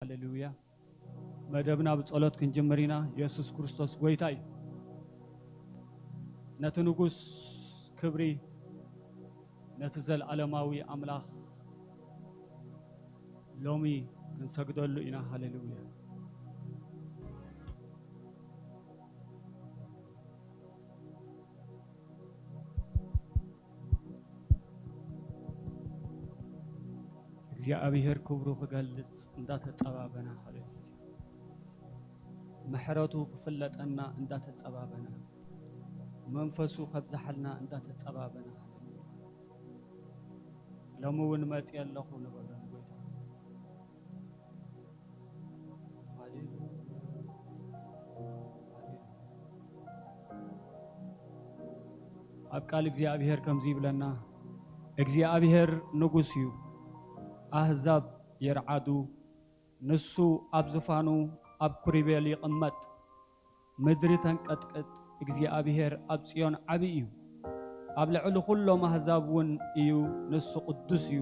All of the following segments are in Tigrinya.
ሃሌሉያ። መደብና ብጸሎት ክንጅምር ኢና። የሱስ ክርስቶስ ጎይታ እዩ። ነቲ ንጉስ ክብሪ፣ ነቲ ዘለኣለማዊ ኣምላኽ ሎሚ ክንሰግደሉ ኢና። ሃሌሉያ። እግዚኣብሔር ክብሩ ክገልጽ እንዳተጸባበና፣ ሃሌሉያ። ምሕረቱ ክፍለጠና እንዳተጸባበና፣ መንፈሱ ከብዝሓልና እንዳተጸባበና፣ ሃሌሉያ። ሎሚ እውን መጺአ ኣለኹ ንበሎ ንጎይታ። ሃሌሉያ። ሃሌሉያ። ኣብ ቃል እግዚኣብሔር ከምዚ ይብለና፣ እግዚኣብሔር ንጉስ እዩ፣ ኣህዛብ ይርዓዱ፣ ንሱ ኣብ ዝፋኑ ኣብ ኩሪቤል ይቕመጥ። ምድሪ ተንቀጥቅጥ፣ እግዚኣብሔር ኣብ ጽዮን ዓቢ እዩ፣ ኣብ ልዕሊ ኩሎም ኣህዛብ እውን እዩ፣ ንሱ ቅዱስ እዩ።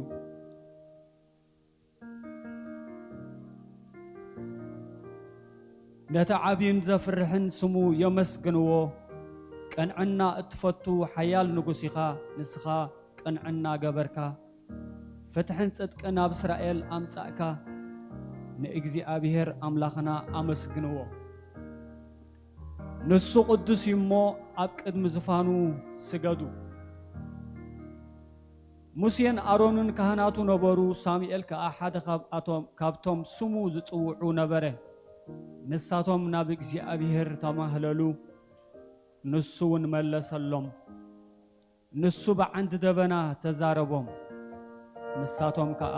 ነቲ ዓቢን ዘፍርሕን ስሙ የመስግንዎ። ቅንዕና እትፈቱ ሓያል ንጉስ ኢኻ፣ ንስኻ ቅንዕና ገበርካ። ፍትሕን ጽድቅን ኣብ እስራኤል ኣምጻእካ። ንእግዚኣብሔር ኣምላኽና ኣመስግንዎ። ንሱ ቅዱስ እዩ እሞ ኣብ ቅድሚ ዝፋኑ ስገዱ። ሙሴን ኣሮንን ካህናቱ ነበሩ፣ ሳሙኤል ከኣ ሓደ ካብኣቶም፣ ካብቶም ስሙ ዝጽውዑ ነበረ። ንሳቶም ናብ እግዚኣብሔር ተማህለሉ፣ ንሱ እውን መለሰሎም። ንሱ ብዓንዲ ደበና ተዛረቦም፣ ንሳቶም ከኣ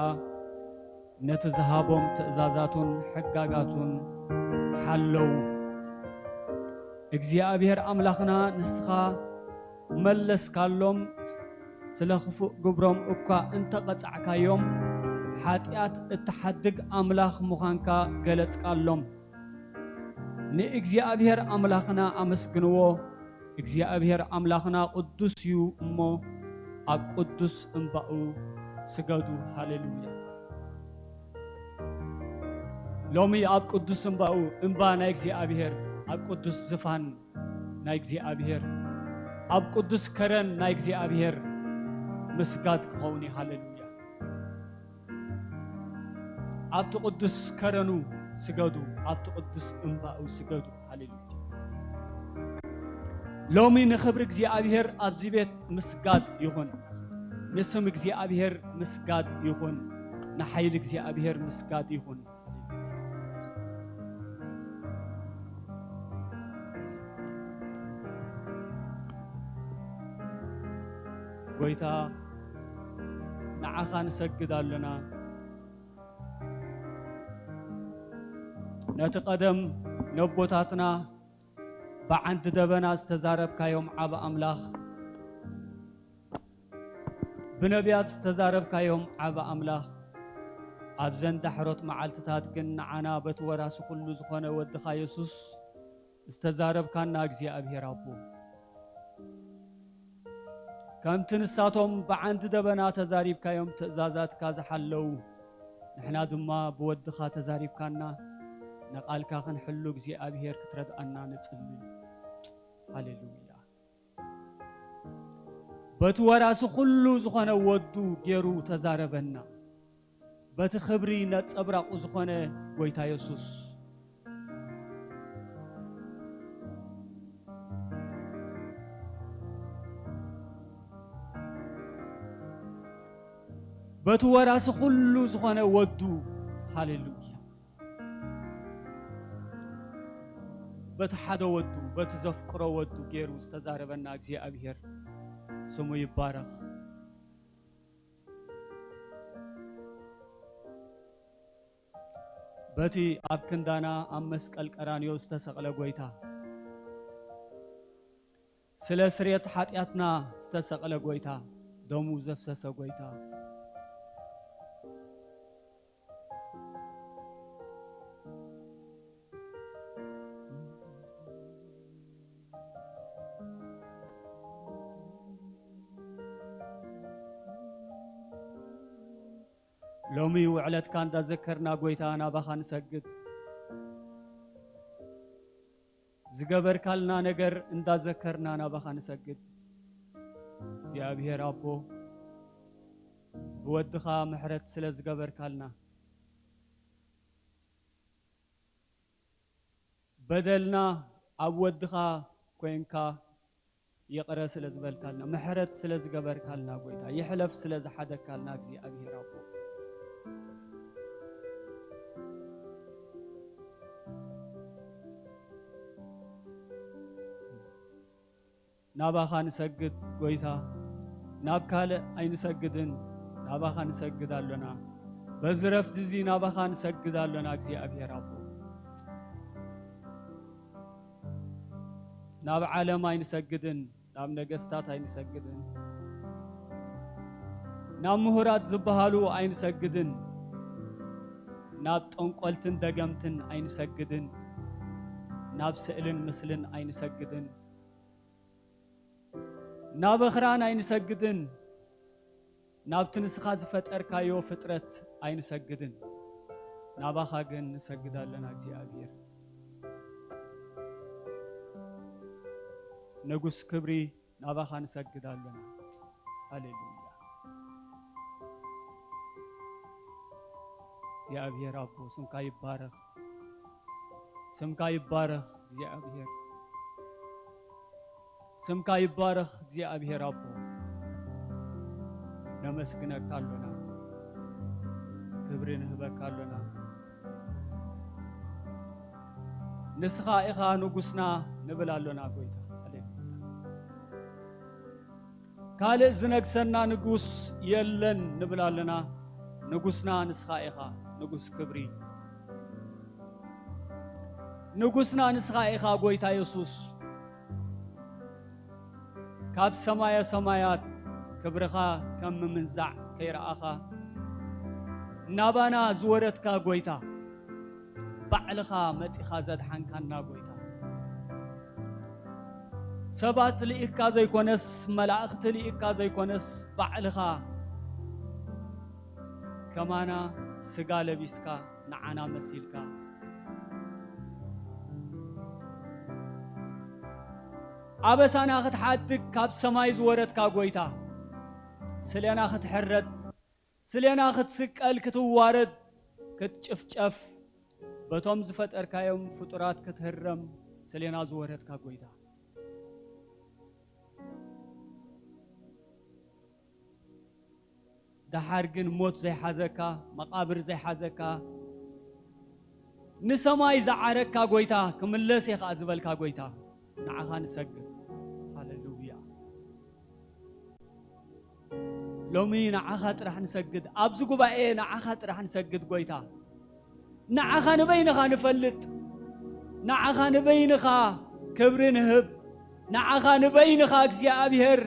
ነቲ ዝሃቦም ትእዛዛቱን ሕጋጋቱን ሓለዉ። እግዚኣብሔር ኣምላኽና ንስኻ መለስካሎም፣ ስለ ክፉእ ግብሮም እኳ እንተ ቐጻዕካዮም፣ ሓጢኣት እትሓድግ ኣምላኽ ምዃንካ ገለጽካሎም። ንእግዚኣብሔር ኣምላኽና ኣመስግንዎ። እግዚኣብሔር ኣምላኽና ቅዱስ እዩ እሞ፣ ኣብ ቅዱስ እምባኡ ስገዱ። ሃሌሉያ። ሎሚ ኣብ ቅዱስ እምባኡ፣ እምባ ናይ እግዚኣብሔር፣ ኣብ ቅዱስ ዝፋን ናይ እግዚኣብሔር፣ ኣብ ቅዱስ ከረን ናይ እግዚኣብሔር ምስጋድ ክኸውን እዩ። ሃሌሉያ። ኣብቲ ቅዱስ ከረኑ ስገዱ፣ ኣብቲ ቅዱስ እምባኡ ስገዱ። ሃሌሉያ። ሎሚ ንኽብሪ እግዚኣብሔር ኣብዚ ቤት ምስጋድ ይኹን፣ ንስም እግዚኣብሔር ምስጋድ ይኹን፣ ንሓይሊ እግዚኣብሔር ምስጋድ ይኹን። ጎይታ፣ ንዓኻ ንሰግድ ኣለና። ነቲ ቀደም ነቦታትና ብዓንዲ ደበና ዝተዛረብካዮም ዓቢ ኣምላኽ፣ ብነቢያት ዝተዛረብካዮም ዓቢ ኣምላኽ፣ ኣብዘን ዳሕሮት መዓልትታት ግን ንዓና በቲ ወራሲ ኩሉ ዝኾነ ወድኻ የሱስ ዝተዛረብካና እግዚኣብሔር ኣቦ፣ ከምቲ ንሳቶም ብዓንዲ ደበና ተዛሪብካዮም ትእዛዛትካ ዝሓለዉ፣ ንሕና ድማ ብወድኻ ተዛሪብካና ንቓልካ ክንሕሉ እግዚኣብሔር ክትረድኣና ንጽሊ። ሃሌሉያ። በቲ ወራሲ ኩሉ ዝኾነ ወዱ ገይሩ ተዛረበና። በቲ ክብሪ ነጸብራቑ ዝኾነ ጎይታ የሱስ፣ በቲ ወራሲ ኩሉ ዝኾነ ወዱ፣ ሃሌሉያ፣ በቲ ሓደ ወዱ፣ በቲ ዘፍቅሮ ወዱ ገይሩ ዝተዛረበና እግዚኣብሔር ስሙ ይባረኽ። በቲ ኣብ ክንዳና ኣብ መስቀል ቀራንዮ ዝተሰቕለ ጎይታ፣ ስለ ስርየት ሓጢኣትና ዝተሰቕለ ጎይታ፣ ደሙ ዘፍሰሰ ጎይታ፣ ሎሚ ውዕለትካ እንዳዘከርና ጎይታ ናባኻ ንሰግድ። ዝገበርካልና ነገር እንዳዘከርና ናባኻ ንሰግድ። እግዚኣብሔር ኣቦ፣ ብወድኻ ምሕረት ስለ ዝገበርካልና፣ በደልና ኣብ ወድኻ ኮንካ ይቕረ ስለ ዝበልካልና፣ ምሕረት ስለ ዝገበርካልና፣ ጎይታ ይሕለፍ ስለ ዝሓደግካልና፣ እግዚኣብሔር ኣቦ፣ ናባኻ ንሰግድ ጎይታ፣ ናብ ካልእ ኣይንሰግድን፣ ናባኻ ንሰግድ ኣሎና። በዚ ረፍዲ እዚ ናባኻ ንሰግድ ኣሎና እግዚኣብሔር ኣቦ። ናብ ዓለም ኣይንሰግድን፣ ናብ ነገስታት ኣይንሰግድን፣ ናብ ምሁራት ዝበሃሉ ኣይንሰግድን፣ ናብ ጠንቆልትን ደገምትን ኣይንሰግድን፣ ናብ ስእልን ምስልን ኣይንሰግድን። ናብ ኣኽራን ኣይንሰግድን፣ ናብቲ ንስኻ ዝፈጠርካዮ ፍጥረት ኣይንሰግድን። ናባኻ ግን ንሰግድ ኣለና እግዚኣብሔር። ንጉስ ክብሪ፣ ናባኻ ንሰግድ ኣለና። ሃሌሉያ። እግዚኣብሔር ኣቦ፣ ስምካ ይባረኽ። ስምካ ይባረኽ እግዚኣብሔር። ስምካ ይባረኽ እግዚኣብሔር ኣቦ። ነመስግነካ ኣሎና። ክብሪ ንህበካ ኣሎና። ንስኻ ኢኻ ንጉስና ንብል ኣሎና ጎይታ። ሃሌሉያ። ካልእ ዝነግሰና ንጉስ የለን ንብል ኣለና። ንጉስና ንስኻ ኢኻ፣ ንጉስ ክብሪ። ንጉስና ንስኻ ኢኻ ጎይታ የሱስ። ካብ ሰማየ ሰማያት ክብርኻ ከም ምምንዛዕ ከይረኣኻ፣ ናባና ዝወረድካ ጎይታ፣ ባዕልኻ መጺኻ ዘድሓንካና ጎይታ፣ ሰባት ልኢካ ዘይኮነስ፣ መላእኽቲ ልኢካ ዘይኮነስ፣ ባዕልኻ ከማና ስጋ ለቢስካ፣ ንዓና መሲልካ፣ ኣበሳና ክትሓድግ ካብ ሰማይ ዝወረድካ ጎይታ፣ ስሌና ክትሕረድ፣ ስሌና ክትስቀል፣ ክትዋረድ፣ ክትጭፍጨፍ፣ በቶም ዝፈጠርካዮም ፍጡራት ክትህረም፣ ስሌና ዝወረድካ ጎይታ። ደሓር ግን ሞት ዘይሓዘካ፣ መቓብር ዘይሓዘካ፣ ንሰማይ ዝዓረግካ ጎይታ፣ ክምለስ እየ ኸኣ ዝበልካ ጎይታ፣ ንዓኻ ንሰግድ። ሃሌሉያ። ሎሚ ንዓኻ ጥራሕ ንሰግድ፣ ኣብዚ ጉባኤ ንዓኻ ጥራሕ ንሰግድ ጎይታ። ንዓኻ ንበይንኻ ንፈልጥ፣ ንዓኻ ንበይንኻ ክብሪ ንህብ፣ ንዓኻ ንበይንኻ እግዚኣብሔር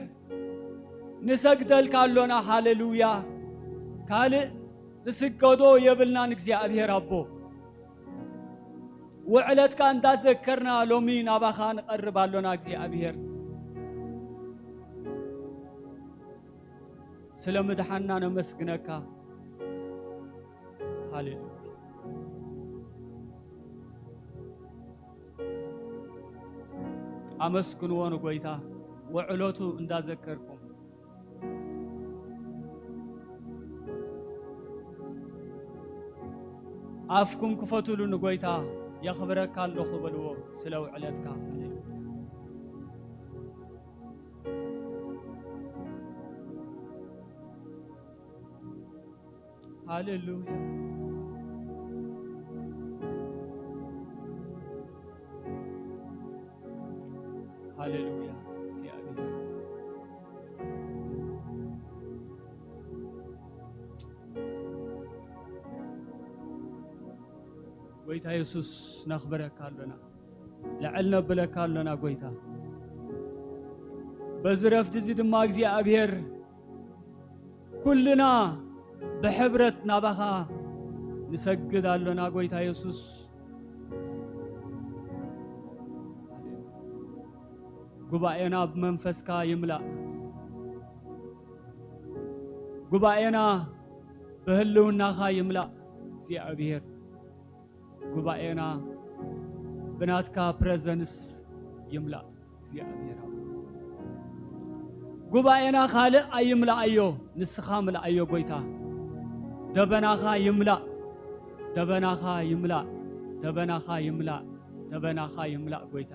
ንሰግደልካ ኣሎና። ሃሌሉያ። ካልእ ዝስገዶ የብልናን እግዚኣብሔር ኣቦ። ውዕለትካ እንዳዘከርና ሎሚ ናባኻ ንቐርብ ኣሎና እግዚኣብሔር። ስለ ምድሓንና ነመስግነካ። ሃሌሉያ። ኣመስግንዎ ንጎይታ ውዕለቱ እንዳዘከርኩም። ኣፍኩም ክፈቱሉ ንጎይታ የኽብረካ ኣለኹ በልዎ ስለ ውዕለትካ። ሃሌሉያ። ሃሌሉያ። ሃሌሉያ። እግዚኣብሔር። ጎይታ የሱስ ነኽብረካ ኣሎና። ልዕል ነብለካ ኣሎና ጎይታ። በዚ ረፍዲ እዚ ድማ እግዚኣብሔር ኩልና ብሕብረት ናባኻ ንሰግድ ኣሎና ጎይታ የሱስ። ጉባኤና ብመንፈስካ ይምላእ። ጉባኤና ብህልውናኻ ይምላእ እግዚኣብሔር። ጉባኤና ብናትካ ፕረዘንስ ይምላእ እግዚኣብሔር። ጉባኤና ካልእ ኣይምልኣዮ፣ ንስኻ ምልኣዮ ጎይታ። ደበናኻ ይምላእ፣ ደበናኻ ይምላእ፣ ደበናኻ ይምላእ፣ ደበናኻ ይምላእ ጎይታ።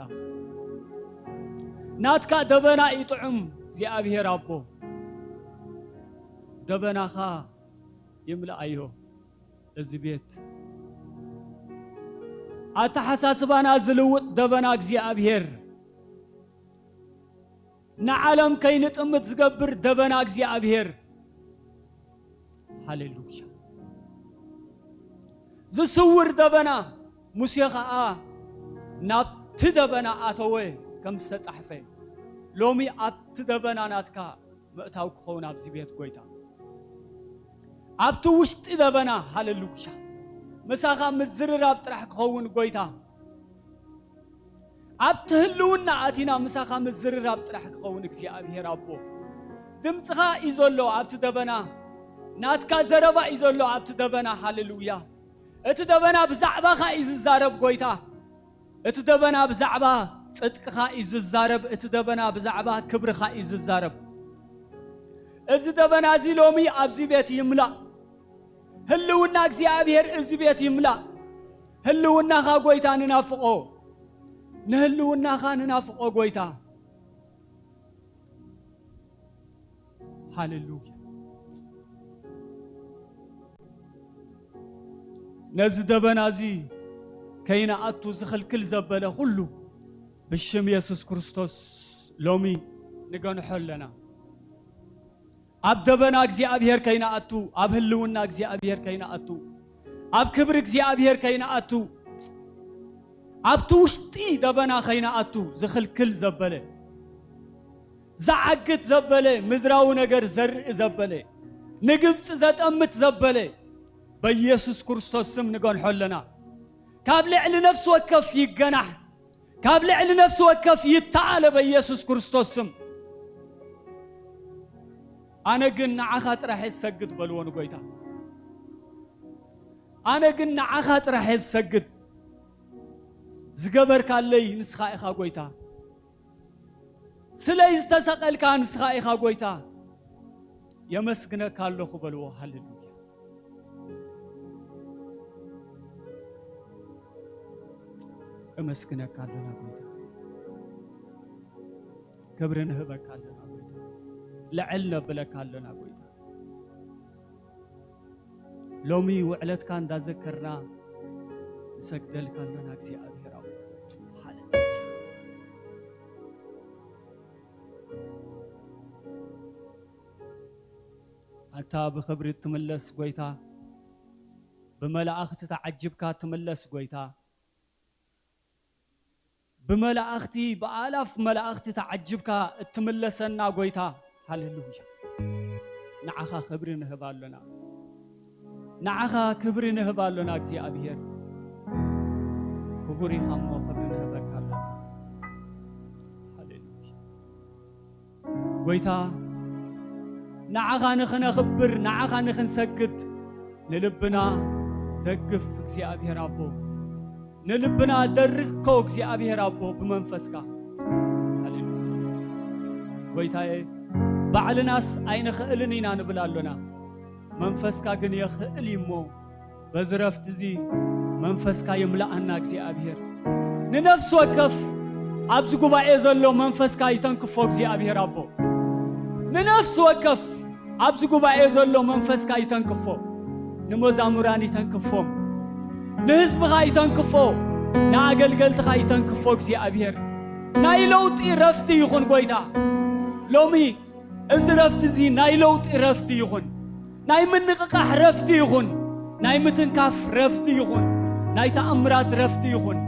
ናትካ ደበና እዩ ጥዑም እግዚኣብሔር ኣቦ። ደበናኻ ይምልኣዮ እዚ ቤት። ኣተሓሳስባና ዝልውጥ ደበና እግዚኣብሔር፣ ንዓለም ከይንጥምት ዝገብር ደበና እግዚኣብሔር። ሃሌሉያ። ዝስውር ደበና፣ ሙሴ ኸኣ ናብቲ ደበና ኣተወ ከም ዝተጻሕፈ፣ ሎሚ ኣብቲ ደበና ናትካ ምእታው ክኸውን ኣብዚ ቤት ጎይታ። ኣብቲ ውሽጢ ደበና፣ ሃሌሉያ፣ ምሳኻ ምዝርራብ ጥራሕ ክኸውን ጎይታ። ኣብቲ ህልውና ኣቲና ምሳኻ ምዝርራብ ጥራሕ ክኸውን እግዚኣብሔር ኣቦ። ድምፅኻ እዩ ዘሎ ኣብቲ ደበና፣ ናትካ ዘረባ እዩ ዘሎ ኣብቲ ደበና። ሃሌሉያ። እቲ ደበና ብዛዕባኻ እዩ ዝዛረብ ጎይታ። እቲ ደበና ብዛዕባ ጽድቅኻ እዩ ዝዛረብ። እቲ ደበና ብዛዕባ ክብርኻ እዩ ዝዛረብ። እዚ ደበና እዚ ሎሚ ኣብዚ ቤት ይምላእ። ህልውና እግዚኣብሔር እዚ ቤት ይምላእ። ህልውናኻ ጎይታ ንናፍቆ። ንህልውናኻ ንናፍቆ ጎይታ። ሃሌሉያ። ነዚ ደበና እዚ ከይንኣቱ ዝኽልክል ዘበለ ኩሉ ብሽም የሱስ ክርስቶስ ሎሚ ንገንሖ ኣለና። ኣብ ደበና እግዚኣብሔር ከይንኣቱ፣ ኣብ ህልውና እግዚኣብሔር ከይንኣቱ፣ ኣብ ክብሪ እግዚኣብሔር ከይንኣቱ፣ ኣብቲ ውሽጢ ደበና ከይንኣቱ ዝኽልክል ዘበለ፣ ዝዓግት ዘበለ፣ ምድራዊ ነገር ዘርኢ ዘበለ፣ ንግብፂ ዘጠምት ዘበለ፣ በኢየሱስ ክርስቶስ ስም ንገንሖ ኣለና። ካብ ልዕሊ ነፍሲ ወከፍ ይገናሕ፣ ካብ ልዕሊ ነፍሲ ወከፍ ይተኣለ በኢየሱስ ክርስቶስ ስም። ኣነ ግን ንዓኻ ጥራሕ እየ ዝሰግድ በልዎ ንጎይታ። ኣነ ግን ንዓኻ ጥራሕ እየ ዝሰግድ። ዝገበርካለይ ንስኻ ኢኻ ጎይታ። ስለይ ዝተሰቐልካ ንስኻ ኢኻ ጎይታ። የመስግነካ ኣለኹ በልዎ። ሃሌሉያ። እመስግነካ ኣለና ጎይታ። ክብሪ ንህበካ ኣለና ጎይታ። ልዕል ነብለካ ኣለና ጎይታ። ሎሚ ውዕለትካ እንዳዘከርና ንሰግደልካ ኣለና እግዚኣብሔር ኣቦ። ሃሌሉያ። ኣታ ብኽብሪ ትምለስ ጎይታ፣ ብመላእኽቲ ተዓጅብካ ትምለስ ጎይታ፣ ብመላእኽቲ፣ ብኣላፍ መላእኽቲ ተዓጅብካ እትምለሰና ጎይታ፣ ሃሌሉያ። ንዓኻ ክብሪ ንህብ ኣሎና፣ ንዓኻ ክብሪ ንህብ ኣሎና። እግዚኣብሔር ክቡር ኢኻ እሞ ክብሪ ንህበካ ኣሎና። ሃሌሉያ። ጎይታ፣ ንዓኻ ንኽነኽብር፣ ንዓኻ ንኽንሰግድ ንልብና ደግፍ እግዚኣብሔር ኣቦ። ንልብና ደርግኮ እግዚኣብሔር ኣቦ ብመንፈስካ። ሃሌሉያ። ጎይታዬ፣ ባዕልናስ ኣይንኽእልን ኢና ንብል ኣሎና። መንፈስካ ግን የኽእል እዩ እሞ በዚ ረፍቲ እዚ መንፈስካ ይምላኣና እግዚኣብሔር። ንነፍሲ ወከፍ ኣብዚ ጉባኤ ዘሎ መንፈስካ ይተንክፎ እግዚኣብሔር ኣቦ። ንነፍሲ ወከፍ ኣብዚ ጉባኤ ዘሎ መንፈስካ ይተንክፎ። ንመዛሙራን ይተንክፎም። ንህዝብኻ ይተንክፎ። ንኣገልገልትኻ ይተንክፎ እግዚኣብሔር። ናይ ለውጢ ረፍቲ ይኹን ጎይታ። ሎሚ እዚ ረፍቲ እዚ ናይ ለውጢ ረፍቲ ይኹን። ናይ ምንቕቓሕ ረፍቲ ይኹን። ናይ ምትንካፍ ረፍቲ ይኹን። ናይ ተኣምራት ረፍቲ ይኹን።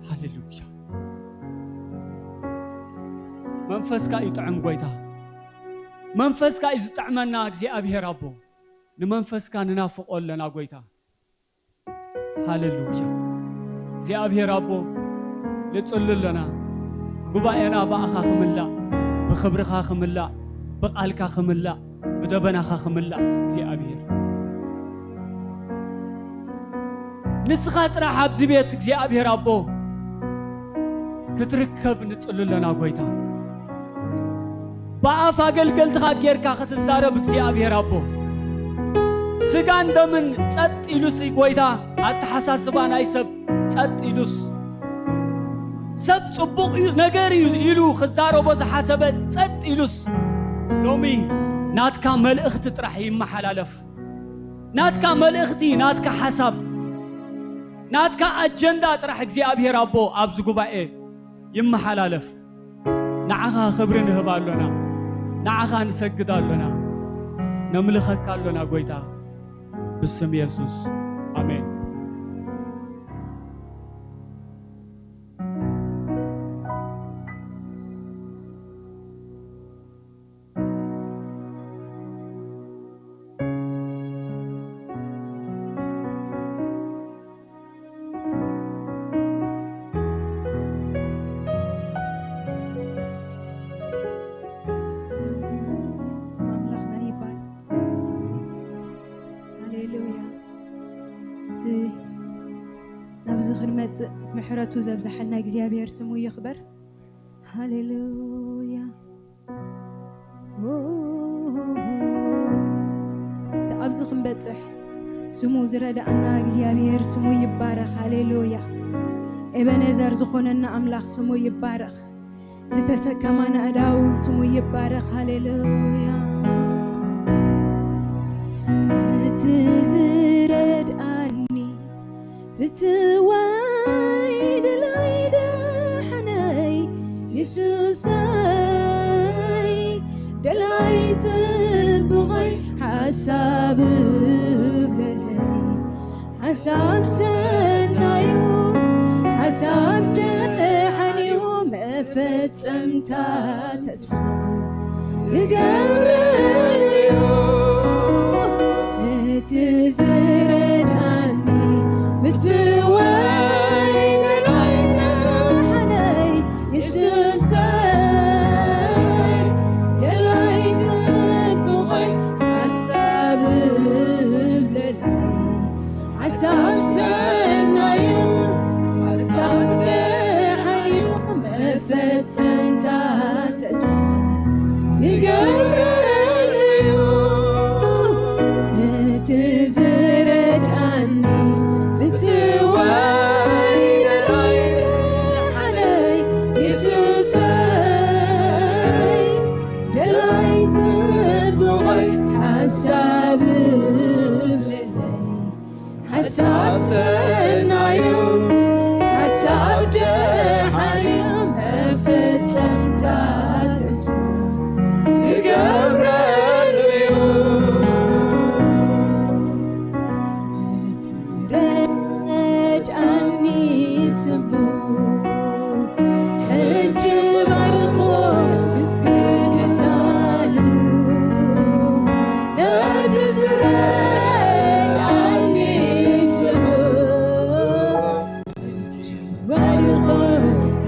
ሃሌሉያ። መንፈስካ እዩ ጥዑም ጎይታ። መንፈስካ እዩ ዝጥዕመና እግዚኣብሔር ኣቦ። ንመንፈስካ ንናፍቆ ኣለና ጎይታ። ሃሌሉያ። እግዚኣብሔር ኣቦ፣ ንጽሊ ኣለና። ጉባኤና ብኣኻ ክምላእ፣ ብኽብርኻ ክምላእ፣ ብቓልካ ክምላእ፣ ብደበናኻ ክምላእ እግዚኣብሔር። ንስኻ ጥራሕ ኣብዚ ቤት እግዚኣብሔር ኣቦ ክትርከብ ንጽሊ ኣለና ጎይታ። ብኣፍ ኣገልገልትኻ ጌርካ ክትዛረብ እግዚኣብሔር ኣቦ። ስጋን ደምን ጸጥ ኢሉሲ ጎይታ፣ ኣተሓሳስባ ናይ ሰብ ጸጥ ኢሉስ፣ ሰብ ጽቡቕ እዩ ነገር እዩ ኢሉ ክዛረቦ ዝሓሰበ ጸጥ ኢሉስ፣ ሎሚ ናትካ መልእኽቲ ጥራሕ ይመሓላለፍ። ናትካ መልእኽቲ፣ ናትካ ሓሳብ፣ ናትካ ኣጀንዳ ጥራሕ እግዚኣብሔር ኣቦ ኣብዚ ጉባኤ ይመሓላለፍ። ንዓኻ ክብሪ ንህብ ኣሎና፣ ንዓኻ ንሰግድ ኣሎና፣ ነምልኸካ ኣሎና ጎይታ፣ ብስም የሱስ ኣሜን። ስም ኣምላኽና ይባረክ። ሃሌሉያ። እቲ ናብዚ ክንመጽእ ምሕረቱ ዘብዝሓልና እግዚኣብሔር ስሙ ይኽበር። ሃሌሉያ። እቲ ኣብዚ ክንበጽሕ ስሙ ዝረዳእና እግዚኣብሔር ስሙ ይባረኽ። ሃሌሉያ። ኤበኔዘር ዝኾነና ኣምላኽ ስሙ ይባረኽ። ዝተሰከማና ኣእዳው ስሙ ይባረኽ። ሃሌሉያ። እቲ ዝረድኣኒ ፍትዋይ ደላይ ደሓነይ የሱሰይ፣ ደላይ ጽቡቐይ ሓሳብ እብለለይ፣ ሓሳብ ሰናዩ ሓሳብ ደሓንዩ መፈጸምታ ተስፋ ክገብረልዩ። እቲ ዝረድኣኒ ፍትወይ ደላይ ደሓነይ የሱሰይ፣ ደላይ ጽቡቐይ ሓሳብ እብለለይ፣ ሓሳብ ሰናዩ ሓሳብ ደሓንዩ መፈጸምታ ተስፋ ይገብረልዩ። እቲ ዝረድኣኒ ፍትዋይ ደላይ ደሓነይ የሱሰይ፣ ደላይ ጽቡቐይ ሓሳብ እብለለይ፣ ሓሳብ ሰናዩ ሓሳብ ደሓንዩ መፈጸምታ ተስፋ ክገብረልዩ። እቲ ዝረድኣኒ ስሙ ሕጂ ባርኾ ምስ ቅዱሳኑ፣ ነቲ ዝረድኣኒ ስሙ ሕጂ ባርኾ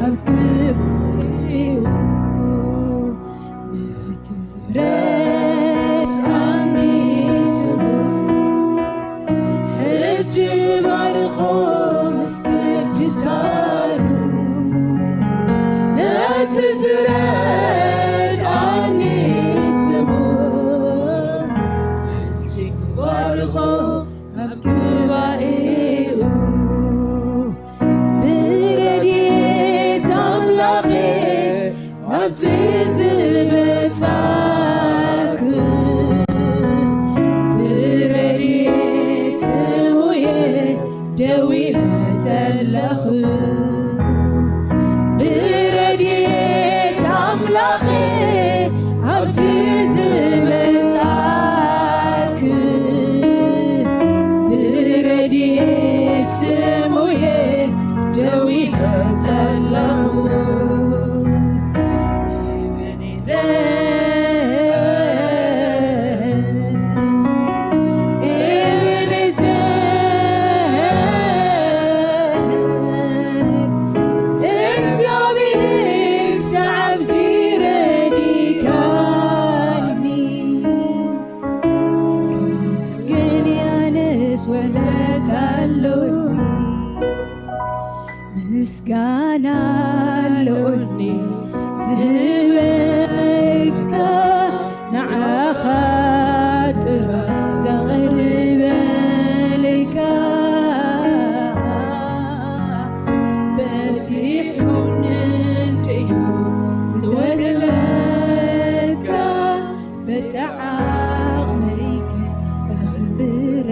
ኣብ ክብሪኡ፣ ነቲ ዝረድኣኒ ስሙ ሕጂ ባርኾ ምስ ቅዱሳኑ፣ ነቲ ዝረድኣኒ ስሙ ሕጂ ባርኾ ኣብ ጉባኤኡ። ብረድኤት ኣምላኸ ኣብዚ ዝበጻሕኩ፣ ብረድኤት ስሙየ ደው ኢለ ዘለኹ፣ ብረድኤት ኣምላኸ ኣብዚ ዝበጻሕኩ፣ ብረድኤት ስሙየ ደው ኢለ ዘለኹ። ኤቤኔዘር፣ ኤቤኔዘር፣ እግዚኣብሔር ክሳዕ ኣብዚ ረዲካኒ። ኣለኒ፣ ምስጋና ኣለኒ ዝህበካ፣ ንዓኻ ጥራይ ዘቕርበለካ። በዚሑ እንዲሁ ዝተገለጽካ፣ በቲ ዓቕመይ ከኽብረካ።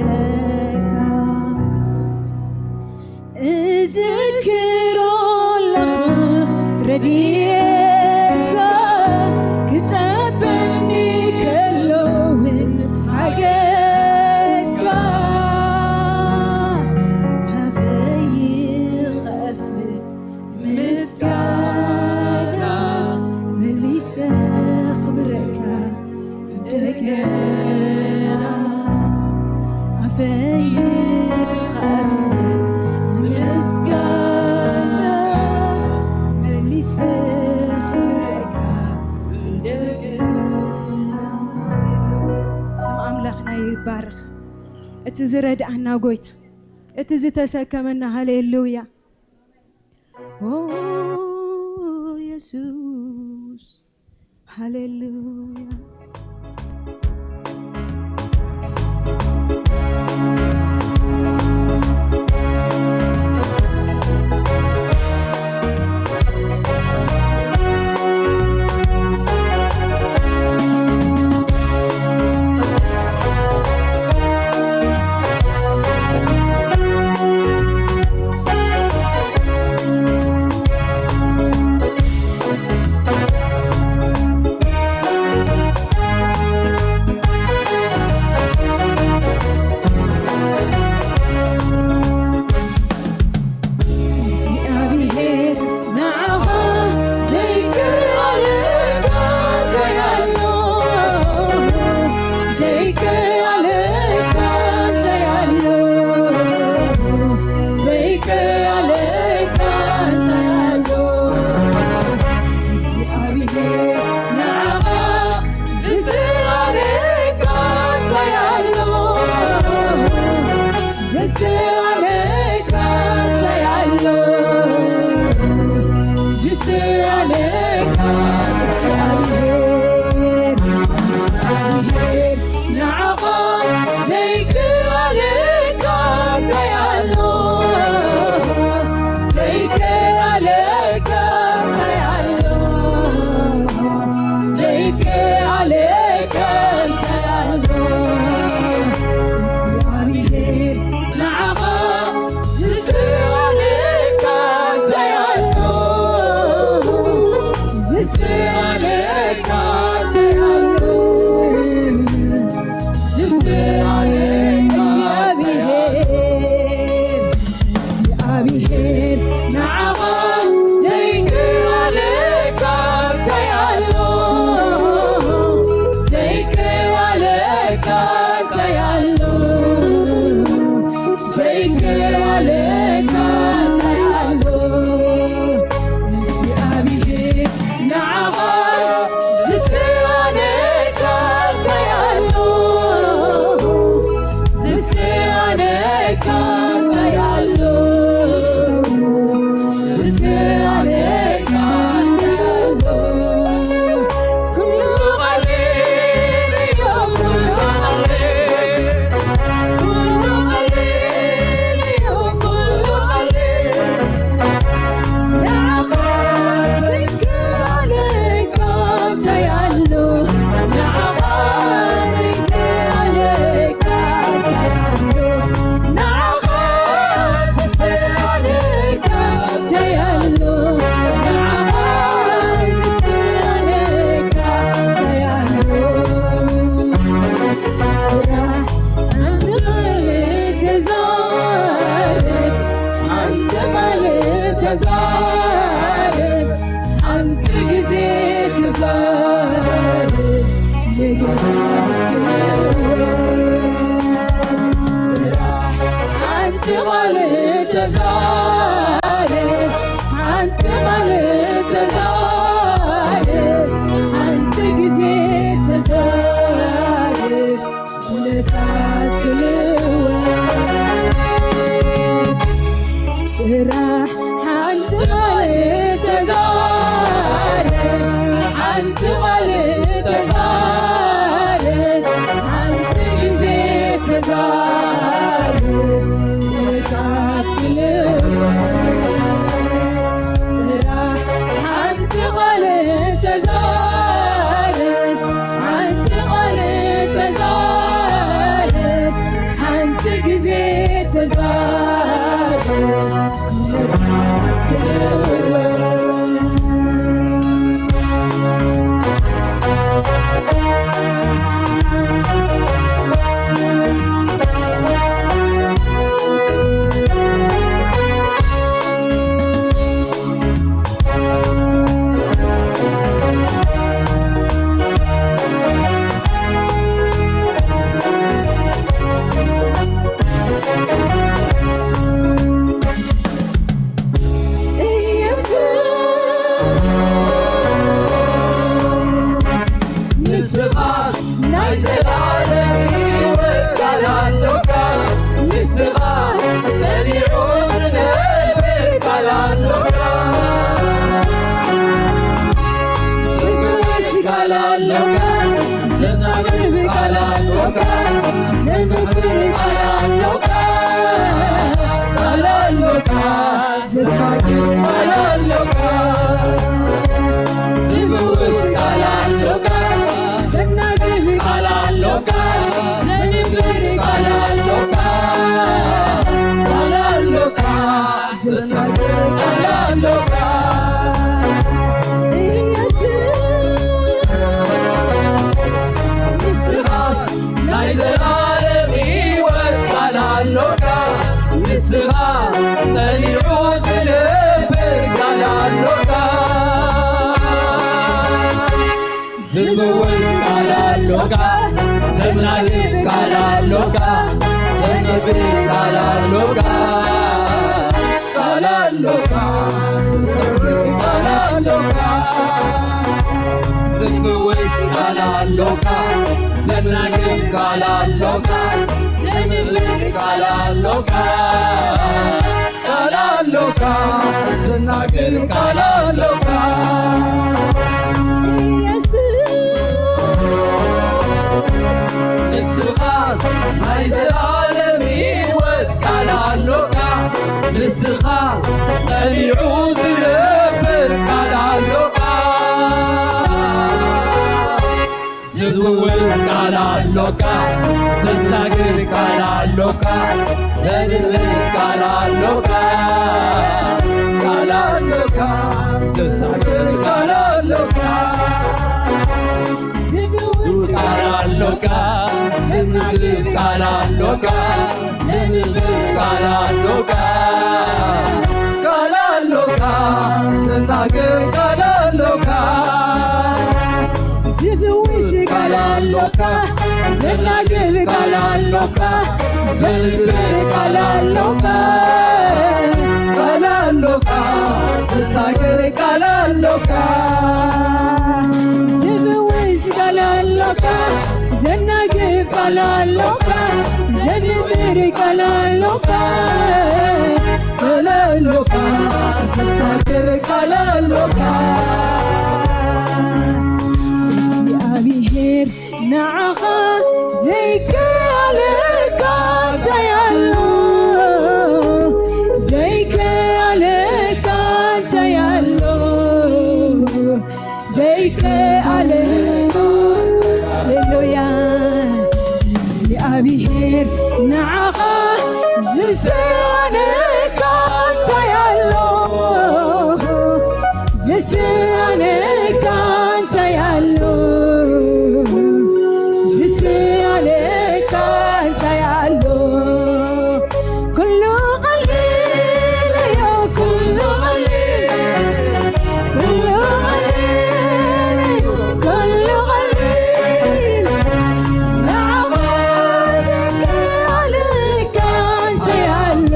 እዝክሮ ኣለኹ ረድኤትካ፣ ክጸበኒ ከሎ እውን ሓገዝካ። ኣፈይ ይኸፍት ምስጋና፣ መሊሰ ክብረካ እንደገና። ኣፈይ ይኸፍት ምስጋና፣ መሊሰ ክብረካ እንደገና። ስም ኣምላኽና ይባረኽ። እቲ ዝረድኣና ጎይታ፣ እቲ ዝተሰከመና፣ ሃሌሉያ። ኦ የሱስ፣ ሃሌሉያ። እግዚኣብሔር ንዓኻ ዘይከኣለካ እንታይ ኣሎ? ዘይከኣለካ እንታይ ኣሎ? ዘይከኣለካ እንታይ ኣሎ? እግዚኣብሔር ንዓኻ ዝሰኣነካ እንታይ ኣሎ? ዝሰኣነካ እንታይ ኣሎ? ዝሰኣነካ እግዚኣብሔር፣ እግዚኣብሔር ንዓኻ ዘይከኣለካ እንታይ ኣሎ? ዘይከኣለካ እንታይ ኣሎ? ዘይከኣለካ እንታይ ኣሎ? እግዚኣብሔር ንዓኻ ዝሰኣነካ እንታይ ኣሎ? ዝሰኣነካ እንታይ ኣሎ? ዝሰኣነካ እንታይ ኣሎ? እግዚኣብሔር ንዓኻ ዘይከኣለካ እንታይ ኣሎ? ዘይከኣለካ እንታይ ኣሎ? ዘይከኣለካ እንታይ ኣሎ? እግዚኣብሔር ንዓኻ ዝሰኣነካ እንታይ ኣሎ? ዝሰኣነካ እንታይ ኣሎ? ዝሰኣነካ እንታይ ኣሎ? ኩሉ ቀሊል እዩ፣ ኩሉ ቀሊል፣ ኩሉ ቀሊል እዩ፣ ኩሉ ቀሊል። ንዓኻ ዘይከኣለካ እንታይ ኣሎ? ንዓኻ ዘይከኣለካ እንታይ ኣሎ? ንዓኻ ዝሰኣነካ እንታይ ኣሎ? ንዓኻ ዝሰኣነካ እንታይ ኣሎ? ሓንቲ ቃል ተዛረብ፣ ሓንቲ ቃል ተዛረብ፣ ሓንቲ ግዜ ተዛረብ፣ ነገራት ክልወጥ። ጥራሕ ሓንቲ ቃል ተዛረብ፣ ሓንቲ ቃል ተዛረብ፣ ሓንቲ ግዜ ተዛረብ፣ ኩነታት ክልወጥ። ተዛረብ። ንስኻ ናይ ዘላለም ህይወት ቃል ኣሎካ፣ ንስኻ ጸኒዑ ዝነብር ቃል ኣሎካ። ዝፈውስ ቃል ኣሎካ፣ ዘናግፍ ቃል ኣሎካ፣ ዘምህር ቃል ኣሎካ፣ ቃል ኣሎካ፣ ዘሳግር ቃል ኣሎካ፣ ዝፍውስ ቃል ኣሎካ፣ ዘናግፍ ቃል ኣሎካ፣ ዘንብር ቃል ኣሎካ፣ ቃል ኣሎካ፣ ዘሳግር ቃል ኣሎካ። ኢየሱስ፣ ንስኻ ናይ ዘላለም ህይወት ቃል ኣሎካ፣ ንስኻ ጸኒዑ ዝነብር ቃል ኣሎካ። ዝፍውስ ቃል ኣሎካ፣ ዘናግፍ ቃል ኣሎካ፣ ዘሰግር ቃል ኣሎካ፣ ቃል ኣሎካ፣ ዘሰግር ቃል ኣሎካ። ዝፍውስ ቃል ኣሎካ፣ ዘናግፍ ቃል ኣሎካ፣ ዘንብር ቃል ኣሎካ፣ ቃል ኣሎካ፣ ዘናግፍ ቃል ኣሎካ። ኢየሱስ፣ ንስኻ ናይ ዘላለም ህይወት ቃል ኣሎካ፣ ንስኻ ጸኒዑ ዝነብር ቃል ኣሎካ። ዝፍውስ ቃል ኣሎካ፣ ዘሳግር ቃል ኣሎካ፣ ዘድህን ቃል ኣሎካ፣ ቃል ኣሎካ፣ ዘሳግር ቃል ኣሎካ። ዝፍውስ ቃል ኣሎካ፣ ዘናግፍ ቃል ኣሎካ፣ ዘንብር ቃል ኣሎካ፣ ቃል ኣሎካ፣ ዘሳግር ቃል ኣሎካ። ዝፍውስ ቃል ኣሎካ፣ ዘናግፍ ቃል ኣሎካ፣ ዘንብር ቃል ኣሎካ፣ ቃል ኣሎካ፣ ዘሳግር ቃል ኣሎካ። ዝፍውስ ቃል ኣሎካ፣ ዘናግፍ ቃል ኣሎካ፣ ዘንብር ቃል ኣሎካ፣ ቃል ኣሎካ፣ ዘሳግር ቃል ኣሎካ። እግዚኣብሔር ንዓኻ ዘይከኣለካ እንታይ ኣሎ? ዘይከኣለካ እንታይ ኣሎ? ዘይከኣለካ። ሃሌሉያ። እግዚኣብሔር ንዓኻ ዝሳነካ እንታይ ኣሎ? ዝሳነካ እንታይ ኣሎ? ዝሳነካ እንታይ ኣሎ? ኩሉ ቀሊል እዩ፣ ኩሉ ቀሊል፣ ኩሉ ቀሊል እዩ፣ ኩሉ ቀሊል። ንዓኻ ዘይከኣለካ እንታይ ኣሎ?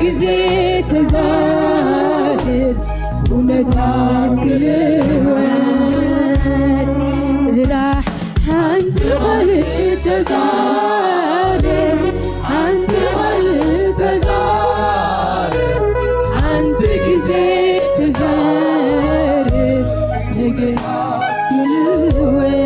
ግዜ ተዛረብ፣ ኩነታት ክልወጥ። ጥራሕ ሓንቲ ቃል ተዛረብ፣ ሓንቲ ቃል ተዛረብ፣ ሓንቲ ግዜ ተዛረብ፣ ነገራት ክልወጥ።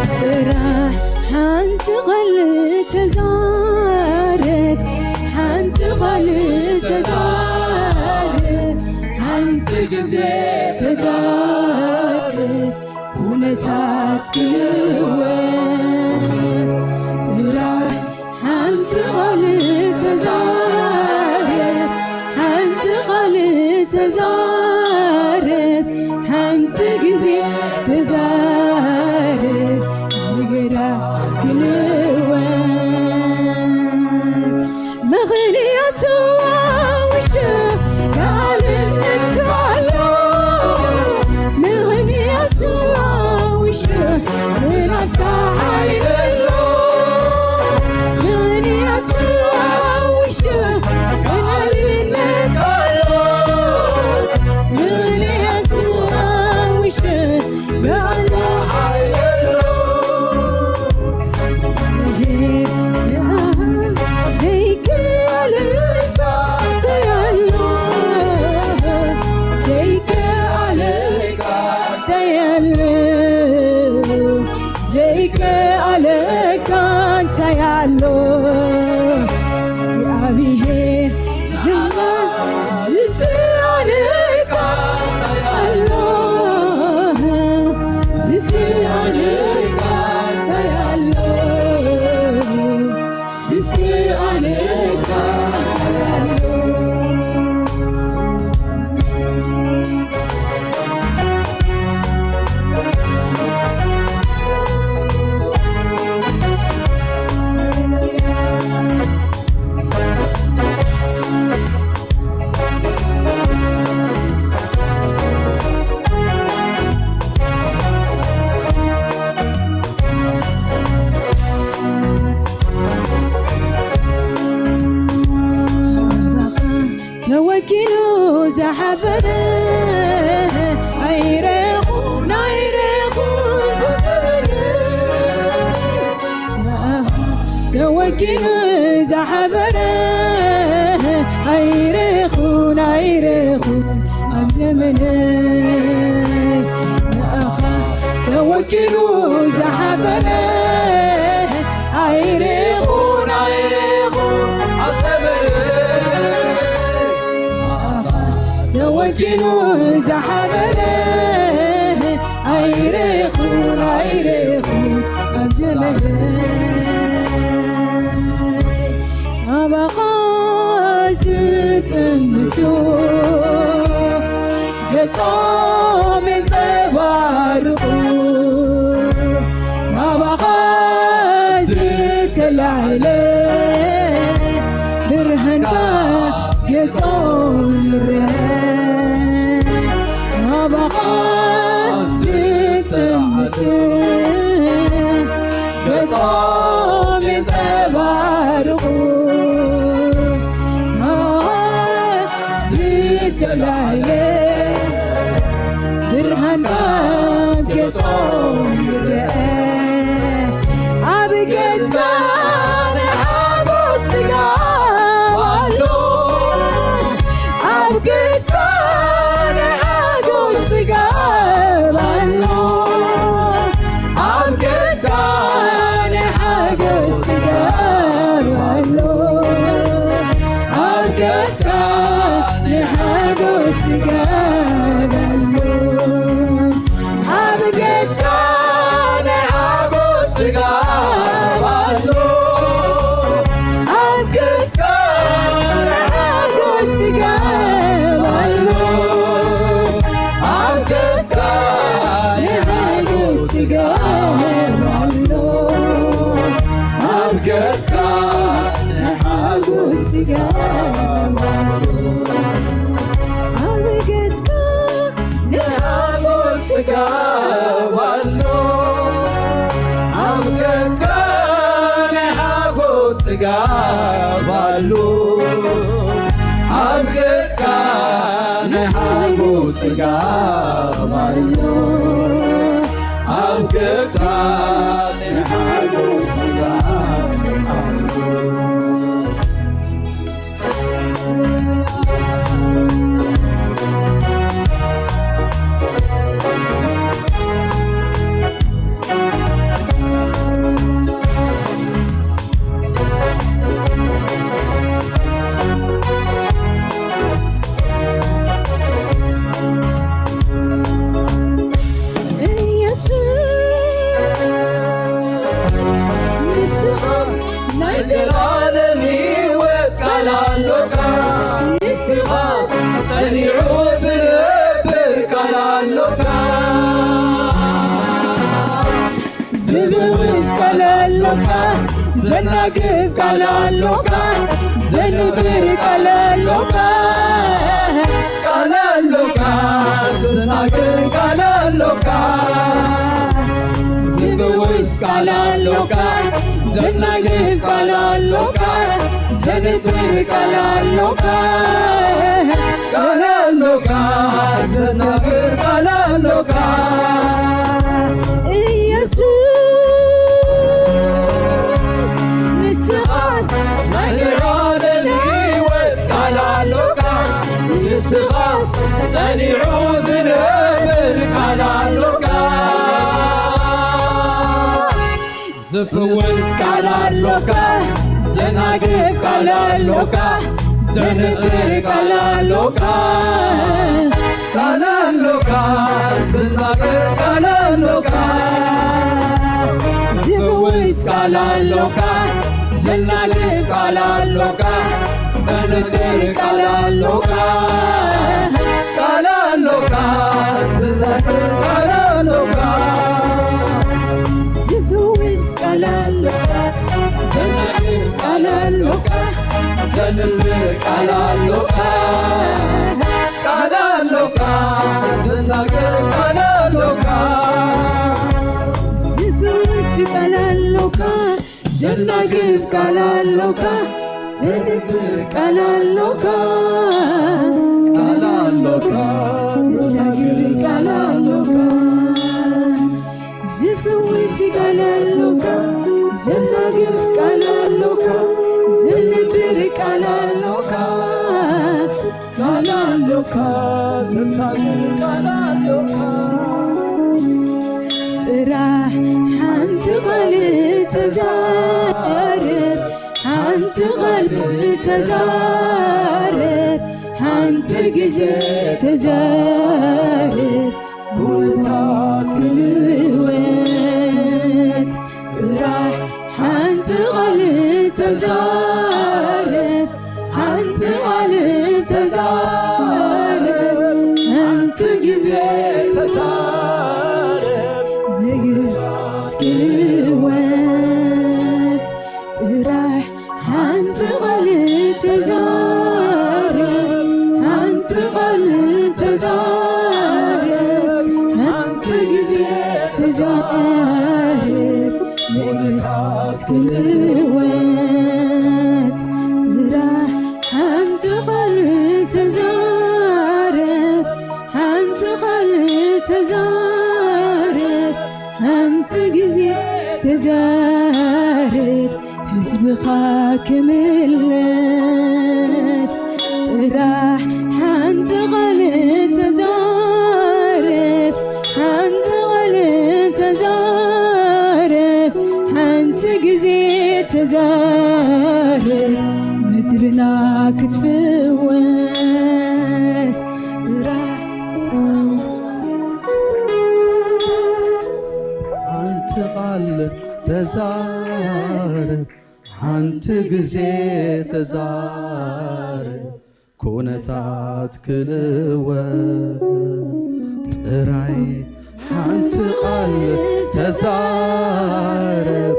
ጥራሕ ሓንቲ ቃል ተዛረብ፣ ሓንቲ ቃል ተዛረብ፣ ሓንቲ ግዜ ተዛረብ፣ ኩነታት ክልወጥ። ጥራሕ ሓንቲ ቃል ተዛረብ፣ ሓንቲ ቃል ተዛረብ፣ ሓንቲ ግዜ ተዛረብ፣ ነገራት ክልወጥ። ምኽንያቱ ኣብ ውሽጢ ካልእነት ኣሎ። ምኽንያቱ ኣብ ውሽጢ ናትካ ሓይሊ ኣሎ። ምኽንያቱ ኣብ ውሽጢ ካልእነት ኣሎ። ምኽንያቱ ኣብ ውሽጢ ዘይከኣለካ እንታይ ኣሎ? እግዚኣብሔር ዝስኣነካ ኣሎ፣ ዝስኣነካ ኣሎ፣ ዝስኣነካ ኣሎ። ተወኪሉ ዝሓፈረ ኣይረኹን ኣይረኹን ዝብል ተወኪሉ ዝሓፈረ ኣይረኹን ኣይረኹን ኣብ ዘመነ ንኣኻ ተወኪሉ ዝሓፈረ ኣይረኹን ኣይረኹን ኣብ ዘመነ ተወኪሉ ዝሓፈረ ኣይረኹን ኣይረኹን ኣብ ዘመነ ኣባኻ ዝጥምቱ ገጾም የንጸባርቑ ኣባኻ ዝተላዕለ ብርሃንካ ገጾም ይረአ ኣባኻ ዝጥምቱ ገጾም የንጸባርቑ ዝተላዕለ ብርሃንካ ገጾም ይረአ ኣብ ገጽካ ናይ ሓጎስ ጽጋብ ኣሎ ኣብ ገጽካ ናይ ሓጎስ ጽጋብ ኣሎ ኣብ ገጽካ ናይ ሓጎስ ጽጋብ ኣሎ ኣብ ገጽካ ናይ ሓጎስ ጽጋብ ኣሎ ኣብ ገጽካ ናይ ሓጎስ ጽጋብ ኣሎ ኣብ ገጽካ ናይ ሓጎስ ጽጋብ ኣሎ ጽጋብ ኣሎ፣ ኣብ ገጻ ጽንዓት ጽጋብ ኣሎ። ኢየሱስ ንስኻስ ናይ ዘላለም ህይወት ቃል ኣሎካ፣ ንስኻስ ጸኒዑ ዝነብር ቃል ኣሎካ። ዝብውስ ቃል ኣሎካ፣ ዘናግፍ ቃል ኣሎካ፣ ዘንብር ቃል ኣሎካ። ቃል ኣሎካ፣ ዘሳግር ቃል ኣሎካ፣ ዝብውስ ቃል ኣሎካ፣ ዘናግፍ ቃል ኣሎካ፣ ዘንብር ቃል ኣሎካ። ቃል ኣሎካ፣ ዘሳግር ቃል ኣሎካ። ኢየሱስ ንስኻስ ናይ ዘላለም ህይወት ቃል ኣሎካ፣ ንስኻስ ጸኒዑ ዝነብር ቃል ኣሎካ። ዝፍውስ ቃል ኣሎካ፣ ዘናግፍ ቃል ኣሎካ፣ ዘንብር ቃል ኣሎካ። ቃል ኣሎካ፣ ዘሳግር ቃል ኣሎካ። ዝፍውስ ቃል ኣሎካ፣ ዘናግፍ ቃል ኣሎካ፣ ዘንብር ቃል ኣሎካ። ቃል ኣሎካ፣ ዘሳግር ቃል ኣሎካ። ዝፍውስ ቃል ኣሎካ፣ ዘናግፍ ቃል ኣሎካ፣ ዘንብር ቃል ኣሎካ። ቃል ኣሎካ፣ ዘሳግር ቃል ኣሎካ። ዝፍውስ ቃል ኣሎካ፣ ዘናግፍ ቃል ኣሎካ፣ ዘንብር ቃል ኣሎካ። ቃል ኣሎካ፣ ዘሳግር ቃል ኣሎካ። ዝፍውስ ቃል ኣሎካ፣ ዘናግፍ ቃል ኣሎካ፣ ዘንብር ቃል ኣሎካ። ቃል ኣሎካ፣ ዘሳግር ቃል ኣሎካ። ጥራሕ ሓንቲ ቃል ተዛረብ፣ ሓንቲ ቃል ተዛረብ፣ ሓንቲ ግዜ ተዛረብ፣ ኩነታት ክልወጥ። ጥራሕ ሓንቲ ቃል ተዛረብ፣ ሓንቲ ቃል ተዛረብ፣ ሓንቲ ግዜ ተዛረብ፣ ነገራት ክልወጥ። ጥራሕ ሓንቲ ቃል ተዛረብ፣ ሓንቲ ቃል ተዛረብ፣ ሓንቲ ግዜ ተዛረብ፣ ኩነታት ክልወጥ። ጥራሕ ሓንቲ ቃል ተዛረብ፣ ሓንቲ ቃል ተዛረብ፣ ሓንቲ ግዜ ተዛረብ፣ ህዝብኻ ክምለስ። ጥራሕ ሓንቲ ቃል ተዛረብ፣ ሓንቲ ቃል ተዛረብ፣ ሓንቲ ግዜ ተዛረብ፣ ምድርና ክትፍወስ። ጥራሕ ሓንቲ ቃል ተዛረብ፣ ሓንቲ ግዜ ተዛረብ፣ ኩነታት ክልወጥ። ጥራይ ሓንቲ ቃል ተዛረብ፣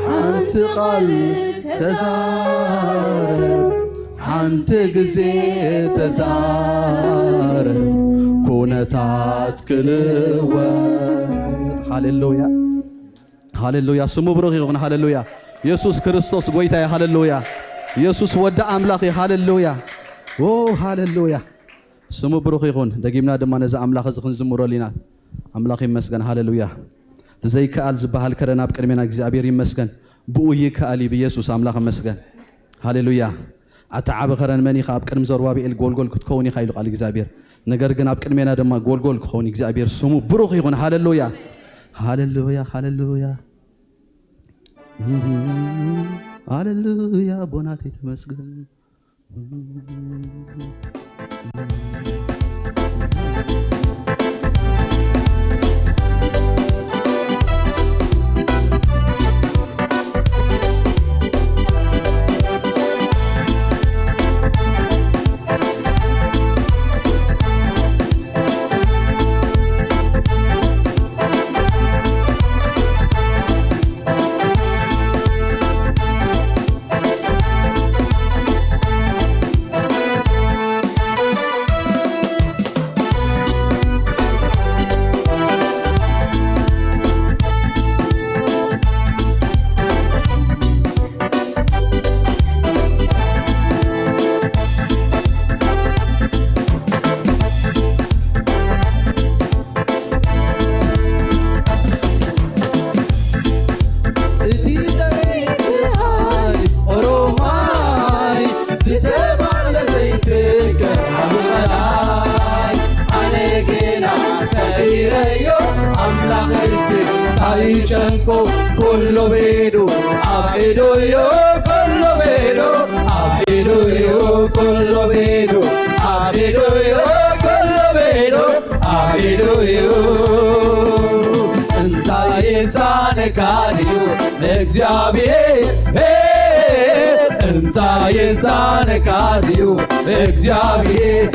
ሓንቲ ቃል ተዛረብ፣ ሓንቲ ግዜ ተዛረብ፣ ኩነታት ክልወጥ። ሃሌሉያ። ሃሌሉያ፣ ስሙ ብሩኽ ይኹን። ሃሌሉያ፣ ኢየሱስ ክርስቶስ ጎይታ እዩ። ሃሌሉያ፣ ኢየሱስ ወዲ ኣምላኽ እዩ። ሃሌሉያ፣ ኦ ሃሌሉያ። ስሙ ብሩኽ ይኹን። ደጊምና ድማ ነዚ ኣምላኽ እዚ ክንዝምረሉ ኢና። ኣምላኽ ይመስገን። ሃሌሉያ። እቲ ዘይከኣል ዝበሃል ከረን ኣብ ቅድሜና እግዚኣብሔር ይመስገን። ብኡ ይከኣል እዩ ብኢየሱስ። ኣምላኽ ይመስገን። ሃሌሉያ። ኣታ ዓቢ ከረን መን ኢኻ? ኣብ ቅድሚ ዘሩባብኤል ጎልጎል ክትከውን ኢኻ ኢሉ ቃል እግዚኣብሔር። ነገር ግን ኣብ ቅድሜና ድማ ጎልጎል ክኸውን እግዚኣብሔር ስሙ ብሩኽ ይኹን። ሃሌሉያ። ሃሌሉያ። ሃሌሉያ። ሃሌሉያ። ኣቦናተይ ተመስገን። እቲ ዘይከኣል ኦሮማይ ዝተባህለ ዘይስገር ዓቢ ቐላይ ኣነ ግና ሰጊረዮ ኣምላኸይሲ እንታይ ይጨንቆ ኩሉ ብኢዱ ኣብ ኢዱዮ ኩሉ ብኢዱ ኣብ ኢዱዮ ኩሉ ብኢዱ ኣብ ኢዱዮ ኩሉ ብኢዱ ኣብ ኢዱ እዩ። እንታይ ይሳነካ ድዩ እግዚኣብሔር? እንታይ ይሳነካ ድዩ እግዚኣብሔር?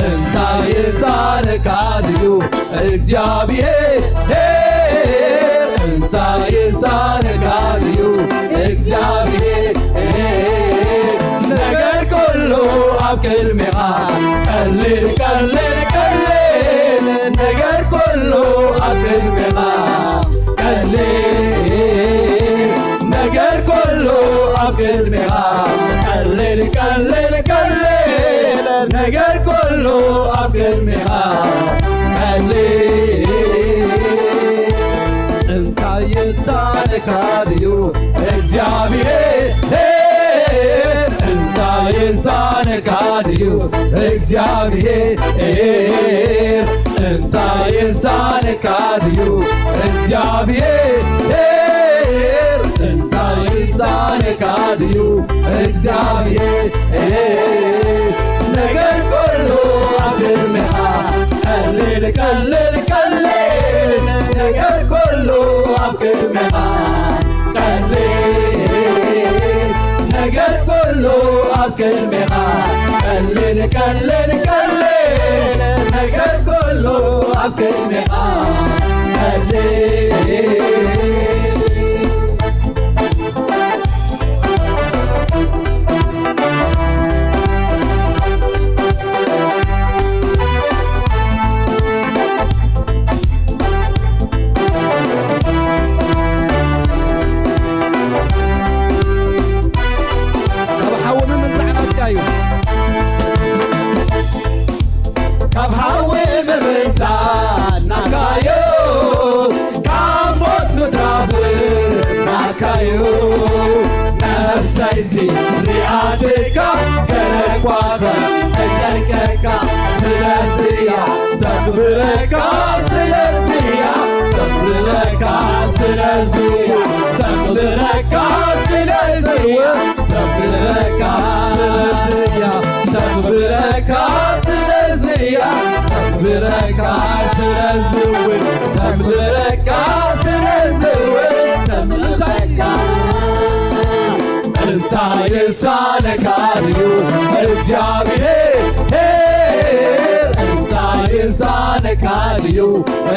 እንታይ ይሳነካ ድዩ እግዚኣብሔር? እንታይ ይሳነካ ድዩ እግዚኣብሔር? ነገር ኩሉ ኣብ ቅድሜኻ ቀሊል ቀሊል ቀሊል ነገር ኩሉ ኣብ ቅድሜኻ ቀሊል ነገር ኩሉ ኣብ ቅድሜኻ ቀሊል ቀሊል ቀሊል ነገር ኩሉ ኣብ ቅድሜኻ ቀሊል እንታይ ይሳነካ ድዩ እግዚኣብሔር እንታይ ይሳነካ ድዩ እግዚኣብሔር እንታይ ይሳነካ ድዩ እግዚኣብሔር እንታይ ይሳነካ ድዩ እግዚኣብሔር ነገር ኩሉ ኣብ ቅድሜኻ ቀሊል ቀሊል ቀሊል ነገር ኩሉ ኣብ ቅድሜኻ ቀሊል ነገር ኩሉ ኣብ ቅድሜኻ ቀሊል ቀሊል ቀሊል ነገር ኩሉ ኣብ ቅድሜኻ ቀሊል ካብ ሓዊ ምምንዛዕ ናትካ እዩ። ካብ ሓዊ ምምንዛዕ ናትካ እዩ። ካብ ሞት ምትራፍ ናትካ እዩ። ነፍሰይሲ ሪኣትካ ገለ እኳ ከይተጨንቀካ ስለዚያ ተኽብረካ ስለዚያ ተኽብረካ ስለዚያ ተኽብረካ ስለዚያ ተኽብረካ ስለዚያ ተኽብረካ ስለዚያ ተኽብረካ ስለዝውን ተኽብረካ ስለዝውን ተምንታያ እንታይ ይሳነካ እዩ እግዚኣብሔር እንታይ ይሳነካ እዩ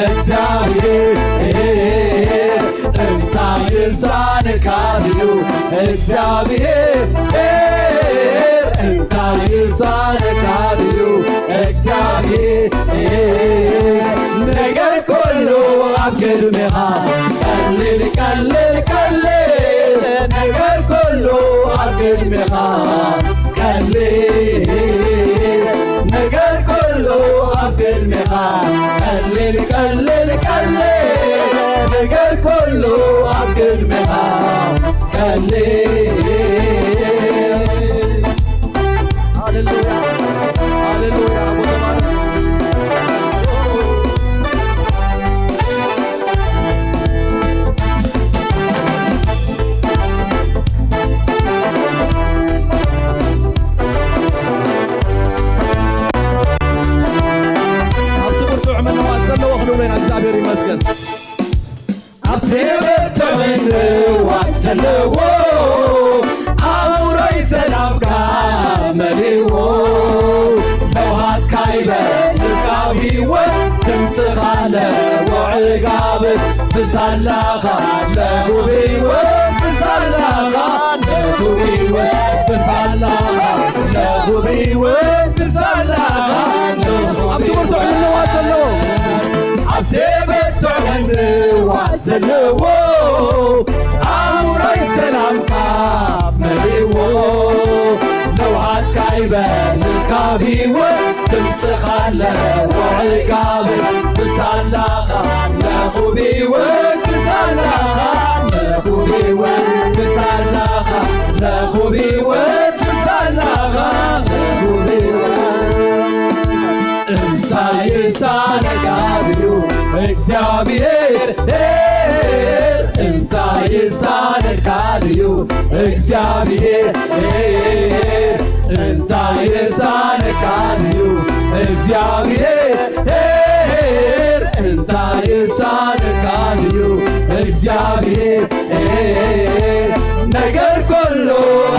እግዚኣብሔር እንታይ ይሳነካ እዩ እግዚኣብሔር እንታይ ይሳነካ እዩ እግዚኣብሔር ነገር ኩሉ ኣብ ቅድሜኻ ቀሊል ቀሊል ቀሊል ነገር ኩሉ ኣብ ቅድሜኻ ቀሊል ቅድሜኻ ቀሊል፣ ቀሊል፣ ቀሊል፣ ነገር ኩሉ ኣብ ቅድሜኻ ቀሊል። ሃሌሉያ፣ ሃሌሉያ። ኣቦ ተባረክ። ኣብቲ ብርቱዕ ምንዋት ዘለዎ ክልውለና እግዚኣብሔር ይመስገን። ኣብቲ ብርቱዕ ምንዋት ዘለዎ ኣእምሮይ ሰላምካ መሊዎ። ለውሃትካ ይበልጽ ካብ ህይወት ድምጽኻ ኣለዎ ዕጋብ። ብሳላኻ ኣለኹ ብህይወት፣ ብሳላኻ ኣለኹ ብህይወት፣ ብሳላኻ ኣለኹ ብህይወት፣ ብሳላኻ ኣለኹ ኣብቲ ብርቱዕ ምንዋት ዘለዎ፣ ኣብቲ ብርቱዕ ምንዋት ዘለዎ ኣእምሮይ ሰላምካ መሊዎ። ለውሃትካ ይበልጽ ካብ ህይወት ድምጽኻ ኣለዎ ዕጋብ። ብሳላኻ ኣለኹ ብህይወት፣ ብሳላኻ ኣለኹ ብህይወት፣ ብሳላኻ ኣለኹ ብህይወት፣ ብሳላኻ ኣለኹ ብህይወት። እንታይ ይሳነካ ድዩ እግዚኣብሔር? እንታይ ይሳነካ ድዩ እግዚኣብሔር? እንታይ ይሳነካ ድዩ እግዚኣብሔር? እንታይ ይሳነካ ድዩ እግዚኣብሔር? ነገር ኩሉ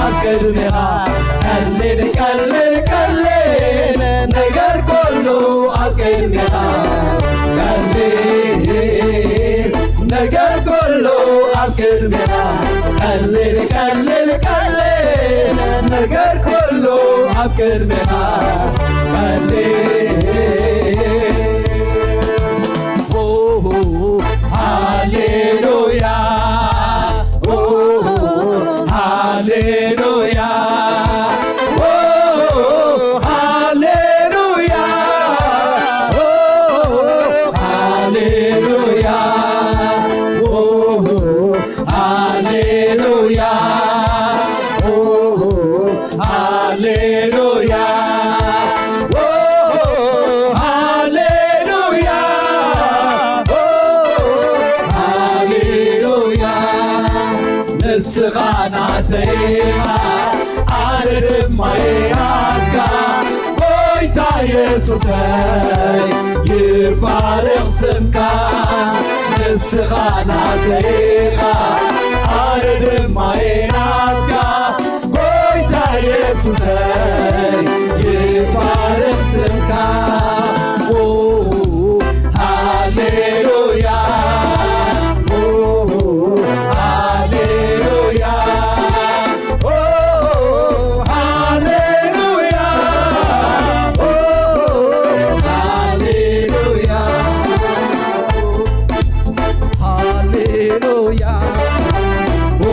ኣብ ቅድሜኻ ቀሊል፣ ቀሊል፣ ቀሊል፣ ነገር ኩሉ ኣብ ቅድሜኻ ቀሊል፣ ነገር ኩሉ ኣብ ቅድሜኻ ቀሊል፣ ቀሊል፣ ቀሊል፣ ነገር ኩሉ ኣብ ቅድሜኻ ቀሊል። ሃሌሉያ፣ ሃሌሉያ፣ ሃሌሉያ፣ ሃሌሉያ፣ ሃሌሉያ። ሃሌሉያ፣ ኦ፣ ሃሌሉያ፣ ኦ፣ ሃሌሉያ። ንስኻ ናተይ ኢኻ፣ ኣነ ድማ እየ ናትካ። ጎይታ ኢየሱሰይ፣ ይባረኽ ስምካ። ንስኻ ናተይ ኢኻ፣ ኣነ ድማ እየ ናትካ። ጎይታ ኢየሱሰይ፣ ይባረኽ ስምካ። ኦ፣ ሃሌሉያ፣ ኦ፣ ሃሌሉያ፣ ኦ፣ ሃሌሉያ፣ ኦ፣ ሃሌሉያ። ሃሌሉያ፣ ኦ፣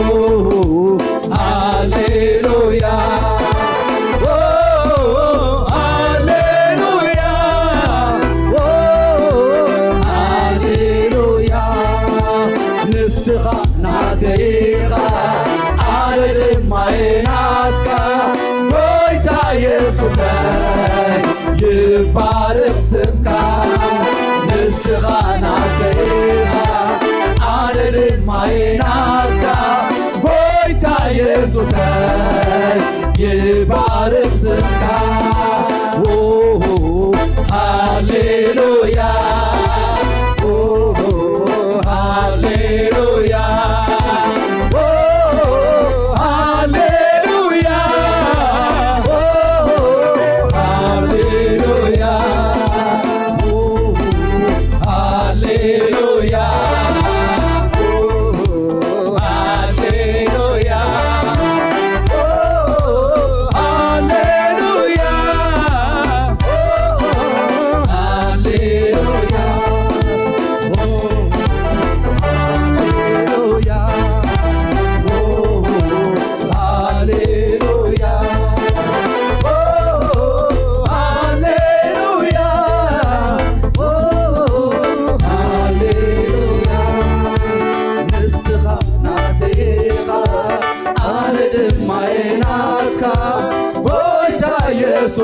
ሃሌሉያ፣ ኦ፣ ሃሌሉያ፣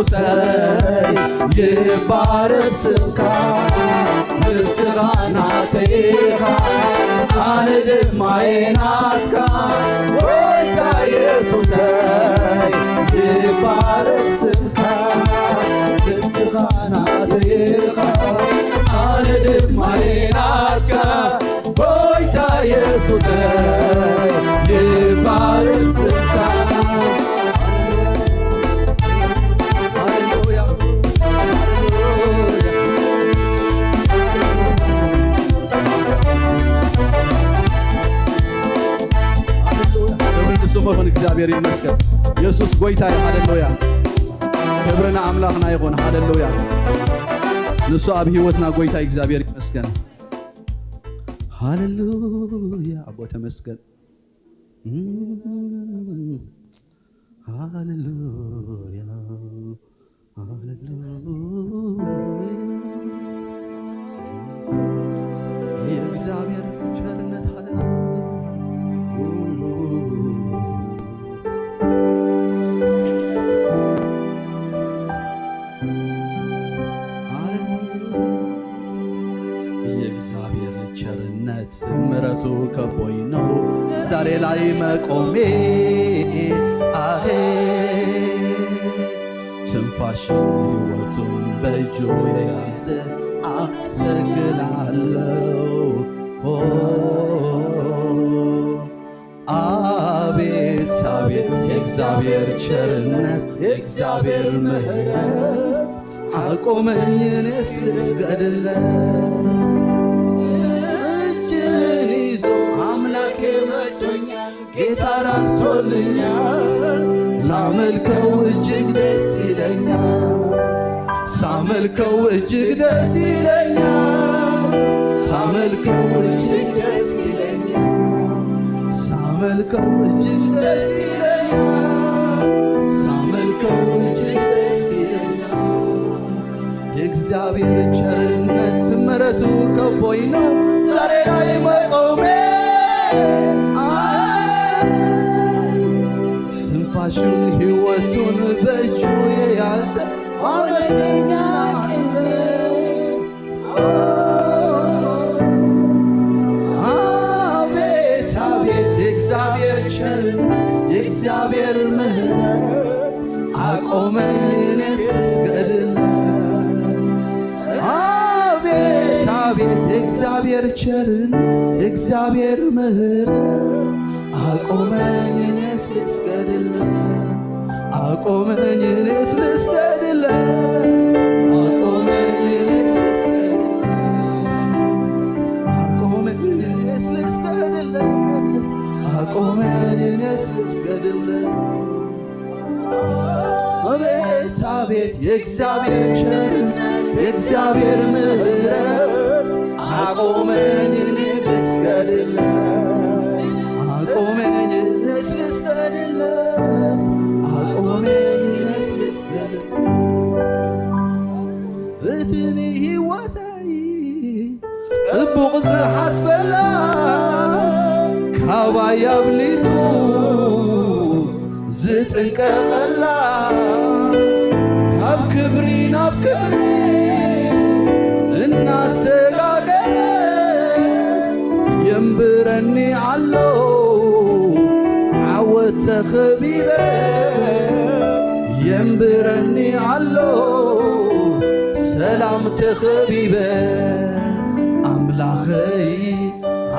ኢየሱሰይ ይባረክ ስምካ፣ ንስኻ ናተይ ኢኻ፣ ኣነ ድማ እየ ናትካ። ጎይታ ኢየሱሰይ ይባረክ ስምካ፣ ንስኻ ናተይ ኢኻ፣ ኣነ ድማ እየ ናትካ። ጎይታ ኢየሱሰይ ይባረክ ስምካ። ሃሌሉያ፣ ሃሌሉያ፣ ሃሌሉያ። ክብሪ ንስሙ ይኹን፣ እግዚኣብሔር ይመስገን። ኢየሱስ ጎይታ እዩ። ሃሌሉያ። ክብሪ ንኣምላኽና ይኹን። ሃሌሉያ። ንሱ ኣብ ህይወትና ጎይታ እዩ። እግዚኣብሔር ይመስገን። ሃሌሉያ። ኣቦ ተመስገን። ሃሌሉያ፣ ሃሌሉያ። የእግዚኣብሔር ቸርነት፣ ሃሌሉያ። ሃሌሉያ። የእግዚኣብሔር ቸርነት ምሕረቱ ከቦኝ ነው ዛሬ ላይ መቆሜ። አሄ ትንፋሽ ሕይወቱን በእጁ የያዘ አመሰግናለሁ። ኦ አቤት አቤት የእግዚአብሔር ቸርነት የእግዚአብሔር ምሕረት አቆመኝ እኔስ ልስገድለት። እጅን ይዞ አምላኬ ረድቶኛል፣ ጌታ ራርቶልኛል። ሳመልከው እጅግ ደስ ይለኛል፣ ሳመልከው እጅግ ደስ ይለኛል፣ ሳመልከው እጅግ ደስ ይለኛል፣ ሳመልከው እጅግ ደስ ይለኛል፣ ሳመልከው እጅግ ደስ ይለኛል። የእግዚአብሔር ቸርነት ምሕረቱ ከቦኝ ነው ዛሬ ላይ መቆሜ። አይ ትንፋሹን ሕይወቱን በእጁ የያዘ አመስለኛ አለ። አቤት አቤት የእግዚአብሔር ቸርነት የእግዚአብሔር ምሕረት አቆመኝ እኔስ ልስገድለት። አቤት አቤት የእግዚአብሔር ቸርነት የእግዚአብሔር ምሕረት አቆመኝ እኔስ ልስገድለት። አቆመኝ እኔስ ልስገድለት። አቆመኝ እኔስ ልስገድለት። አቆመኝ እኔስ ልስገድለት። አቆመኝ እኔስ ልስገድለት። አቤት አቤት የእግዚአብሔር ቸርነት የእግዚአብሔር ምሕረት አቆመኝ እኔ ልስገድለት። አቆመኝ እኔስ ልስገድለት። አቆመኝ እኔስ ልስገድለት። እቲ ንህይወተይ ጽቡቕ ዝሓሰላ ካባይ ኣብሊጹ ዝጥንቀቐላ ካብ ክብሪ ናብ ክብሪ እናሰጋገረ የንብረኒ ኣሎ ዓወት ተኸቢበ የንብረኒ ኣሎ ሰላም ተኸቢበ ኣምላኸይ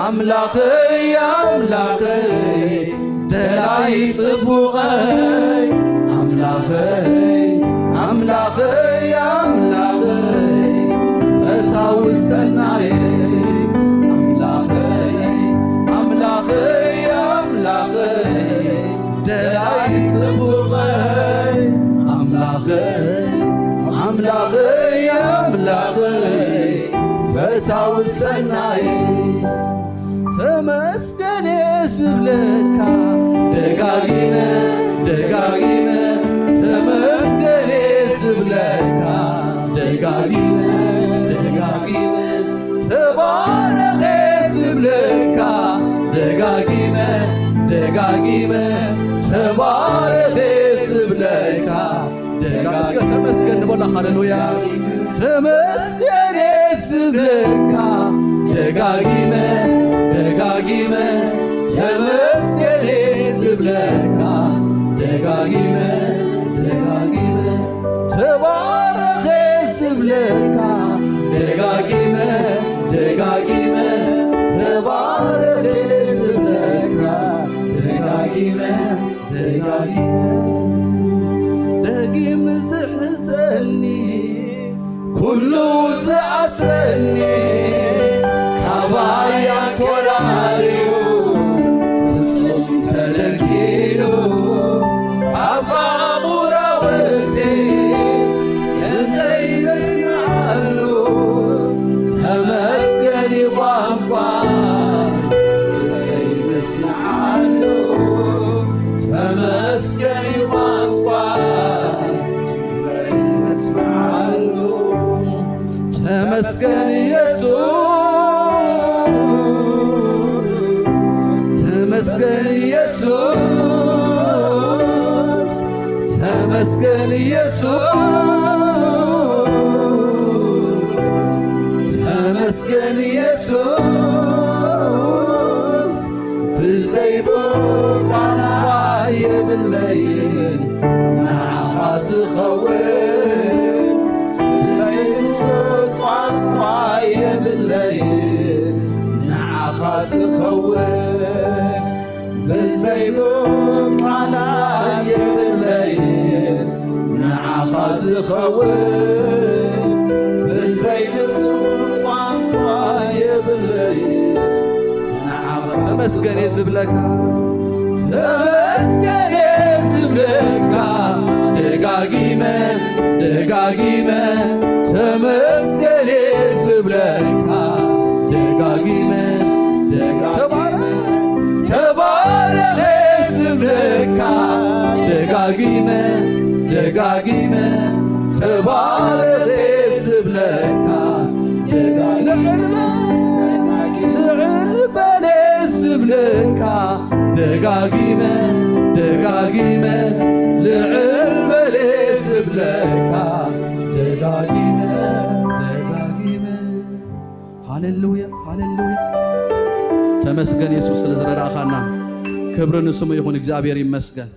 ኣምላኸይ ኣምላኸይ ደላይ ጽቡቐይ ኣምላኸይ ኣምላኸይ ኣምላኸይ ፈታዊ ሰናየ ኣምላኸይ ኣምላኸይ ኣምላኸይ ደላይ ጽቡቐይ ኣምላኸይ ኣምላኸይ ኣምላኸይ ፈታዊ ሰናይ ተመስገን ዝብለካ ደጋጊመ ደጋጊመ ተመስገን ዝብለካ ደጋጊመ ደጋጊመ ተባረኸ ዝብለካ ደጋጊመ ደጋጊመ ተባረኸ ዝብለካ ደጋጊመ ሃሌሉያ። ተመስገን ዝብለካ ደጋጊመ፣ ደጋጊመ፣ ተመስገን ዝብለካ ደጋጊመ፣ ደጋጊመ፣ ተባረኸ ዝብለካ ደጋጊመ፣ ደጋጊመ፣ ተባረኸ ዝብለካ ደጋጊመ፣ ደጋጊመ፣ ደጊም ዝሕዘኒ፣ ኩሉ ዝኣስረኒ፣ ካባይ ኣኮራርዩ፣ ፍጹም ተደንኪሉ፣ ኣብ ኣቑራውቲ፣ ድምፀይ ዘስምዓሉ፣ ተመስገን ቋንቋ፣ ድምፀይ ዘስምዓሉ፣ ተመስገን ቋንቋ፣ ድምፀይ ዘስምዓሉ። ተመስገን ኢየሱስ፣ ተመስገን ኢየሱስ፣ ተመስገን ኢየሱስ፣ ተመስገን ኢየሱስ። ብዘይ ቃላት የብለይን ንዓኻ ዝኸውን፣ ብዘይ ንሱ ቋንቋ የብለይን ንዓኻ ዝኸውን። ብዘይ ቃላት የብለይን ንዓኻ ዝኸውን፣ ብዘይ ንሱ ቋንቋ የብለይን ንዓኻ። ተመስገን እየ ዝብለካ፣ ተመስገን እየ ዝብለካ፣ ደጋጊመ፣ ደጋጊመ፣ ተመስገን እየ ዝብለካ፣ ደጋጊመ፣ ደጋ-፣ ተባረኽ፣ ተባረኽ እየ ዝብለካ፣ ደጋጊመ፣ ደጋጊመ፣ ተባረኽ እየ ዝብለካ፣ ደጋ-፣ ንዕልበ፣ ንዕልበ እየ ዝብለካ፣ ደጋጊመ፣ ደጋጊመ፣ ልዕል በል እየ ዝብለካ፣ ደጋጊመ፣ ደጋጊመ። ሃሌሉያ፣ ሃሌሉያ። ተመስገን የሱስ ስለ ዝረዳእኻና። ክብሪ ንስሙ ይኹን። እግዚኣብሔር ይመስገን።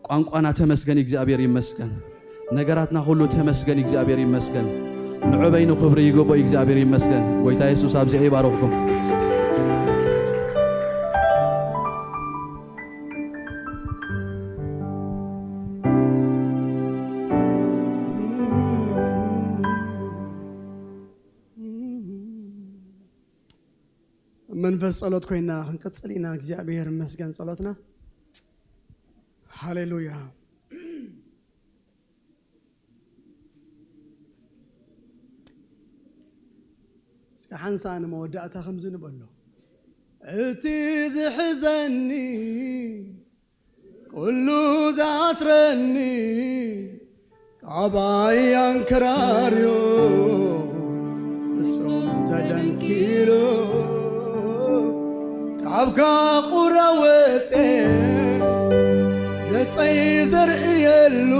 ቋንቋና ተመስገን፣ እግዚኣብሔር ይመስገን። ነገራትና ሁሉ ተመስገን፣ እግዚኣብሔር ይመስገን። ንዑ በይኑ ክብሪ ይግብኦ፣ እግዚኣብሔር ይመስገን። ጎይታ የሱስ ኣብዚሐ ይባርኽኩም። መንፈስ ጸሎት ኮይና ክንቅጽል ኢና። እግዚኣብሔር ይመስገን ጸሎትና። ሃሌሉያ። እስከ ሓንሳእ ንመወዳእታ ከምዚ ንበሎ። እቲ ዝሕዘኒ፣ ኩሉ ዝኣስረኒ፣ ካባይ ኣንከራርዮ፣ ፍጹም ተደንኪሩ፣ ካብካ ቁረ ወጼ፣ ገጸይ ዘርእየሉ፣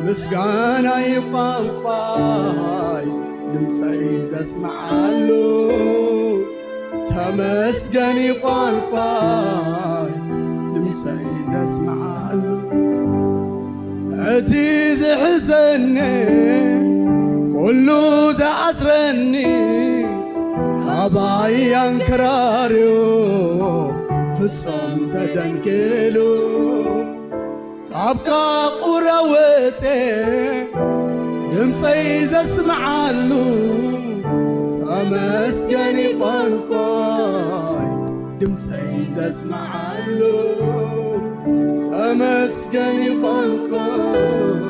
ምስጋናይ ቋንቋይ፣ ድምፀይ ዘስምዓሉ፣ ተመስገን ቋንቋይ፣ ድምፀይ ዘስምዓሉ። እቲ ዝሕዘኒ፣ ኩሉ ዝኣስረኒ፣ ካባይ ኣንከራርዮ፣ ፍጹም ተደንኪሉ። ካብ ቃቁራ ወጼ ድምፀይ ዘስምዓሉ፣ ተመስገን ቋንቋይ ድምፀይ ዘስምዓሉ፣ ተመስገን ቋንቋይ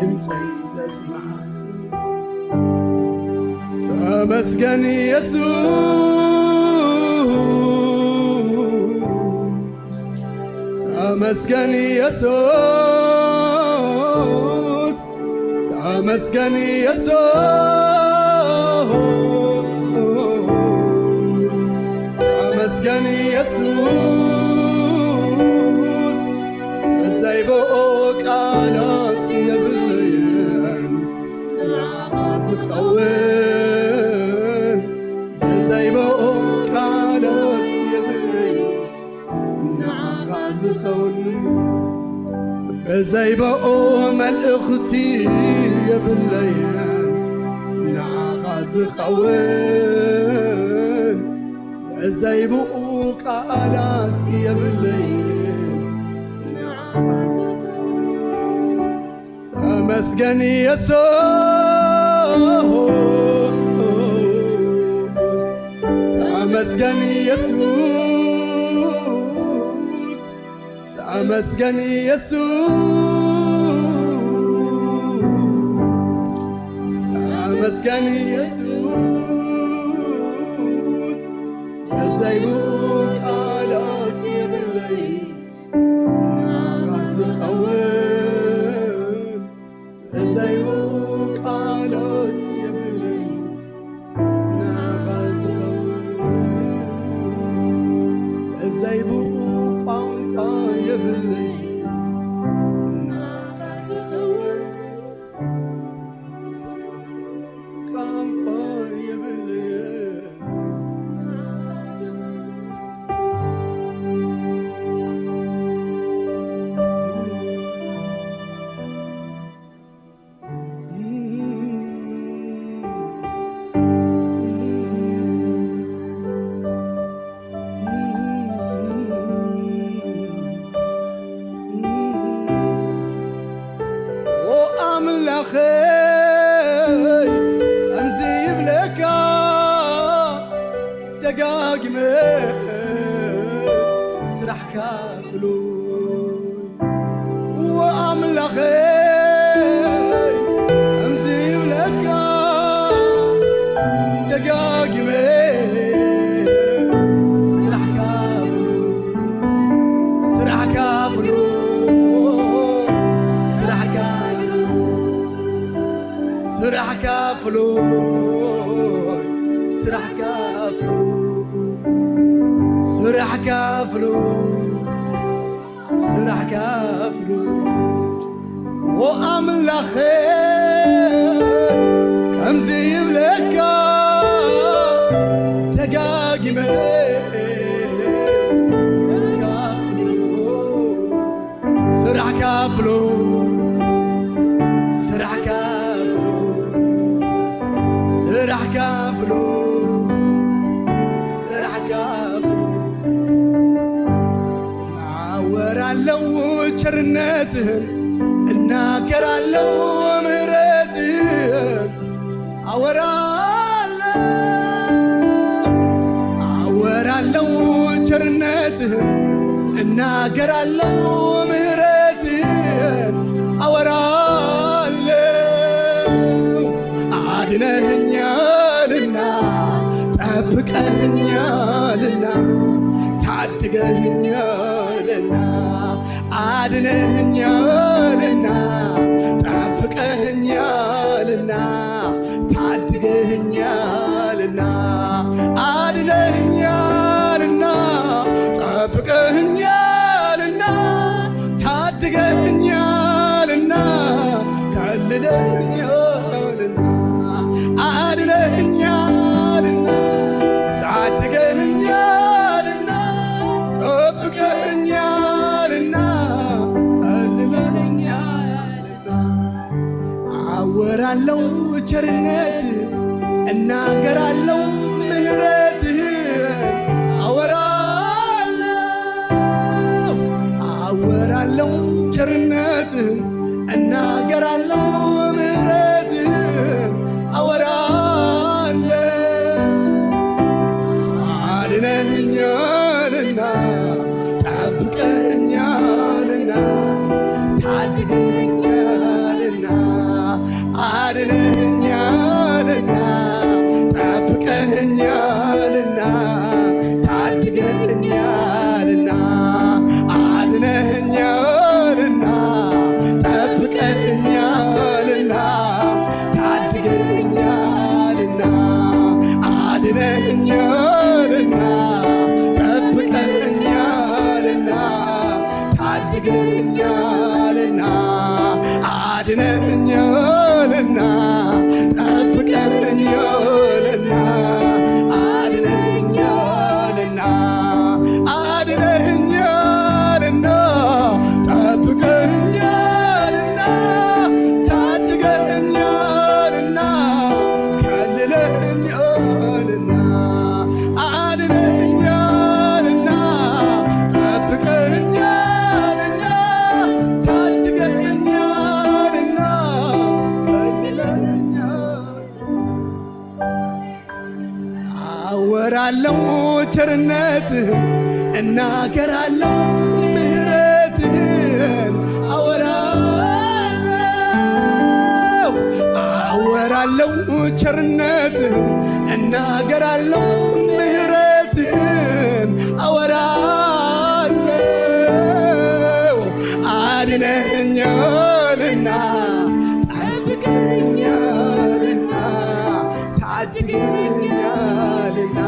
ድምፀይ ዘስምዓሉ። ተመስገን የሱስ፣ ተመስገን የሱስ፣ ተመስገን የሱስ፣ ተመስገን የሱስ። ብዘይ ብኡ ቃላት የብለይ። ዝኸውን፣ ብዘይ ብኡ ቃላት የብለይ ንዓኻ ዝኸውን። ብዘይ ብኡ መልእኽቲ የብለይ ንዓኻ ዝኸውን። ብዘይ ብኡ ቃላት የብለይ ንዓኻ ዝኸውን። ተመስገን የሱስ፣ ተመስገን የሱስ፣ ተመስገን የሱስ፣ ተመስገን የሱስ። ብዘይ ብኡ ቃላት የብለይ ናኻ ዝኸውን። ብዘይ ብኡ ቃላት የብለይ ናኻ ዝኸውን። ብዘይ ብኡ ቋንቋ የብለይ ናኻ ዝኸውን። ቋንቋ የብለይ። ኦ ኣምላኸይ፣ ከምዚ ይብለካ ደጋጊመ፣ ስራሕካ ፍሉይ። ኦ ኣምላኸይ፣ ከምዚ ይብለካ ደጋጊመ፣ ስራሕካ ፍሉይ፣ ስራሕካ ፍሉይ፣ ስራሕካ ፍሉይ፣ ስራሕካ ፍሉይ፣ ስራሕካ ፍሉይ፣ ስራሕካ ፍሉይ። ስራሕ ከፍሉ። ኦ ኣምላኸይ፣ ከምዚ ይብለካ ደጋጊመ፣ ስራሕ ከፍሉ፣ ስራሕ ከፍሉ፣ ስራሕ ከፍሉ፣ ስራሕ ከፍሉ። እናወራለሁ ቸርነትህን፣ እናገራለሁ ምሕረትህን። አወራለሁ፣ አወራለሁ ቸርነትህን፣ እናገራለሁ ምሕረትህን። አወራለሁ፣ አድነኸኛልና፣ ጠብቀኸኛልና፣ ታድገኸኛልና፣ አድነኸኛልና፣ ጠብቀኸኛልና፣ ታድገኸኛልና፣ አድነኸኛልና፣ ጠብቀኸኛልና፣ ታድገኸኛልና፣ ከልለኸኛልና፣ አድነኸኛልና፣ ታድገኸኛልና፣ ጠብቀኸኛልና፣ ከልለኸኛልና። አወራለሁ ቸርነትህን፣ እናገራለሁ ምሕረትህን። አወራለሁ፣ አወራለሁ ቸርነትህን፣ እናገራለሁ ምሕረትህን። አወራለሁ፣ አድነኸኛልና፣ ጠብቀኸኛልና፣ ታድገኸኛልና፣ አድነኸኛልና፣ ጠብቀኸኛልና፣ ታድገኸኛልና፣ አድነኸኛልና፣ ጠብቀኸኛልና፣ አለው ቸርነትህን፣ እናገራለሁ ምሕረትህን፣ አወራለሁ፣ አወራለሁ ቸርነትህን፣ እናገራለሁ ምሕረትህን፣ አወራለሁ። አድነኸኛልና፣ ጠብቀኸኛልና፣ ታድገኛልና፣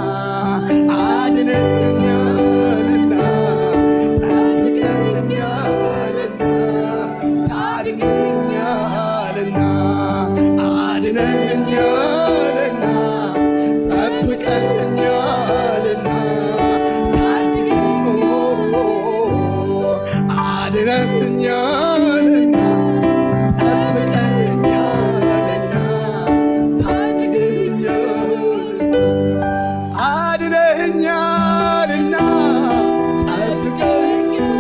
አድነኸኛልና፣ ጠብቀኸኛልና፣ ታድገኛልና፣ አድነኸኛልና፣ ጠብቀኸኛልና፣ ታድገ-፣ አድነኸኛልና፣ ጠብቀኸኛልና፣ ታድገኛልና፣ አድነኸኛልና፣ ጠብቀኸኛልና።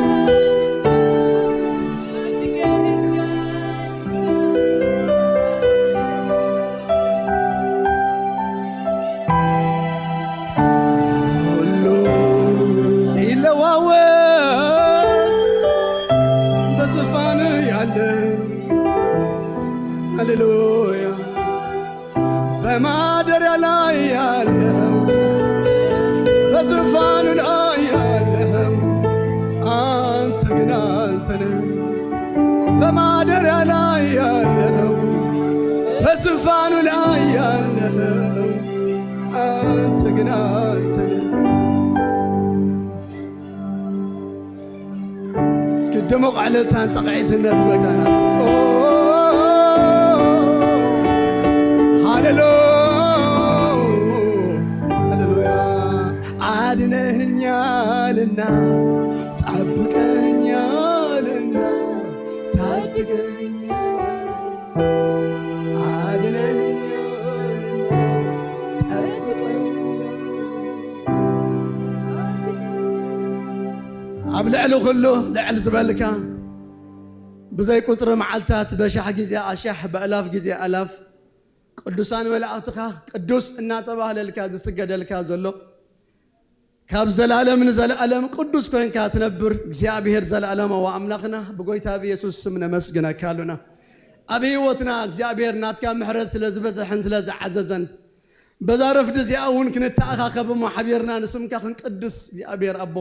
ሁሉ ሲለዋወጥ በዙፋን ያለ፣ ሃሌሉያ፣ በማደሪያ ላይ ያለው፣ በዙፋኑ ላይ ያለው አንተ ግን አንተ ነህ። በማደሪያ ላይ ያለው፣ በዙፋኑ ላይ ያለው አንተ ግን አንተ ነህ። እስኪ ድሙቕ ዕልልታን ጣቕዒትን ነዚ ጎይታና። ኦ፣ ሃሌሉ-፣ ሃሌሉያ። አድነኸኛልና፣ ጠብቀኸኛልና፣ ታድገኸኛልና፣ አድነኸኛልና፣ ጠብቀኸኛልና። ኣብ ልዕሊ ኩሉ ልዕል ዝበልካ፣ ብዘይ ቁጽሪ መዓልታት በሻሕ ግዜ ኣሻሕ፣ በእላፍ ግዜ ኣላፍ ቅዱሳን መላእኽትኻ ቅዱስ እናተባህለልካ ዝስገደልካ ዘሎ፣ ካብ ዘላለም ንዘላለም ቅዱስ ኮይንካ ትነብር እግዚኣብሔር ዘላለማዊ ኣምላኽና፣ ብጎይታ ብየሱስ ስም ነመስግነካ ኣሎና። ኣብ ህይወትና እግዚኣብሔር ናትካ ምሕረት ስለ ዝበዝሕን ስለ ዝዓዘዘን፣ በዛ ረፍዲ እዚኣ እውን ክንተኣኻኸብ እሞ ሓቢርና ንስምካ ክንቅድስ እግዚኣብሔር ኣቦ፣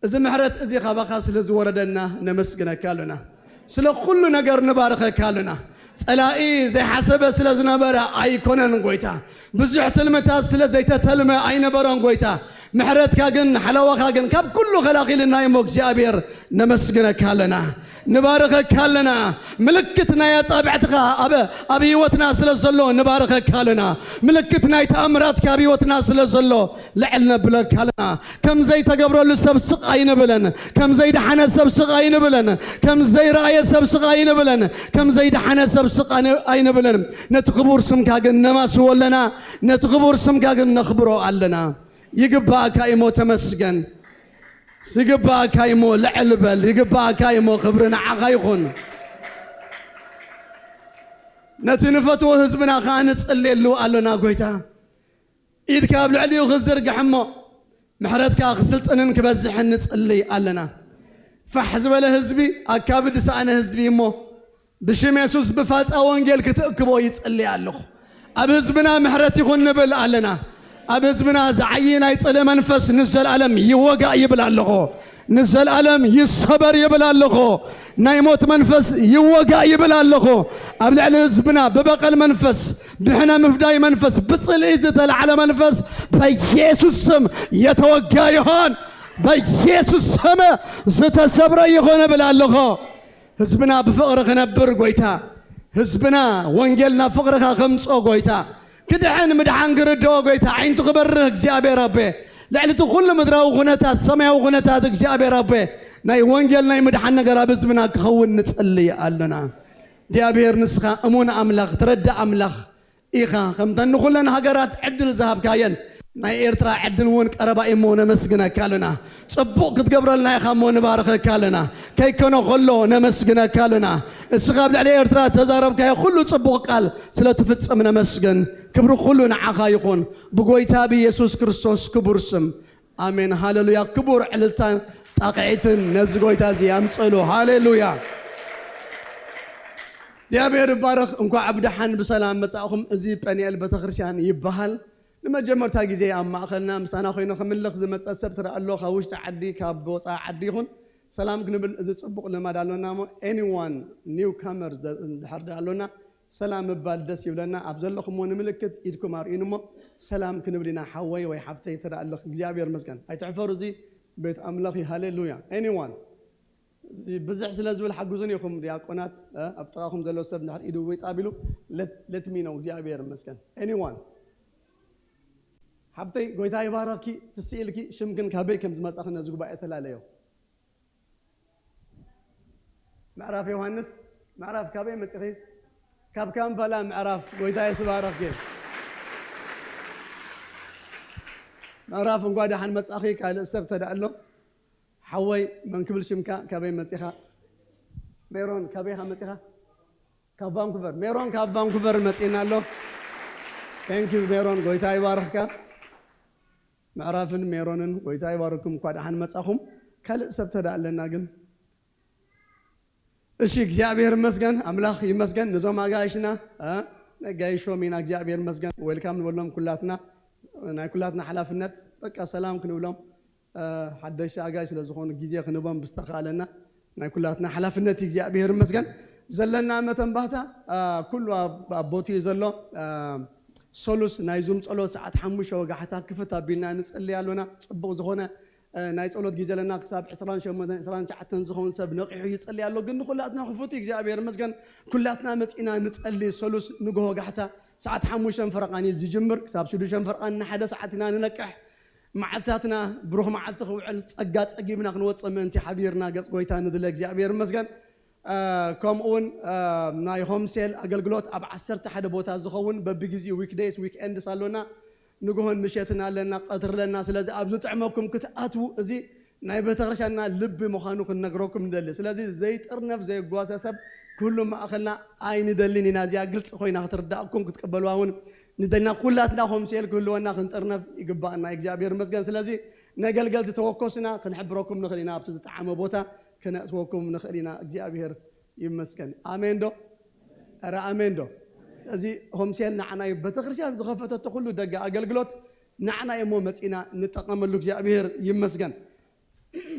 እዚ ምሕረት እዚ ካባኻ ስለ ዝወረደና ነመስግነካ ኣሎና። ስለ ኩሉ ነገር ንባርኸካ ኣሎና። ጸላኢ ዘይሓሰበ ስለ ዝነበረ ኣይኮነን ጎይታ። ብዙሕ ትልምታት ስለ ዘይተተልመ ኣይነበረን ጎይታ። ምሕረትካ ግን ሓለዋኻ ግን ካብ ኩሉ ከላኺልና እሞ እግዚኣብሔር ነመስግነካ ኣለና። ንባርኸካ ኣለና። ምልክት ናይ ኣጻብዕትኻ ኣብ፣ ኣብ ህይወትና ስለ ዘሎ ንባርኸካ ኣለና። ምልክት ናይ ተኣምራትካ ኣብ ህይወትና ስለ ዘሎ ልዕል ነብለካ ኣለና። ከም ዘይተገብረሉ ሰብ ስቕ ኣይንብልን። ከም ዘይደሓነ ሰብ ስቕ ኣይንብልን። ከም ዘይረኣየ ሰብ ስቕ ኣይንብልን። ከም ዘይደሓነ ሰብ ስቕ ኣነ-፣ ኣይንብልን። ነቲ ክቡር ስምካ ግን ነማስዎ ኣለና። ነቲ ክቡር ስምካ ግን ነኽብሮ ኣለና። ይግባእካ እሞ ተመስገን። ይግባእካ እሞ ልዕል በል። ይግባእካ እሞ ክብሪ ንዓኻ ይኹን። ነቲ ንፈትዎ ህዝብና ኸኣ ንጽልየሉ ኣሎና ጎይታ። ኢድካ ኣብ ልዕሊኡ ክዝርግሕ እሞ ምሕረትካ ክስልጥንን ክበዝሕን ንጽልይ ኣለና። ፋሕ ዝበለ ህዝቢ፣ ኣካብድ ዝሰኣነ ህዝቢ እሞ ብሽም የሱስ ብፋጻ ወንጌል ክትእክቦ ይጽልይ ኣለኹ። ኣብ ህዝብና ምሕረት ይኹን ንብል ኣለና። ኣብ ህዝብና ዝዓዪ ናይ ጽልኢ መንፈስ ንዘለኣለም ይወጋእ ይብል ኣለኹ። ንዘለኣለም ይሰበር ይብል ኣለኹ። ናይ ሞት መንፈስ ይወጋእ ይብል ኣለኹ። ኣብ ልዕሊ ህዝብና ብበቐል መንፈስ፣ ብሕነ ምፍዳይ መንፈስ፣ ብጽልኢ ዝተላዕለ መንፈስ በኢየሱስ ስም የተወጋ ይሆን። በኢየሱስ ስም ዝተሰብረ ይኾን እብል ኣለኹ። ህዝብና ብፍቕሪ ክነብር ጎይታ፣ ህዝብና ወንጌል ናብ ፍቕርኻ ከምጽኦ ጎይታ፣ ክድሕን ምድሓን ክርድኦ ጎይታ፣ ዓይንቱ ክበርህ እግዚኣብሔር ኣቦ፣ ልዕሊ እቲ ኩሉ ምድራዊ ኩነታት፣ ሰማያዊ ኩነታት እግዚኣብሔር ኣቦ፣ ናይ ወንጌል ናይ ምድሓን ነገር ኣብ ህዝብና ክኸውን ንጽልይ ኣለና። እግዚኣብሔር ንስኻ እሙን ኣምላኽ፣ ትረድእ ኣምላኽ ኢኻ። ከምተን ንኹለን ሃገራት ዕድል ዝሃብካየን፣ ናይ ኤርትራ ዕድል እውን ቀረባ እዩ እሞ ነመስግነካ ኣለና። ጽቡቕ ክትገብረልና ኢኻ እሞ ንባርኸካ ኣለና። ከይከኖ ከሎ ነመስግነካ ኣለና። እስኻ ኣብ ልዕሊ ኤርትራ ተዛረብካዮ ኩሉ ጽቡቕ ቃል ስለ ትፍጽም ነመስግን። ክብሪ ኩሉ ንዓኻ ይኹን፣ ብጎይታ ብኢየሱስ ክርስቶስ ክቡር ስም። ኣሜን፣ ሃሌሉያ። ክቡር ዕልልታን ጣቕዒትን ነዚ ጎይታ እዚ ኣምጽእሉ። ሃሌሉያ። እግዚኣብሔር ይባረኽ። እንኳዕ ብደሓን ብሰላም መጻእኹም። እዚ ጴንኤል ቤተክርስትያን ይበሃል። ንመጀመርታ ግዜ ኣብ ማእኸልና ምሳና ኮይኑ ክምልኽ ዝመጸ ሰብ ትረኣ ኣሎ፣ ካብ ውሽጢ ዓዲ፣ ካብ ወጻኢ ዓዲ ይኹን፣ ሰላም ክንብል እዚ ጽቡቕ ልማድ ኣሎና እሞ፣ anyone new comer እንድሕር ደኣ ኣሎና፣ ሰላም ምባል ደስ ይብለና። ኣብ ዘለኹምዎ ንምልክት ኢድኩም ኣርእዩኒ እሞ፣ ሰላም ክንብል ኢና። ሓወይ ወይ ሓፍተይ እንተ ደኣ ኣለኽ፣ እግዚኣብሔር ይመስገን። ኣይትሕፈሩ፣ እዚ ቤት ኣምላኽ እዩ። ሃሌሉያ። Anyone? እዚ ብዝሕ ስለ ዝብል ሓግዙን ኢኹም ዲያቆናት፣ እ፣ ኣብ ጥቓኹም ዘሎ ሰብ እንድሕር ኢዱ ወይ ጣቢሉ፣ let፣ let me know። እግዚኣብሔር ይመስገን። Anyone? ሓብተይ፣ ጎይታ ይባረኽኪ። ትስኢልኪ፣ ሽምክን ካበይ ከም ዝመጻኺ ነዚ ጉባኤ ተላለዮ። ምዕራፍ ዮሃንስ፣ ምዕራፍ ካበይ መጺኺ? ካብ ካምፓላ ምዕራፍ። ጎይታ የስባረኽኪ። ምዕራፍ፣ እንኳ ደሓን መጻኺ። ካልእ ሰብ ተዳእሎ። ሓወይ፣ መን ክብል ሽምካ? ካበይ መጺኻ? ሜሮን፣ ካበይ ኢኻ መጺኻ? ካብ ቫንኩቨር። ሜሮን ካብ ቫንኩቨር መጺና ኣሎ። Thank you ሜሮን፣ ጎይታ ይባርኽካ። ምዕራፍን ሜሮንን ጎይታ ይባርኩም፣ እንኳ ደሓን መጻኹም። ካልእ ሰብ ተዳ ኣለና ግን? እሺ፣ እግዚኣብሔር ይመስገን፣ ኣምላኽ ይመስገን። ነዞም ኣጋይሽና፣ እ፣ ነጋይሾም ኢና፣ እግዚኣብሔር ይመስገን። ዌልካም ንበሎም ኩላትና፣ ናይ ኩላትና ሓላፍነት፣ በቃ ሰላም ክንብሎም፣ እ፣ ሓደሽቲ ኣጋይሽ ስለ ዝኾኑ ግዜ ክንቦም ብዝተኻእለና ናይ ኩላትና ሓላፍነት እዩ፣ እግዚኣብሔር ይመስገን። ዘለና መተንባህታ፣ እ፣ ኩሉ ኣብ፣ ኣብ ቦትኡ ዘሎ፣ እ፣ ሰሉስ ናይ ዙም ጸሎት ሰዓት ሓሙሽተ ወጋሕታ ክፍት ኣቢልና ንጸሊ ኣሎና። ጽቡቕ ዝኾነ፣ እ፣ ናይ ጸሎት ግዜ ኣለና። ክሳብ ዕስራን ሸሞንተን፣ ዕስራን ትሽዓተን ዝኸውን ሰብ ነቒሑ ይጸሊ ኣሎ። ግን ንኹላትና ክፉት እዩ፣ እግዚኣብሔር ይመስገን። ኩላትና መጺና ንጸሊ። ሰሉስ ንግሆ ወጋሕታ ሰዓት ሓሙሽተን ፈረቓን እዩ ዝጅምር። ክሳብ ሽዱሽተን ፈረቓን ንሓደ ሰዓት ኢና ንነቅሕ። መዓልታትና ብሩኽ መዓልቲ ክውዕል ጸጋ ጸጊብና ክንወጽእ ምእንቲ ሓቢርና ገጽ ጎይታ ንድለ፣ እግዚኣብሔር ይመስገን። እ፣ ከምኡ እውን፣ እ፣ ናይ ሆም ሴል ኣገልግሎት ኣብ ዓሰርተ ሓደ ቦታ ዝኸውን በብግዜኡ ዊክደይስ፣ ዊክኤንድስ ኣሎና። ንግሆን ምሸትን ኣለና፣ ቀትሪ ኣለና። ስለዚ ኣብ ዝጥዕመኩም ክትኣትዉ፣ እዚ ናይ ቤተክርስትያንና ልቢ ምዃኑ ክንነግረኩም ንደሊ። ስለዚ ዘይጥርነፍ፣ ዘይጓሰ ሰብ ክህሉ ማእኸልና ኣይንደልን ኢና። እዚኣ ግልፂ ኮይና ክትርዳእኩም ክትቅበልዋ እውን ንደልና። ኩላትና ሆም ሴል ክህልወና ክንጥርነፍ ይግባእና። እግዚኣብሔር ይመስገን። ስለዚ ነገልገልቲ ተወኮስና ክንሕብረኩም ንኽእል ኢና ኣብቲ ዝጠዓመ ቦታ። ከነእትወኩም ንኽእል ኢና። እግዚኣብሔር ይመስገን። ኣሜን ዶ? ኧረ ኣሜን ዶ? እዚ ሆምሴል ንዓና እዩ። ቤተክርስትያን ዝኸፈተቶ ኩሉ ደገ ኣገልግሎት ንዓና እሞ መጺና ንጠቐመሉ። እግዚኣብሔር ይመስገን።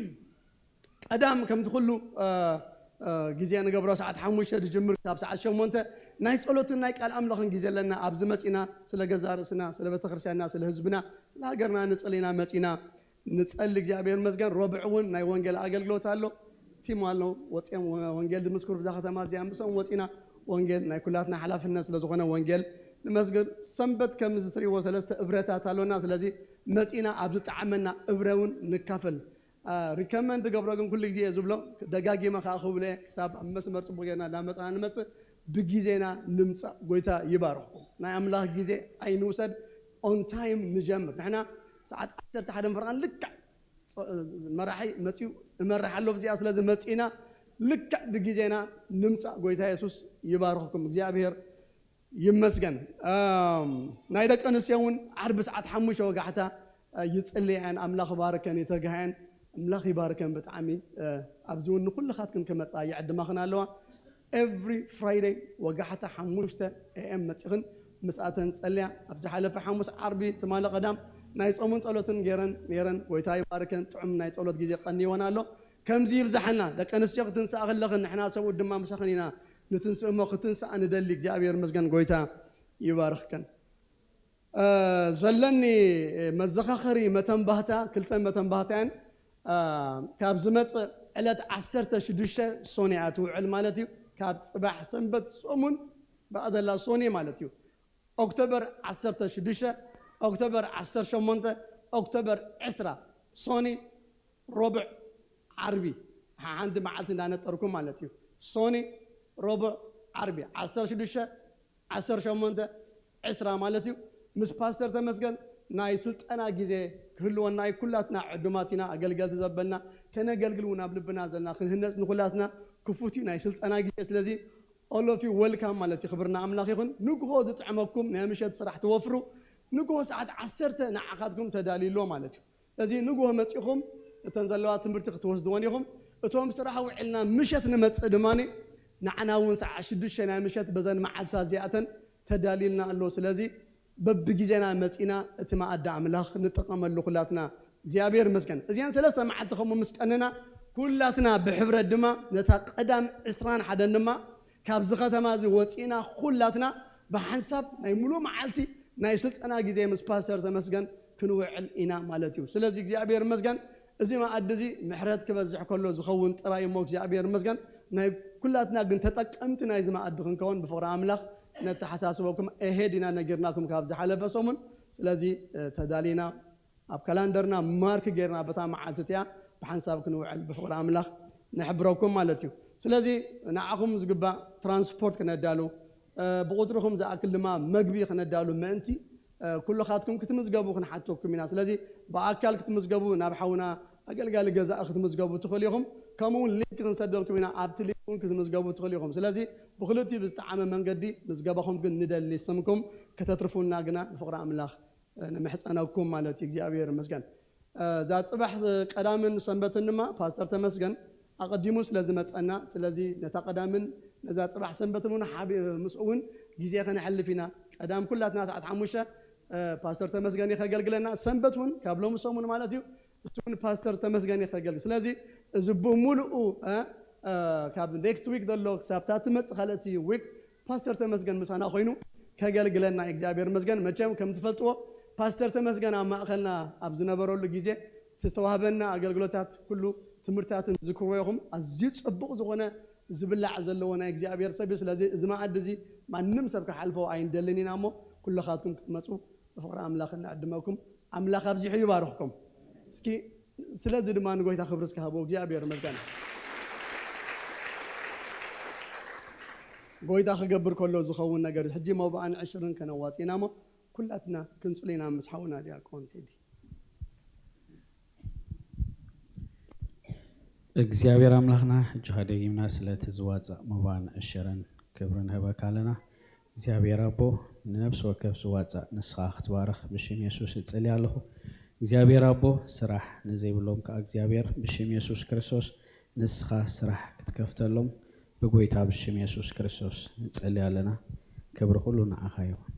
ቀዳም ከምቲ ኩሉ፣ እ፣ እ፣ ግዜ ንገብሮ ሰዓት ሓሙሽተ ዝጅምር ክሳብ ሰዓት ሸሞንተ ናይ ጸሎትን ናይ ቃል ኣምልኾን ግዜ ኣለና። ኣብዚ መጺና ስለ ገዛ ርእስና፣ ስለ ቤተክርስትያንና፣ ስለ ህዝብና፣ ስለ ሃገርና ንጽሊ ኢና መጺና። ንጸሊ እግዚኣብሔር ይመስገን። ረቡዕ እውን ናይ ወንጌል ኣገልግሎት ኣሎ። ቲም ኣሎ፣ ወጺኦም ወንጌል ዝምስክሩ ብዛ ከተማ እዚኣ። ምስኦም ወጺና ወንጌል ናይ ኩላትና ሓላፍነት ስለ ዝኾነ ወንጌል ንመስግር። ሰንበት ከም እዚ ትርእይዎ ሰለስተ እብረታት ኣሎና። ስለዚ መጺና ኣብ ዝጠዓመና እብረ እውን ንካፈል። አ፣ ሪከመንድ ገብሮ ግን ኩሉ ግዜ እየ ዝብሎ፣ ደጋጊመ ከኣ ክብሎ እየ። ክሳብ ኣብ መስመር ጽቡቕ ጌርና እንዳመጻና ንመጽእ፣ ብግዜና ንምጻእ። ጎይታ ይባርኽኩም። ናይ ኣምላኽ ግዜ ኣይንውሰድ፣ ኦን ታይም ንጀምር። ንሕና ሰዓት ዓሰርተ ሓደ ፈረቓን ልክዕ ጸ-፣ መራሒ መጺኡ እመርሕ ኣሎ ብዚኣ። ስለዚ መጺእና ልክዕ ብግዜና ንምጻእ። ጎይታ የሱስ ይባርኽኩም። እግዚኣብሔር ይመስገን። ኣም፣ ናይ ደቂ ኣንስትዮ እውን ዓርቢ ሰዓት ሓሙሽተ ወጋሕታ፣ እ፣ ይጽልያ እየን። ኣምላኽ ይባርከን፣ ይተግሃ እየን። ኣምላኽ ይባርከን ብጣዕሚ። እ፣ ኣብዚ እውን ንኩልኻትክን ክመጻ ይዕድማኽን ኣለዋ። ኤቭሪ ፍራይደይ ወጋሕታ ሓሙሽተ ኤ ኤም መጺኽን ምስኣተን ጸልያ። ኣብ ዝሓለፈ ሓሙስ፣ ዓርቢ፣ ትማሊ ቀዳም ናይ ጾምን ጸሎትን ገይረን ነይረን። ጎይታ ይባርከን። ጥዑም ናይ ጸሎት ግዜ ቀንይወን ኣሎ። ከምዚ ይብዛሓልና። ደቂ ኣንስትዮ ክትንስኣ ከለኽን ንሕና ሰብኡት ድማ ምሳኽን ኢና ንትንስእ እሞ ክትንስኣ ንደሊ። እግዚኣብሔር ይመስገን። ጎይታ ይባርኽከን። እ፣ ዘለኒ መዘኻኸሪ መተንባህታ፣ ክልተ መተንባህታ እየን። እ፣ ካብ ዝመጽእ ዕለት ዓሰርተ ሽዱሽተ ሶኒ እያ ትውዕል ማለት እዩ። ካብ ጽባሕ ሰንበት ሰሙን ብኣደላ ሶኒ ማለት እዩ። ኦክቶበር ዓሰርተ ሽዱሽተ፣ ኦክቶበር ዓሰርተ ሸሞንተ፣ ኦክቶበር ዕስራ፣ ሶኒ፣ ረቡዕ፣ ዓርቢ፣ ሓንቲ መዓልቲ እንዳነጠርኩ ማለት እዩ። ሶኒ፣ ረቡዕ፣ ዓርቢ፣ ዓሰርተ ሽዱሽተ፣ ዓሰርተ ሸሞንተ፣ ዕስራ ማለት እዩ። ምስ ፓስተር ተመስገን ናይ ስልጠና ግዜ ክህልወና እዩ። ኩላትና ዕዱማት ኢና፣ ኣገልገልቲ ዘበልና ከነገልግል እውን ኣብ ልብና ዘለና ክንህነጽ ንኩላትና ክፉት እዩ ናይ ስልጠና ግዜ። ስለዚ all of you welcome ማለት እዩ። ክብርና ኣምላኽ ይኹን። ንግሆ ዝጥዕመኩም ናይ ምሸት ስራሕ ትወፍሩ፣ ንግሆ ሰዓት ዓሰርተ ንዓኻትኩም ተዳልዩ ኣሎ ማለት እዩ። እዚ ንግሆ መጺኹም እተን ዘለዋ ትምህርቲ ክትወስድዎን ኢኹም። እቶም ስራሕ ውዕልና ምሸት ንመጽእ ድማ ንዓና እውን ሰዓት ሽዱሽተ ናይ ምሸት በዘን መዓልትታት እዚኣተን ተዳልዩልና ኣሎ። ስለዚ በብግዜና መጺና እቲ መኣዲ ኣምላኽ ንጠቐመሉ ኩላትና። እግዚኣብሔር ይመስገን። እዚኣን ሰለስተ መዓልቲ ከምኡ ምስ ቀንና ኩላትና ብሕብረት ድማ ነታ ቀዳም ዕስራን ሓደን ድማ ካብዚ ከተማ እዚ ወጺእና ኩላትና ብሓንሳብ ናይ ሙሉእ መዓልቲ ናይ ስልጠና ግዜ ምስ ፓስተር ተመስገን ክንውዕል ኢና ማለት እዩ። ስለዚ እግዚኣብሔር ይመስገን፣ እዚ መኣዲ እዚ ምሕረት ክበዝሕ ከሎ ዝኸውን ጥራይ እሞ እግዚኣብሔር ይመስገን፣ ናይ ኩላትና ግን ተጠቀምቲ ናይዚ መኣዲ ክንከውን ብፍቕሪ ኣምላኽ ነተሓሳስበኩም። ኣሄድ ኢና ነጊርናኩም ካብ ዝሓለፈ ሰሙን። ስለዚ እ፣ ተዳሊና ኣብ ካላንደርና ማርክ ጌርና በታ መዓልቲ እቲኣ ብሓንሳብ ክንውዕል ብፍቕሪ ኣምላኽ ንሕብረኩም ማለት እዩ። ስለዚ ንዓኹም ዝግባእ ትራንስፖርት ክነዳሉ፣ እ፣ ብቑጽርኹም ዝኣክል ድማ መግቢ ክነዳሉ ምእንቲ እ፣ ኩልኻትኩም ክትምዝገቡ ክንሓተኩም ኢና። ስለዚ ብኣካል ክትምዝገቡ ናብ ሓውና ኣገልጋሊ ገዛእ ክትምዝገቡ ትኽእሉ ኢኹም። ከምኡ እውን ሊንክ ክንሰደልኩም ኢና፣ ኣብቲ ሊንክ እውን ክትምዝገቡ ትኽእሉ ኢኹም። ስለዚ ብክልቲኡ ብዝጠዓመ መንገዲ ምዝገባኹም ግን ንደሊ፣ ስምኩም ከተትርፉና ግና ብፍቕሪ ኣምላኽ እ፣ ንምሕጸነኩም ማለት እዩ። እግዚኣብሔር ይመስገን። እ፣ እዛ ጽባሕ ቀዳምን ሰንበትን ድማ ፓስተር ተመስገን ኣቐዲሙ ስለ ዝመጸና፣ ስለዚ ነታ ቀዳምን ነዛ ጽባሕ ሰንበትን እውን ሓቢ-፣ ምስኡ እውን ግዜ ከነሕልፍ ኢና። ቀዳም ኩላትና ሰዓት ሓሙሽተ እ፣ ፓስተር ተመስገን እዩ ከገልግለና፣ ሰንበት እውን ካብ ሎሚ ሰሙን ማለት እዩ፣ እሱ እውን ፓስተር ተመስገን እዩ ከገልግል። ስለዚ እዚ ብምሉኡ እ፣ እ፣ ካብ ኔክስት ዊክ ዘሎ ክሳብ እታ ትመጽእ ካልእቲ ዊክ ፓስተር ተመስገን ምሳና ኮይኑ ከገልግለና እዩ። እግዚኣብሔር ይመስገን። መቸም ከም ትፈልጥዎ ፓስተር ተመስገን ኣብ ማእኸልና ኣብ ዝነበረሉ ግዜ ዝተዋህበና ኣገልግሎታት ኩሉ ትምህርትታትን ዝክርዎ ኢኹም። ኣዝዩ ጽቡቕ ዝኾነ ዝብላዕ ዘለዎ ናይ እግዚኣብሔር ሰብ እዩ። ስለዚ እዚ መኣዲ እዚ ማንም ሰብ ክሓልፎ ኣይንደልን ኢና እሞ ኩልኻትኩም ክትመጹ ብፍቕሪ ኣምላኽ እንዕድመኩም። ኣምላኽ ኣብዚሑ ይባርኽኩም። እስኪ ስለዚ ድማ ንጎይታ ክብሪ እስኪ ሃቦ። እግዚኣብሔር ይመስገን። ጎይታ ክገብር ከሎ ዝኸውን ነገር እዩ። ሕጂ መባእን ዕሽርን ከነዋጽእ ኢና እሞ ኩላትና ክንጽሉ ኢና ምስ ሓውና ዲያቆን ቴዲ። እግዚኣብሔር ኣምላኽና፣ ሕጂ ከኣ ደጊምና ስለቲ ዝዋጻእ መባእን ዕሽርን ክብሪ ንህበካ ኣለና። እግዚኣብሔር ኣቦ፣ ንነፍሲ ወከፍ ዝዋጻእ ንስኻ ክትባርኽ ብሽም የሱስ እጸሊ ኣለኹ። እግዚኣብሔር ኣቦ፣ ስራሕ ንዘይብሎም ከኣ እግዚኣብሔር ብሽም የሱስ ክርስቶስ ንስኻ ስራሕ ክትከፍተሎም ብጎይታ ብሽም የሱስ ክርስቶስ ንጸሊ ኣለና። ክብሪ ኩሉ ንዓኻ ይኹን።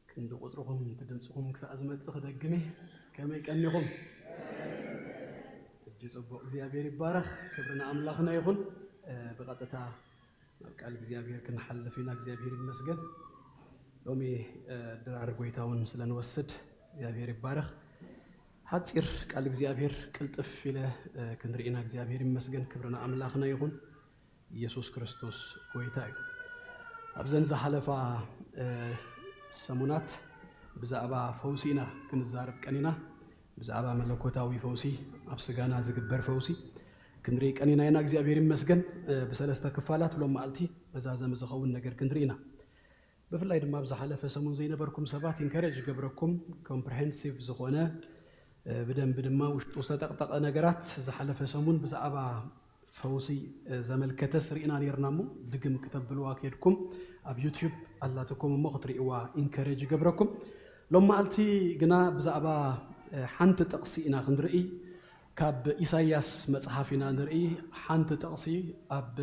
ክንዲ ቁጽርኹም እቲ ድምጽኹም ክሳዕ ዝመጽእ ክደግም እየ። ከመይ ቀኒኹም? ሕጂ ጽቡቕ፣ እግዚኣብሔር ይባረኽ። ክብሪ ንኣምላኽና ይኹን። እ፣ ብቐጥታ ናብ ቃል እግዚኣብሔር ክንሓልፍ ኢና። እግዚኣብሔር ይመስገን። ሎሚ፣ እ፣ ድራር ጎይታ እውን ስለ ንወስድ እግዚኣብሔር ይባረኽ። ሓጺር ቃል እግዚኣብሔር ቅልጥፍ ኢለ፣ እ፣ ክንርኢ ኢና። እግዚኣብሔር ይመስገን። ክብሪ ንኣምላኽና ይኹን። ኢየሱስ ክርስቶስ ጎይታ እዩ። ኣብዘን ዝሓለፋ፣ እ፣ ሰሙናት ብዛዕባ ፈውሲ ኢና ክንዛረብ ቀኒና። ብዛዕባ መለኮታዊ ፈውሲ፣ ኣብ ስጋና ዝግበር ፈውሲ ክንርኢ ቀኒና ኢና። እግዚኣብሔር ይመስገን። እ፣ ብሰለስተ ክፋላት ሎም መዓልቲ መዛዘሚ ዝኸውን ነገር ክንርኢ ኢና። ብፍላይ ድማ ኣብ ዝሓለፈ ሰሙን ዘይነበርኩም ሰባት ኢንከረጅ ይገብረኩም። ኮምፕሬሄንሲቭ ዝኾነ፣ እ፣ ብደንቢ ድማ ውሽጡ ዝተጠቕጠቐ ነገራት ዝሓለፈ ሰሙን ብዛዕባ ፈውሲ፣ እ፣ ዘመልከተስ ርኢና ነይርና እሞ፣ ድግም ክተብልዋ ከድኩም ኣብ ዩትዩብ ኣላትኩም እሞ ክትርእይዋ ኢንከረጅ ይገብረኩም። ሎም መዓልቲ ግና ብዛዕባ፣ እ፣ ሓንቲ ጥቕሲ ኢና ክንርኢ። ካብ ኢሳይያስ መጽሓፍ ኢና ንርኢ። ሓንቲ ጥቕሲ ኣብ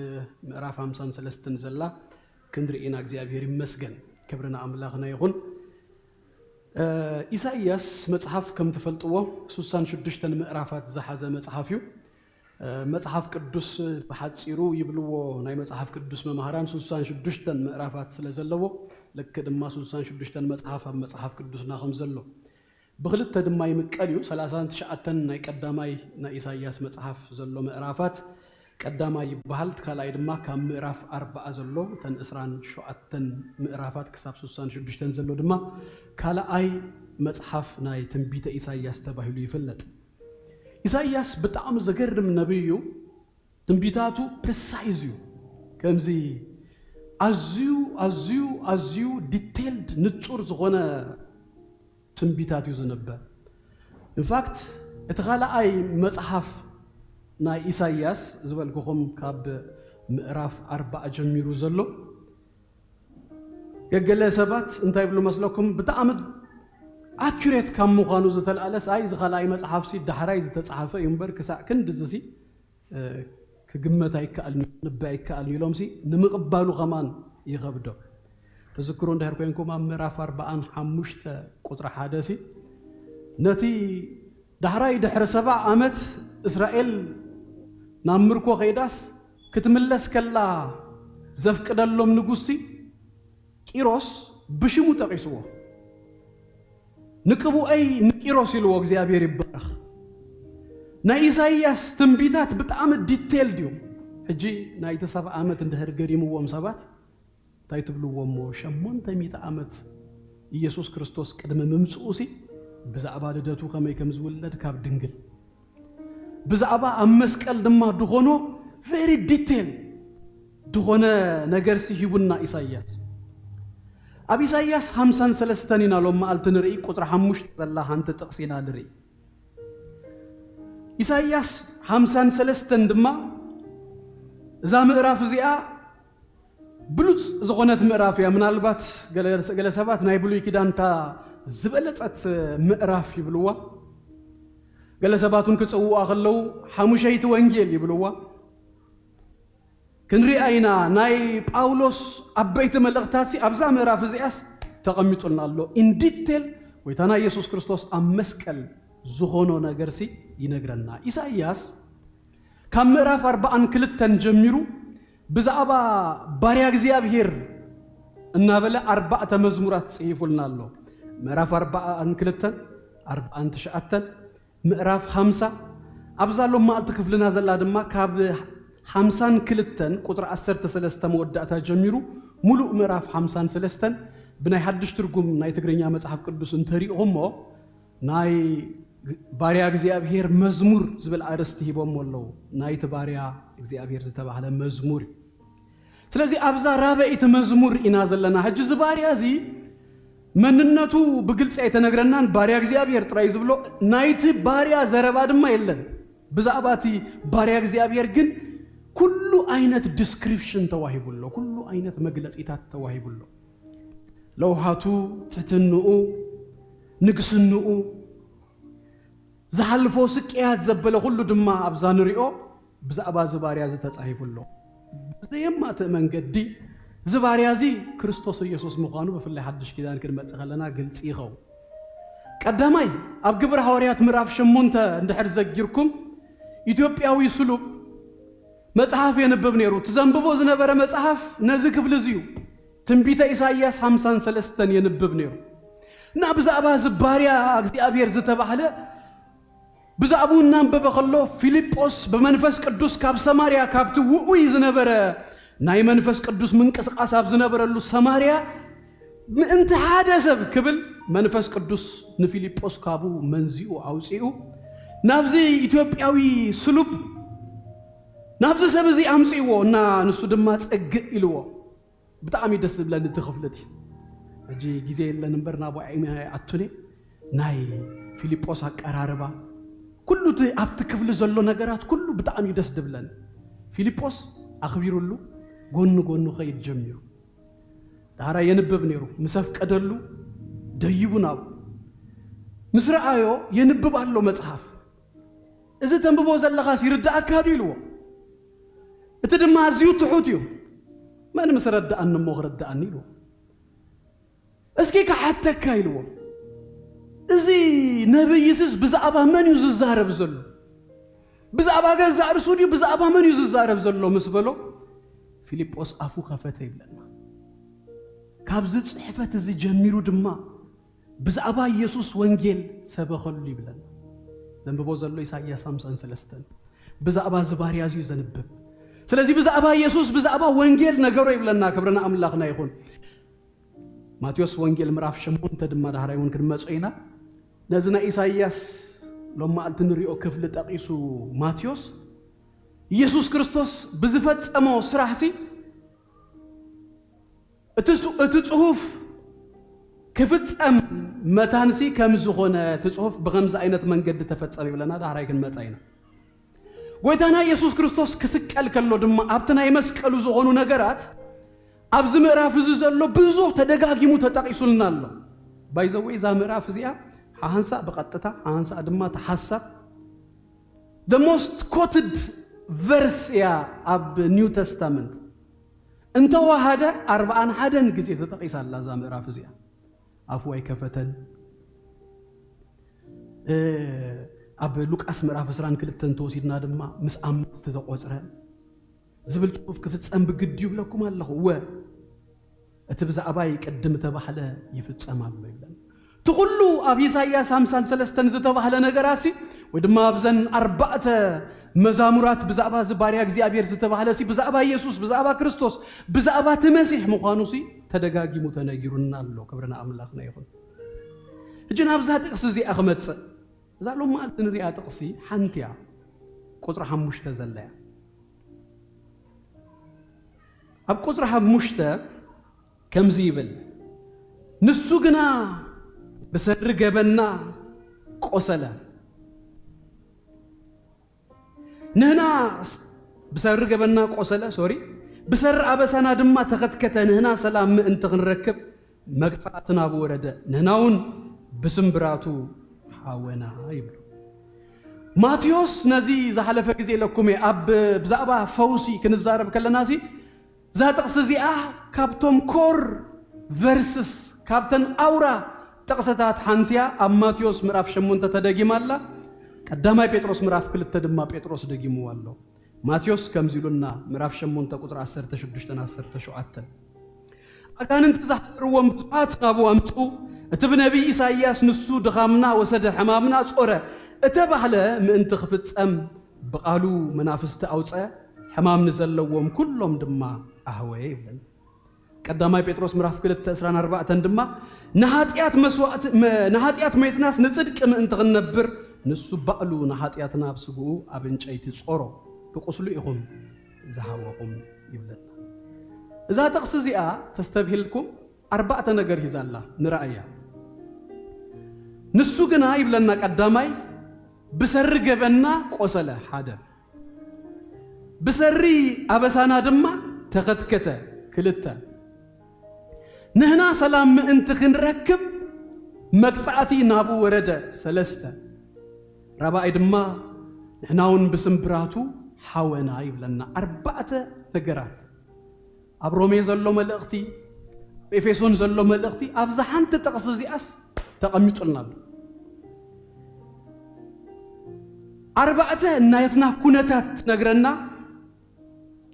ምዕራፍ ሓምሳን ሰለስተን ዘላ ክንርኢ ኢና። እግዚኣብሔር ይመስገን። ክብሪ ንኣምላኽና ይኹን። እ፣ ኢሳይያስ መጽሓፍ ከም ትፈልጥዎ ሱሳን ሽዱሽተን ምዕራፋት ዝሓዘ መጽሓፍ እዩ። እ፣ መጽሓፍ ቅዱስ ብሓጺሩ ይብልዎ ናይ መጽሓፍ ቅዱስ መምሃራን ሱሳን ሽዱሽተን ምዕራፋት ስለ ዘለዎ፣ ልክ ድማ ሱሳን ሽዱሽተን መጽሓፍ ኣብ መጽሓፍ ቅዱስና ከም ዘሎ ብኽልተ ድማ ይምቀል እዩ። ሰላሳን ትሽዓተን ናይ ቀዳማይ ናይ ኢሳይያስ መጽሓፍ ዘሎ ምዕራፋት ቀዳማይ ይበሃል። እቲ ካልኣይ ድማ ካብ ምዕራፍ ኣርባዓ ዘሎ እተን ዕስራን ሸውዓተን ምዕራፋት ክሳብ ሱሳን ሽዱሽተን ዘሎ ድማ ካልኣይ መጽሓፍ ናይ ትንቢተ ኢሳይያስ ተባሂሉ ይፍለጥ። ኢሳይያስ ብጣዕሚ ዘገርም ነቢይ እዩ። ትንቢታቱ ፕሪሳይዝ እዩ። ከምዚ ኣዝዩ፣ ኣዝዩ፣ ኣዝዩ ዲቴልድ፣ ንጹር ዝኾነ ትንቢታት እዩ ዝንበብ። ኢንፋክት፣ እቲ ካልኣይ መጽሓፍ ናይ ኢሳይያስ ዝበልኩኹም ካብ ምዕራፍ ኣርባዓ ጀሚሩ ዘሎ፣ ገገለ ሰባት እንታይ ይብሉ መስለኩም? ብጣዕሚ ኣኪሬት ካብ ምዃኑ ዝተልኣለስ፣ ኣይ፣ እዚ ካልኣይ መጽሓፍሲ ዳሕራይ ዝተጻሕፈ እዩ እምበር፣ ክሳዕ ክንድዝሲ፣ እ፣ ክግመት ኣይከኣልን፣ ንበ ኣይከኣልን ኢሎምሲ ንምቕባሉ ከማን ይኸብዶ። ትዝክሩ እንድሕር ኮንኩም፣ ኣብ ምዕራፍ ኣርባዓን ሓሙሽተ ቁጽሪ ሓደ ሲ፣ ነቲ ዳሕራይ ድሕሪ ሰብዓ ዓመት እስራኤል ናብ ምርኮ ከይዳስ ክትምለስ ከላ ዘፍቅደሎም ንጉስሲ ቂሮስ ብሽሙ ጠቒስዎ። ንቅቡኣይ ንቂሮስ ኢልዎ፣ እግዚኣብሔር ይባረኽ። ናይ ኢሳይያስ ትንቢታት ብጣዕሚ ዲቴልድ እዮም። ሕጂ ናይቲ ሰብዓ ዓመት እንድሕር ገሪምዎም ሰባት እንታይ ትብልዎ እሞ፣ ሸሞንተ ሚእቲ ዓመት ኢየሱስ ክርስቶስ ቅድሚ ምምጽኡሲ ብዛዕባ ልደቱ ከመይ ከም ዝውለድ ካብ ድንግል፣ ብዛዕባ ኣብ መስቀል ድማ ድኾኖ ቨሪ ዲቴል ድኾነ ነገርሲ ሂቡና ኢሳይያስ። ኣብ ኢሳይያስ ሓምሳን ሰለስተን ኢና ሎም መዓልቲ ንርኢ፣ ቁጽሪ ሓሙሽተ ዘላ ሓንቲ ጥቕሲ ኢና ንርኢ። ኢሳይያስ ሓምሳን ሰለስተን ድማ እዛ ምዕራፍ እዚኣ ብሉጽ ዝኾነት ምዕራፍ እያ። ምናልባት ገለ፣ ገለ ሰባት ናይ ብሉይ ኪዳን እታ ዝበለጸት ምዕራፍ ይብልዋ። ገለ ሰባት እውን ክጽውዋ ከለዉ ሓሙሸይቲ ወንጌል ይብልዋ። ክንሪኣ ኢና። ናይ ጳውሎስ ዓበይቲ መልእኽታት ሲ ኣብዛ ምዕራፍ እዚኣስ ተቐሚጡልና ኣሎ። ኢን ዲቴል ጎይታና ኢየሱስ ክርስቶስ ኣብ መስቀል ዝኾኖ ነገርሲ ይነግረና። ኢሳይያስ ካብ ምዕራፍ ኣርባዓን ክልተን ጀሚሩ ብዛዕባ ባርያ እግዚኣብሔር እናበለ ኣርባዕተ መዝሙራት ጽሒፉልና ኣሎ። ምዕራፍ ኣርባዓን ክልተን፣ ኣርባዓን ትሽዓተን፣ ምዕራፍ ሓምሳ፣ ኣብዛ ሎም መዓልቲ ክፍልና ዘላ ድማ ካብ ሓምሳን ክልተን ቁጽሪ ዓሰርተ ሰለስተ መወዳእታ ጀሚሩ ሙሉእ ምዕራፍ ሓምሳን ሰለስተን ብናይ ሓድሽ ትርጉም ናይ ትግርኛ መጽሓፍ ቅዱስ እንተሪእኹሞ ናይ ባርያ እግዚኣብሔር መዝሙር ዝብል ኣርእስቲ ሂቦሞ ኣለዉ። ናይቲ ባርያ እግዚኣብሔር ዝተባህለ መዝሙር እዩ። ስለዚ ኣብዛ ራበይቲ መዝሙር ኢና ዘለና። ሕጂ እዚ ባርያ እዚ መንነቱ ብግልጺ ኣይተነግረናን፣ ባርያ እግዚኣብሔር ጥራይ ዝብሎ። ናይቲ ባርያ ዘረባ ድማ የለን። ብዛዕባ እቲ ባርያ እግዚኣብሔር ግን ኩሉ ዓይነት ዲስክሪፕሽን ተዋሂቡ ኣሎ፣ ኩሉ ዓይነት መግለጺታት ተዋሂቡ ኣሎ። ለውሃቱ፣ ትሕትንኡ፣ ንግስንኡ፣ ዝሓልፎ ስቅያት ዘበለ ኩሉ ድማ ኣብዛ ንሪኦ ብዛዕባ እዚ ባርያ እዚ ተጻሂፉ ኣሎ። ብዘየማትእ መንገዲ እዚ ባርያ እዚ ክርስቶስ ኢየሱስ ምዃኑ ብፍላይ ሓድሽ ኪዳን ክንመጽእ ከለና ግልጺ ይኸውን። ቀዳማይ ኣብ ግብሪ ሃዋርያት ምዕራፍ ሸሞንተ እንድሕር ዘጊርኩም ኢትዮጵያዊ ስሉብ መጽሓፍ የንብብ ነይሩ። እቲ ዘንብቦ ዝነበረ መጽሓፍ ነዚ ክፍሊ እዚ እዩ። ትንቢተ ኢሳይያስ ሓምሳን ሰለስተን የንብብ ነይሩ። እና ብዛዕባ እዚ ባርያ እግዚኣብሔር ዝተባህለ ብዛዕባኡ እናንበበ ከሎ ፊልጶስ ብመንፈስ ቅዱስ ካብ ሰማርያ ካብቲ ውዑይ ዝነበረ ናይ መንፈስ ቅዱስ ምንቅስቃስ ኣብ ዝነበረሉ ሰማርያ ምእንቲ ሓደ ሰብ ክብል መንፈስ ቅዱስ ንፊልጶስ ካብኡ መንዚኡ ኣውፂኡ ናብዚ ኢትዮጵያዊ ስሉብ ናብዚ ሰብ እዚ ኣምፅእዎ እና ንሱ ድማ ጸግእ ኢልዎ። ብጣዕሚ ደስ ዝብለኒ እቲ ክፍሊ እቲ ሕጂ ግዜ የለን እምበር ናብኡ ኣይኣቱን እየ። ናይ ፊልጶስ ኣቀራርባ፣ ኩሉ እቲ ኣብቲ ክፍሊ ዘሎ ነገራት ኩሉ ብጣዕሚ እዩ ደስ ድብለን። ፊልጶስ ኣኽቢሩሉ ጎኒ ጎኑ ኸይድ ጀሚሩ። ዳሕራ የንብብ ነይሩ። ምስ ኣፍቀደሉ ደይቡ ናብኡ ምስ ረኣዮ፣ የንብብ ኣሎ መጽሓፍ። "እዚ ተንብቦ ዘለኻስ ይርድኣካ ድዩ?" ኢልዎ። እቲ ድማ ኣዝዩ ትሑት እዩ። "መን ምስ ረድኣኒ እሞ ክርድኣኒ?" ኢልዎ። "እስኪ ክሓተካ?" ኢልዎ። "እዚ ነብይስስ ብዛዕባ መን እዩ ዝዛረብ ዘሎ? ብዛዕባ ገዛእ ርእሱ ድዩ? ብዛዕባ መን እዩ ዝዛረብ ዘሎ?" ምስ በሎ፣ ፊልጶስ ኣፉ ከፈተ ይብለና። ካብዚ ጽሕፈት እዚ ጀሚሩ ድማ ብዛዕባ ኢየሱስ ወንጌል ሰበኸሉ ይብለና። ዘንብቦ ዘሎ ኢሳይያስ ሓምሳን ሰለስተን። ብዛዕባ እዚ ባርያ እዚ እዩ ዘንብብ። ስለዚ ብዛዕባ ኢየሱስ፣ ብዛዕባ ወንጌል ነገሮ ይብለና። ክብሪ ንኣምላኽና ይኹን። ማቴዎስ ወንጌል ምዕራፍ ሸሞንተ ድማ ዳሕራይ እውን ክንመጾ ኢና። ነዚ ናይ ኢሳይያስ ሎማዓልቲ ንሪኦ ክፍሊ ጠቒሱ ማቴዎስ፣ ኢየሱስ ክርስቶስ ብዝፈጸሞ ስራሕሲ፣ እቲ ሱ-፣ እቲ ጽሑፍ ክፍጸም መታንሲ ከም ዝኾነ፣ እቲ ጽሑፍ ብኸምዚ ዓይነት መንገዲ ተፈጸመ ይብለና፣ ዳሕራይ ክንመጻ ኢና። ጎይታና ኢየሱስ ክርስቶስ ክስቀል ከሎ ድማ ኣብቲ ናይ መስቀሉ ዝኾኑ ነገራት ኣብዚ ምዕራፍ እዚ ዘሎ ብዙሕ ተደጋጊሙ ተጠቒሱልና ኣሎ። ባይዘወይ እዛ ምዕራፍ እዚኣ ሓንሳእ ብቐጥታ፣ ሓንሳእ ድማ ተሓሳብ the most quoted verse እያ ኣብ ኒው ተስታመንት። እንተዋሃደ ኣርብዓን ሓደን ግዜ ተጠቒሳ ኣላ እዛ ምዕራፍ እዚኣ። ኣፉ ኣይከፈተን። እ፣ ኣብ ሉቃስ ምዕራፍ ዕስራን ክልተን ተወሲድና ድማ ምስ ኣማልቲ ዝተቖጽረ ዝብል ጽሑፍ ክፍጸም ብግዲ ይብለኩም ኣለኹ። እወ፣ እቲ ብዛዕባይ ቅድም ተባህለ ይፍጸም ኣሎ ይብለን። እቲ ኩሉ ኣብ ኢሳይያስ ሓምሳን ሰለስተን ዝተባህለ ነገራሲ፣ ወይ ድማ ኣብዘን ኣርባዕተ መዛሙራት ብዛዕባ እዚ ባርያ እግዚኣብሔር ዝተባህለሲ፣ ብዛዕባ ኢየሱስ፣ ብዛዕባ ክርስቶስ፣ ብዛዕባ እቲ መሲሕ ምዃኑሲ ተደጋጊሙ ተነጊሩና ኣሎ። ክብሪ ንኣምላኽና ይኹን። ሕጂ ናብዛ ጥቕሲ እዚኣ ክመጽእ፣ እዛ ሎማዓልቲ ንሪኣ ጥቕሲ ሓንቲ እያ፣ ቁጽሪ ሓሙሽተ ዘላ እያ። ኣብ ቁጽሪ ሓሙሽተ ከምዚ ይብል፣ "ንሱ ግና ብሰሪ ገበና ቆሰለ፣ ንህና ስ-" ብሰሪ ገበና ቆሰለ፣ ሶሪ፣ "ብሰሪ ኣበሳና ድማ ተኸትከተ፣ ንህና ሰላም ምእንቲ ክንረክብ መቅጻዕቲ ናብኡ ወረደ፣ ንህና እውን ብስምብራቱ ሓወና" ይብሉ። ማቴዎስ ነዚ ዝሓለፈ ግዜ ኢለኩም እየ፣ ኣብ ብዛዕባ ፈውሲ ክንዛረብ ከለናሲ፣ እዛ ጥቕሲ እዚኣ ካብቶም ኮር ቨርስስ፣ ካብተን ኣውራ ጥቕስታት ሓንቲ እያ። ኣብ ማቴዎስ ምዕራፍ ሸሞንተ ተደጊማ ኣላ። ቀዳማይ ጴጥሮስ ምዕራፍ ክልተ ድማ ጴጥሮስ ደጊምዋ ኣሎ። ማቴዎስ ከምዚ ኢሉና፣ ምዕራፍ ሸሞንተ ቁጽሪ ዓሰርተ ሽዱሽተን ዓሰርተ ሸውዓተን፣ "ኣጋንንቲ ዝሓደርዎም ብዙሓት ናብኡ ኣምጽኡ፣ እቲ ብነቢይ ኢሳይያስ ንሱ ድኻምና ወሰደ፣ ሕማምና ጾረ እተባህለ ምእንቲ ክፍጸም ብቓሉ መናፍስቲ ኣውጸ፣ ሕማም ንዘለዎም ኩሎም ድማ ኣህወየ" ይብለና። ቀዳማይ ጴጥሮስ ምዕራፍ ክልተ ዕስራን ኣርባዕተን ድማ፣ "ንሓጢኣት መስዋእቲ፣ መ-፣ ንሓጢኣት መይትናስ ንጽድቂ ምእንቲ ክንነብር፣ ንሱ ባዕሉ ንሓጢኣትና ኣብ ስግኡ ኣብ ዕንጨይቲ ጾሮ፣ ብቁስሉ ኢኹም ዝሃወኹም" ይብለና። እዛ ጥቕሲ እዚኣ ተስተብሂልኩም ኣርባዕተ ነገር ሂዛላ ንረኣያ። "ንሱ ግና" ይብለና፣ ቀዳማይ "ብሰሪ ገበና ቆሰለ" ሓደ፣ "ብሰሪ ኣበሳና ድማ ተኸትከተ" ክልተ፣ "ንህና ሰላም ምእንቲ ክንረክብ መቅጻዕቲ ናብኡ ወረደ" ሰለስተ፣ ራብኣይ ድማ "ንሕና እውን ብስምብራቱ ሓወና" ይብለና። ኣርባዕተ ነገራት። ኣብ ሮሜ ዘሎ መልእኽቲ፣ ኣብ ኤፌሶን ዘሎ መልእኽቲ፣ ኣብዛ ሓንቲ ጥቕሲ እዚኣስ ተቐሚጡልና ኣሎ። ኣርባዕተ ናትና ኩነታት ትነግረና።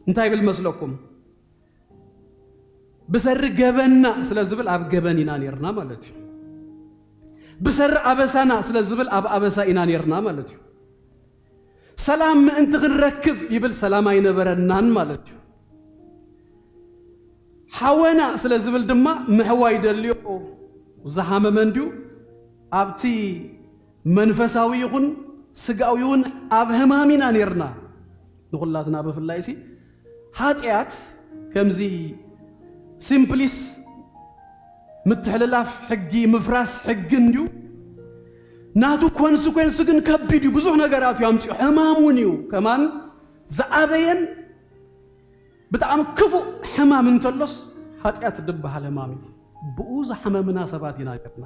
እንታይ ይብል መስለኩም? ብሰሪ ገበና ስለ ዝብል ኣብ ገበን ኢና ነርና ማለት እዩ። ብሰሪ ኣበሳና ስለ ዝብል ኣብ ኣበሳ ኢና ነርና ማለት እዩ። ሰላም ምእንቲ ክንረክብ ይብል፣ ሰላም ኣይነበረናን ማለት እዩ። ሓወና ስለ ዝብል ድማ ምሕዋይ ደልዮ ዝሃመመ እንድዩ። ኣብቲ መንፈሳዊ ይኹን ስጋዊ እውን ኣብ ህማም ኢና ነርና። ንኹላትና ብፍላይ ሲ፣ ሓጢኣት ከምዚ ሲምፕሊስ ምትሕልላፍ ሕጊ፣ ምፍራስ ሕጊ እንድዩ። ናቱ ኮንስኮንስ ግን ከቢድ እዩ። ብዙሕ ነገራት እዩ ኣምፅኡ። ሕማም እውን እዩ። ከማን ዝኣበየን ብጣዕሚ ክፉእ ሕማም እንተሎስ ሓጢኣት ዝበሃል ሕማም እዩ። ብኡ ዝሓመምና ሰባት ኢና ጌርና።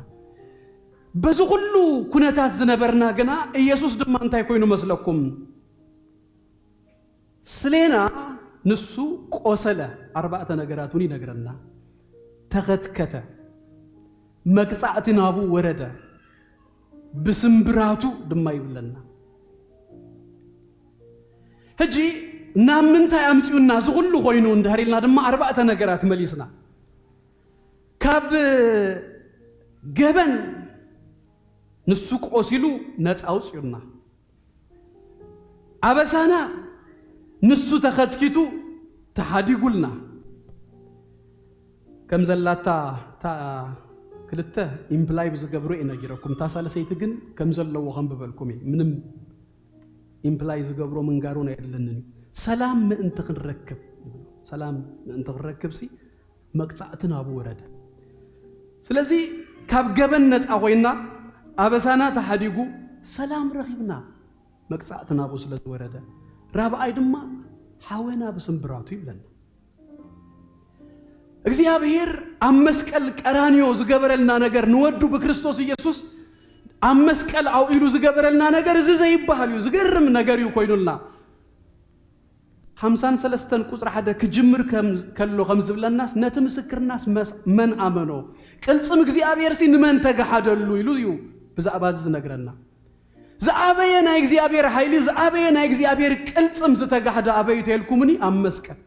በዚ ኩሉ ኩነታት ዝነበርና ግና ኢየሱስ ድማ እንታይ ኮይኑ መስለኩም? ስሌና፣ ንሱ ቆሰለ። ኣርባዕተ ነገራት እውን ይነግረና። ተኸትከተ፣ መቅጻዕቲ ናቡ ወረደ፣ ብስምብራቱ ድማ ይብለና። ሕጂ ናብ ምንታይ ኣምፅኡና እዚ ኩሉ ኮይኑ እንድሕር ኢልና ድማ ኣርባዕተ ነገራት መሊስና። ካብ ገበን ንሱ ቆሲሉ ነፃ ኣውፅኡና። ኣበሳና ንሱ ተኸትኪቱ ተሓዲጉልና። ከም ዘላታ እታ ክልተ ኢምፕላይ ብዝገብሮ እየ ነጊረኩም። እታ ሳልሰይቲ ግን ከም ዘለዎ ከንብበልኩም እየ። ምንም ኢምፕላይ ዝገብሮ ምንጋሩን ኣየድለንን እዩ። ሰላም ምእንቲ ክንረክብ ይብሎ። ሰላም ምእንቲ ክንረክብ ሲ መቅጻዕቲ ናቡ ወረደ። ስለዚ ካብ ገበን ነፃ ኮይና ኣበሳና ተሓዲጉ ሰላም ረኺብና መቅጻዕቲ ናቡ ስለ ዝወረደ። ራብኣይ ድማ ሓወና ብስምብራቱ ይብለና። እግዚኣብሔር ኣብ መስቀል ቀራንዮ ዝገበረልና ነገር ንወዱ ብክርስቶስ ኢየሱስ ኣብ መስቀል ኣውኢሉ ዝገበረልና ነገር እዚ ዘይበሃል እዩ። ዝገርም ነገር እዩ ኮይኑልና። ሓምሳን ሰለስተን ቁጽሪ ሓደ ክጅምር ከም-፣ ከሎ ከም ዝብለናስ ነቲ ምስክርናስ መስ-፣ መን ኣመኖ? ቅልጽም እግዚኣብሔር ሲ ንመን ተገሓደሉ? ኢሉ እዩ ብዛዕባ እዚ ዝነግረና። ዝኣበየ ናይ እግዚኣብሔር ሓይሊ፣ ዝኣበየ ናይ እግዚኣብሔር ቅልጽም ዝተጋሕደ ኣበይ ተልኩምኒ? ኣብ መስቀል።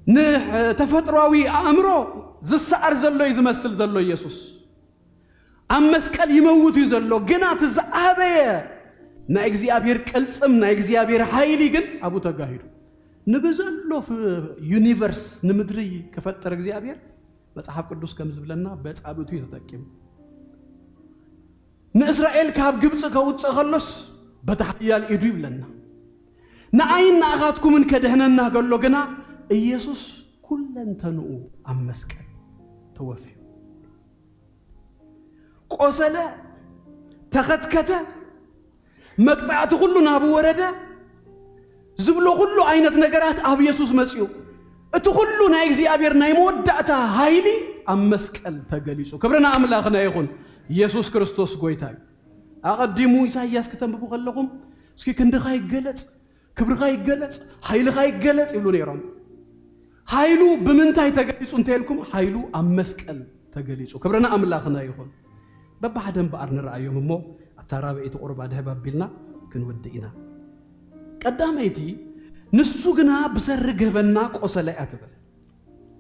ንተፈጥሯዊ ኣእምሮ ዝሰዓር ዘሎ እዩ ዝመስል ዘሎ ኢየሱስ። ኣብ መስቀል ይመውት እዩ ዘሎ፣ ግና እቲ ዝኣበየ ናይ እግዚኣብሔር ቅልጽም፣ ናይ እግዚኣብሔር ሓይሊ ግን ኣብኡ ተጋሂዱ። ንብዘሎ ፍ-፣ ዩኒቨርስ፣ ንምድሪ ክፈጥር እግዚኣብሔር፣ መጽሓፍ ቅዱስ ከም ዝብለና በጻብቱ እዩ ተጠቂሙ። ንእስራኤል ካብ ግብጺ ከውጽእ ከሎስ በቲ ሓያል ኢዱ ይብለና። ንኣይን ንኣኻትኩምን ከድሕነና ከሎ ግና ኢየሱስ ኩለንተንኡ ኣብ መስቀል ተወፍዩ። ቆሰለ፣ ተኸትከተ፣ መቅጻዕቲ ኩሉ ናቡ ወረደ ዝብሎ ኩሉ ዓይነት ነገራት ኣብ ኢየሱስ መጺኡ። እቲ ኩሉ ናይ እግዚኣብሔር ናይ መወዳእታ ሃይሊ ኣብ መስቀል ተገሊጹ። ክብሪ ንኣምላኽና ይኹን። ኢየሱስ ክርስቶስ ጎይታ እዩ። ኣቐዲሙ ኢሳይያስ ክተንብቡ ከለኹም፣ "እስኪ ክንድኻ ይገለጽ፣ ክብርኻ ይገለጽ፣ ሓይልኻ ይገለጽ" ይብሉ ነይሮም። ሓይሉ ብምንታይ ተገሊጹ እንተልኩም፣ ሓይሉ ኣብ መስቀል ተገሊጹ። ክብሪ ንኣምላኽና ይኹን። በብሓደ እምበኣር ንረኣዮም እሞ፣ ኣብታ ራብዐይቲ ቁሩብ ኣድህብ ኣቢልና ክንውድእ ኢና። ቀዳመይቲ፣ ንሱ ግና ብሰሪ ገበና ቆሰለ እያ ትብል።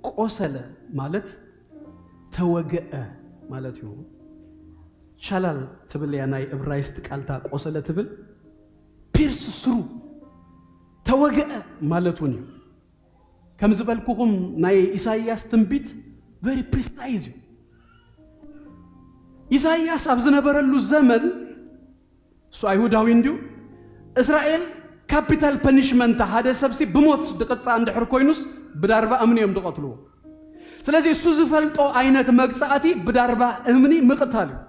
ቆሰለ ማለት ተወግአ ማለት እዩ። ቻላል ትብል እያ ናይ እብራይስጥ ቃልታ ቆሰለ ትብል፣ ፒርስ ስሩ፣ ተወግአ ማለት እውን እዩ። ከም ዝበልኩኹም ናይ ኢሳይያስ ትንቢት ቨሪ ፕሪሳይዝ እዩ። ኢሳይያስ ኣብ ዝነበረሉ ዘመን፣ እሱ ኣይሁዳዊ እንድዩ፣ እስራኤል ካፒታል ፐኒሽመንት፣ ሓደ ሰብሲ ብሞት ድቕጻ እንድሕር ኮይኑስ ብዳርባ እምኒ እዮም ድቐትልዎ። ስለዚ እሱ ዝፈልጦ ዓይነት መግጻእቲ ብዳርባ እምኒ ምቕታል እዩ።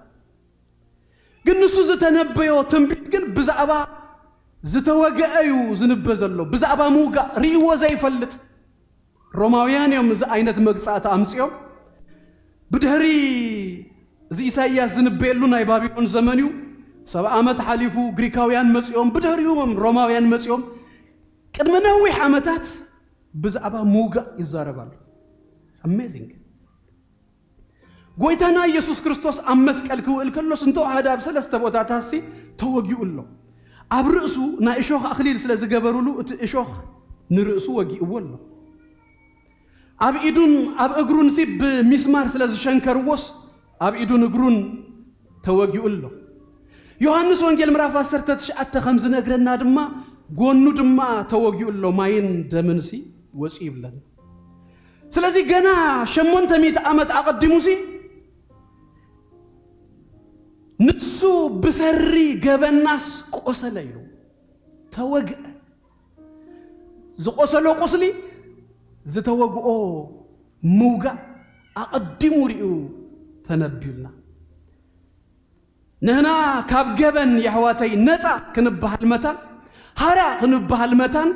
ግን ንሱ ዝተነበዮ ትንቢት ግን ብዛዕባ ዝተወግአ እዩ ዝንበ ዘሎ፣ ብዛዕባ ምውጋእ ርእይዎ ዘይፈልጥ። ሮማውያን እዮም እዚ ዓይነት መግጻእቲ ኣምጺኦም። ብድሕሪ እዚ ኢሳይያስ ዝንበየሉ ናይ ባቢሎን ዘመን እዩ። ሰብዓ ዓመት ሓሊፉ ግሪካውያን መጺኦም፣ ብድሕሪኡ እዮም ሮማውያን መጺኦም። ቅድሚ ነዊሕ ዓመታት ብዛዕባ ምውጋእ ይዛረብ ኣሎ። It's amazing። ጎይታና ኢየሱስ ክርስቶስ ኣብ መስቀል ክውእል ከሎስ እንተወሃደ ኣብ ሰለስተ ቦታታትሲ ተወጊኡ ኣሎ። ኣብ ርእሱ ናይ እሾኽ ኣኽሊል ስለ ዝገበሩሉ እቲ እሾኽ ንርእሱ ወጊእዎ ኣሎ። ኣብ ኢዱን ኣብ እግሩንሲ ብሚስማር ስለ ዝሸንከርዎስ ኣብ ኢዱን እግሩን ተወጊኡ ኣሎ። ዮሃንስ ወንጌል ምዕራፍ ዓሰርተ ትሽዓተ ከም ዝነግረና ድማ ጎኑ ድማ ተወጊኡ ኣሎ፣ ማይን ደምንሲ ወፂኡ ይብለና። ስለዚ ገና ሸሞንተ ሚእቲ ዓመት ኣቐዲሙሲ ንሱ ብሰሪ ገበናስ ቆሰለ ኢሉ ተወግአ። ዝቆሰሎ ቁስሊ፣ ዝተወግኦ ምውጋእ ኣቐዲሙ ሪኡ ተነብዩልና። ንህና ካብ ገበን የሕዋተይ ነፃ ክንበሃል መታን፣ ሃራ ክንበሃል መታን፣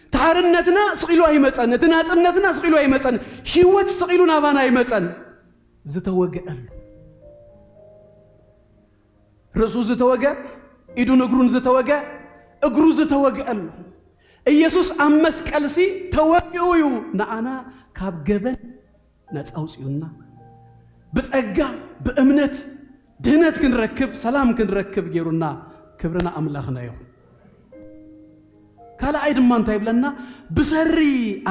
እቲ ሓርነትና ስቕ ኢሉ ኣይመፀን፣ እቲ ናፅነትና ስቕ ኢሉ ኣይመፀን፣ ህይወት ስቕ ኢሉ ናባና ኣይመፀን። ዝተወገአሉ፣ ርእሱ ዝተወገ፣ ኢዱን እግሩን ዝተወገ፣ እግሩ ዝተወገአሉ ኢየሱስ ኣብ መስቀልሲ ተወጊኡ እዩ ንኣና ካብ ገበን ነፃ ኣውፅኡና። ብፀጋ ብእምነት ድህነት ክንረክብ ሰላም ክንረክብ ገይሩና። ክብርና ኣምላኽና ይኹን። ካልኣይ ድማ እንታይ ይብለና? ብሰሪ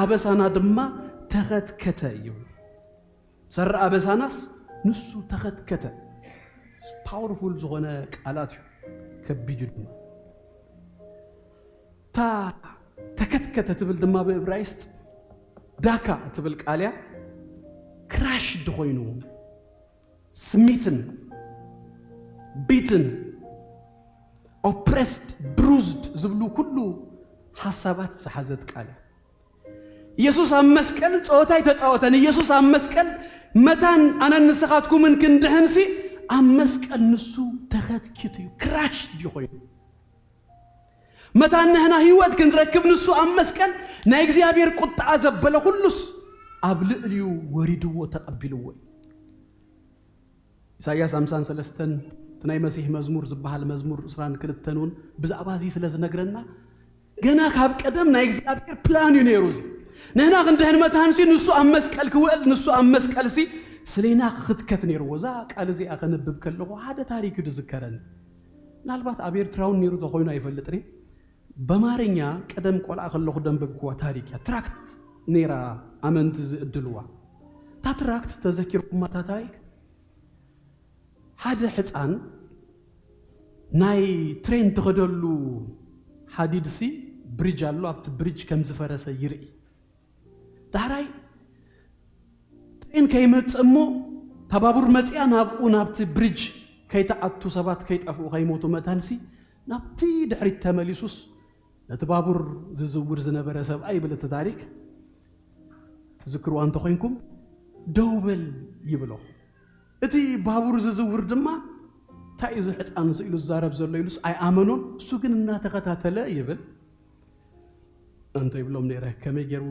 ኣበሳና ድማ ተኸትከተ እዩ። ሰሪ ኣበሳናስ ንሱ ተኸትከተ። ፓወርፉል ዝኾነ ቃላት እዩ። ከቢድ እዩ ድማ። እታ ተከትከተ ትብል ድማ ብእብራይስጥ ዳካ ትብል ቃል እያ። ክራሽድ ኮይኑ፣ ስሚትን፣ ቢትን፣ ኦፕሬስድ፣ ብሩዝድ ዝብሉ ኩሉ ሓሳባት ዝሓዘት ቃል እያ። ኢየሱስ ኣብ መስቀል ጸወታ ኣይተጻወተን። ኢየሱስ ኣብ መስቀል መታን ኣነን ንስኻትኩምን ክንድሕንሲ ኣብ መስቀል ንሱ ተኸትኪቱ እዩ፣ ክራሽድ እዩ ኮይኑ። መታን ንሕና ህይወት ክንረክብ ንሱ ኣብ መስቀል ናይ እግዚኣብሔር ቁጥዓ ዘበለ ኩሉስ ኣብ ልዕሊኡ ወሪድዎ፣ ተቐቢልዎ እዩ። ኢሳይያስ ሓምሳን ሰለስተን እቲ ናይ መሲሕ መዝሙር ዝበሃል መዝሙር ዕስራን ክልተን እውን ብዛዕባ እዚ ስለ ዝነግረና፣ ገና ካብ ቀደም ናይ እግዚኣብሔር ፕላን እዩ ነይሩ። እዚ ንሕና ክንድሕን መታንሲ ንሱ ኣብ መስቀል ክውዕል፣ ንሱ ኣብ መስቀልሲ ስሌና ክኽትከት ነይርዎ። እዛ ቃል እዚኣ ከንብብ ከለኹ ሓደ ታሪክ እዩ ዝዝከረኒ። ምናልባት ኣብ ኤርትራውን ነይሩ ተኾይኑ ኣይፈልጥን እየ። በማርኛ ቀደም ቆልዓ ከለኹ ደንበብክዋ ታሪክ እያ። ትራክት ነይራ፣ ኣመንቲ ዝእድልዋ። እታ ትራክት ተዘኪርኩማ እታ ታሪክ? ሓደ ሕፃን ናይ ትሬን ትኸደሉ ሓዲድሲ፣ ብሪጅ ኣሎ፣ ኣብቲ ብሪጅ ከም ዝፈረሰ ይርኢ። ዳሕራይ ትሬን ከይመጽእ እሞ፣ እታ ባቡር መጺኣ ናብኡ፣ ናብቲ ብሪጅ ከይተኣቱ፣ ሰባት ከይጠፍኡ፣ ከይሞቱ መታንሲ፣ ናብቲ ድሕሪት ተመሊሱስ ነቲ ባቡር ዝዝውር ዝነበረ ሰብኣይ ይብል እቲ ታሪክ፣ ትዝክርዋ እንተኾይንኩም፣ "ደው በል" ይብሎ። እቲ ባቡር ዝዝውር ድማ፣ "እንታይ እዩ እዚ ሕፃን እዚ?" ኢሉ ዝዛረብ ዘሎ ኢሉስ ኣይኣመኖን። እሱ ግን እናተኸታተለ ይብል። እንተ ይብሎም ነይረ፣ ከመይ ገይሩ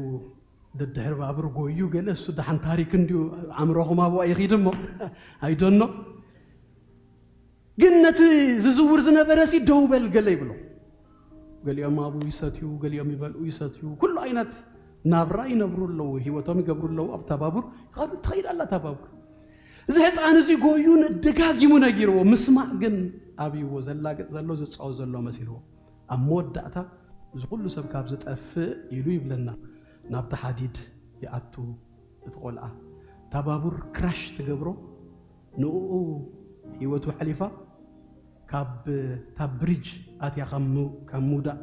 ደድሕሪ ባቡር ጎዩ ገለ፣ እሱ ደሓን ታሪክ እንድዩ፣ ኣእምሮኹም ኣብኡ ኣይኺድ እሞ፣ I don't know። ግን ነቲ ዝዝውር ዝነበረ ሲ ደው በል ገለ ይብሎ። ገሊኦም ኣብኡ ይሰትዩ፣ ገሊኦም ይበልኡ ይሰትዩ፣ ኩሉ ዓይነት ናብራ ይነብሩ ኣለዉ፣ ህይወቶም ይገብሩ ኣለዉ። ኣብታ ባቡር ይኸዱ፣ ትኸይድ ኣላ እታ ባቡር። እዚ ህፃን እዚ ጎዩ ደጋጊሙ ነጊርዎ፣ ምስማዕ ግን ኣብይዎ፣ ዘላግጥ ዘሎ ዝፃወት ዘሎ መሲልዎ። ኣብ መወዳእታ እዚ ኩሉ ሰብ ካብ ዝጠፍእ ኢሉ ይብለና፣ ናብቲ ሓዲድ ይኣቱ። እቲ ቆልዓ እታ ባቡር ክራሽ ትገብሮ፣ ንእኡ ህይወቱ ሓሊፋ፣ ካብ እታ ብሪጅ ኣትያ ካብ ም-፣ ካብ ምውዳእ፣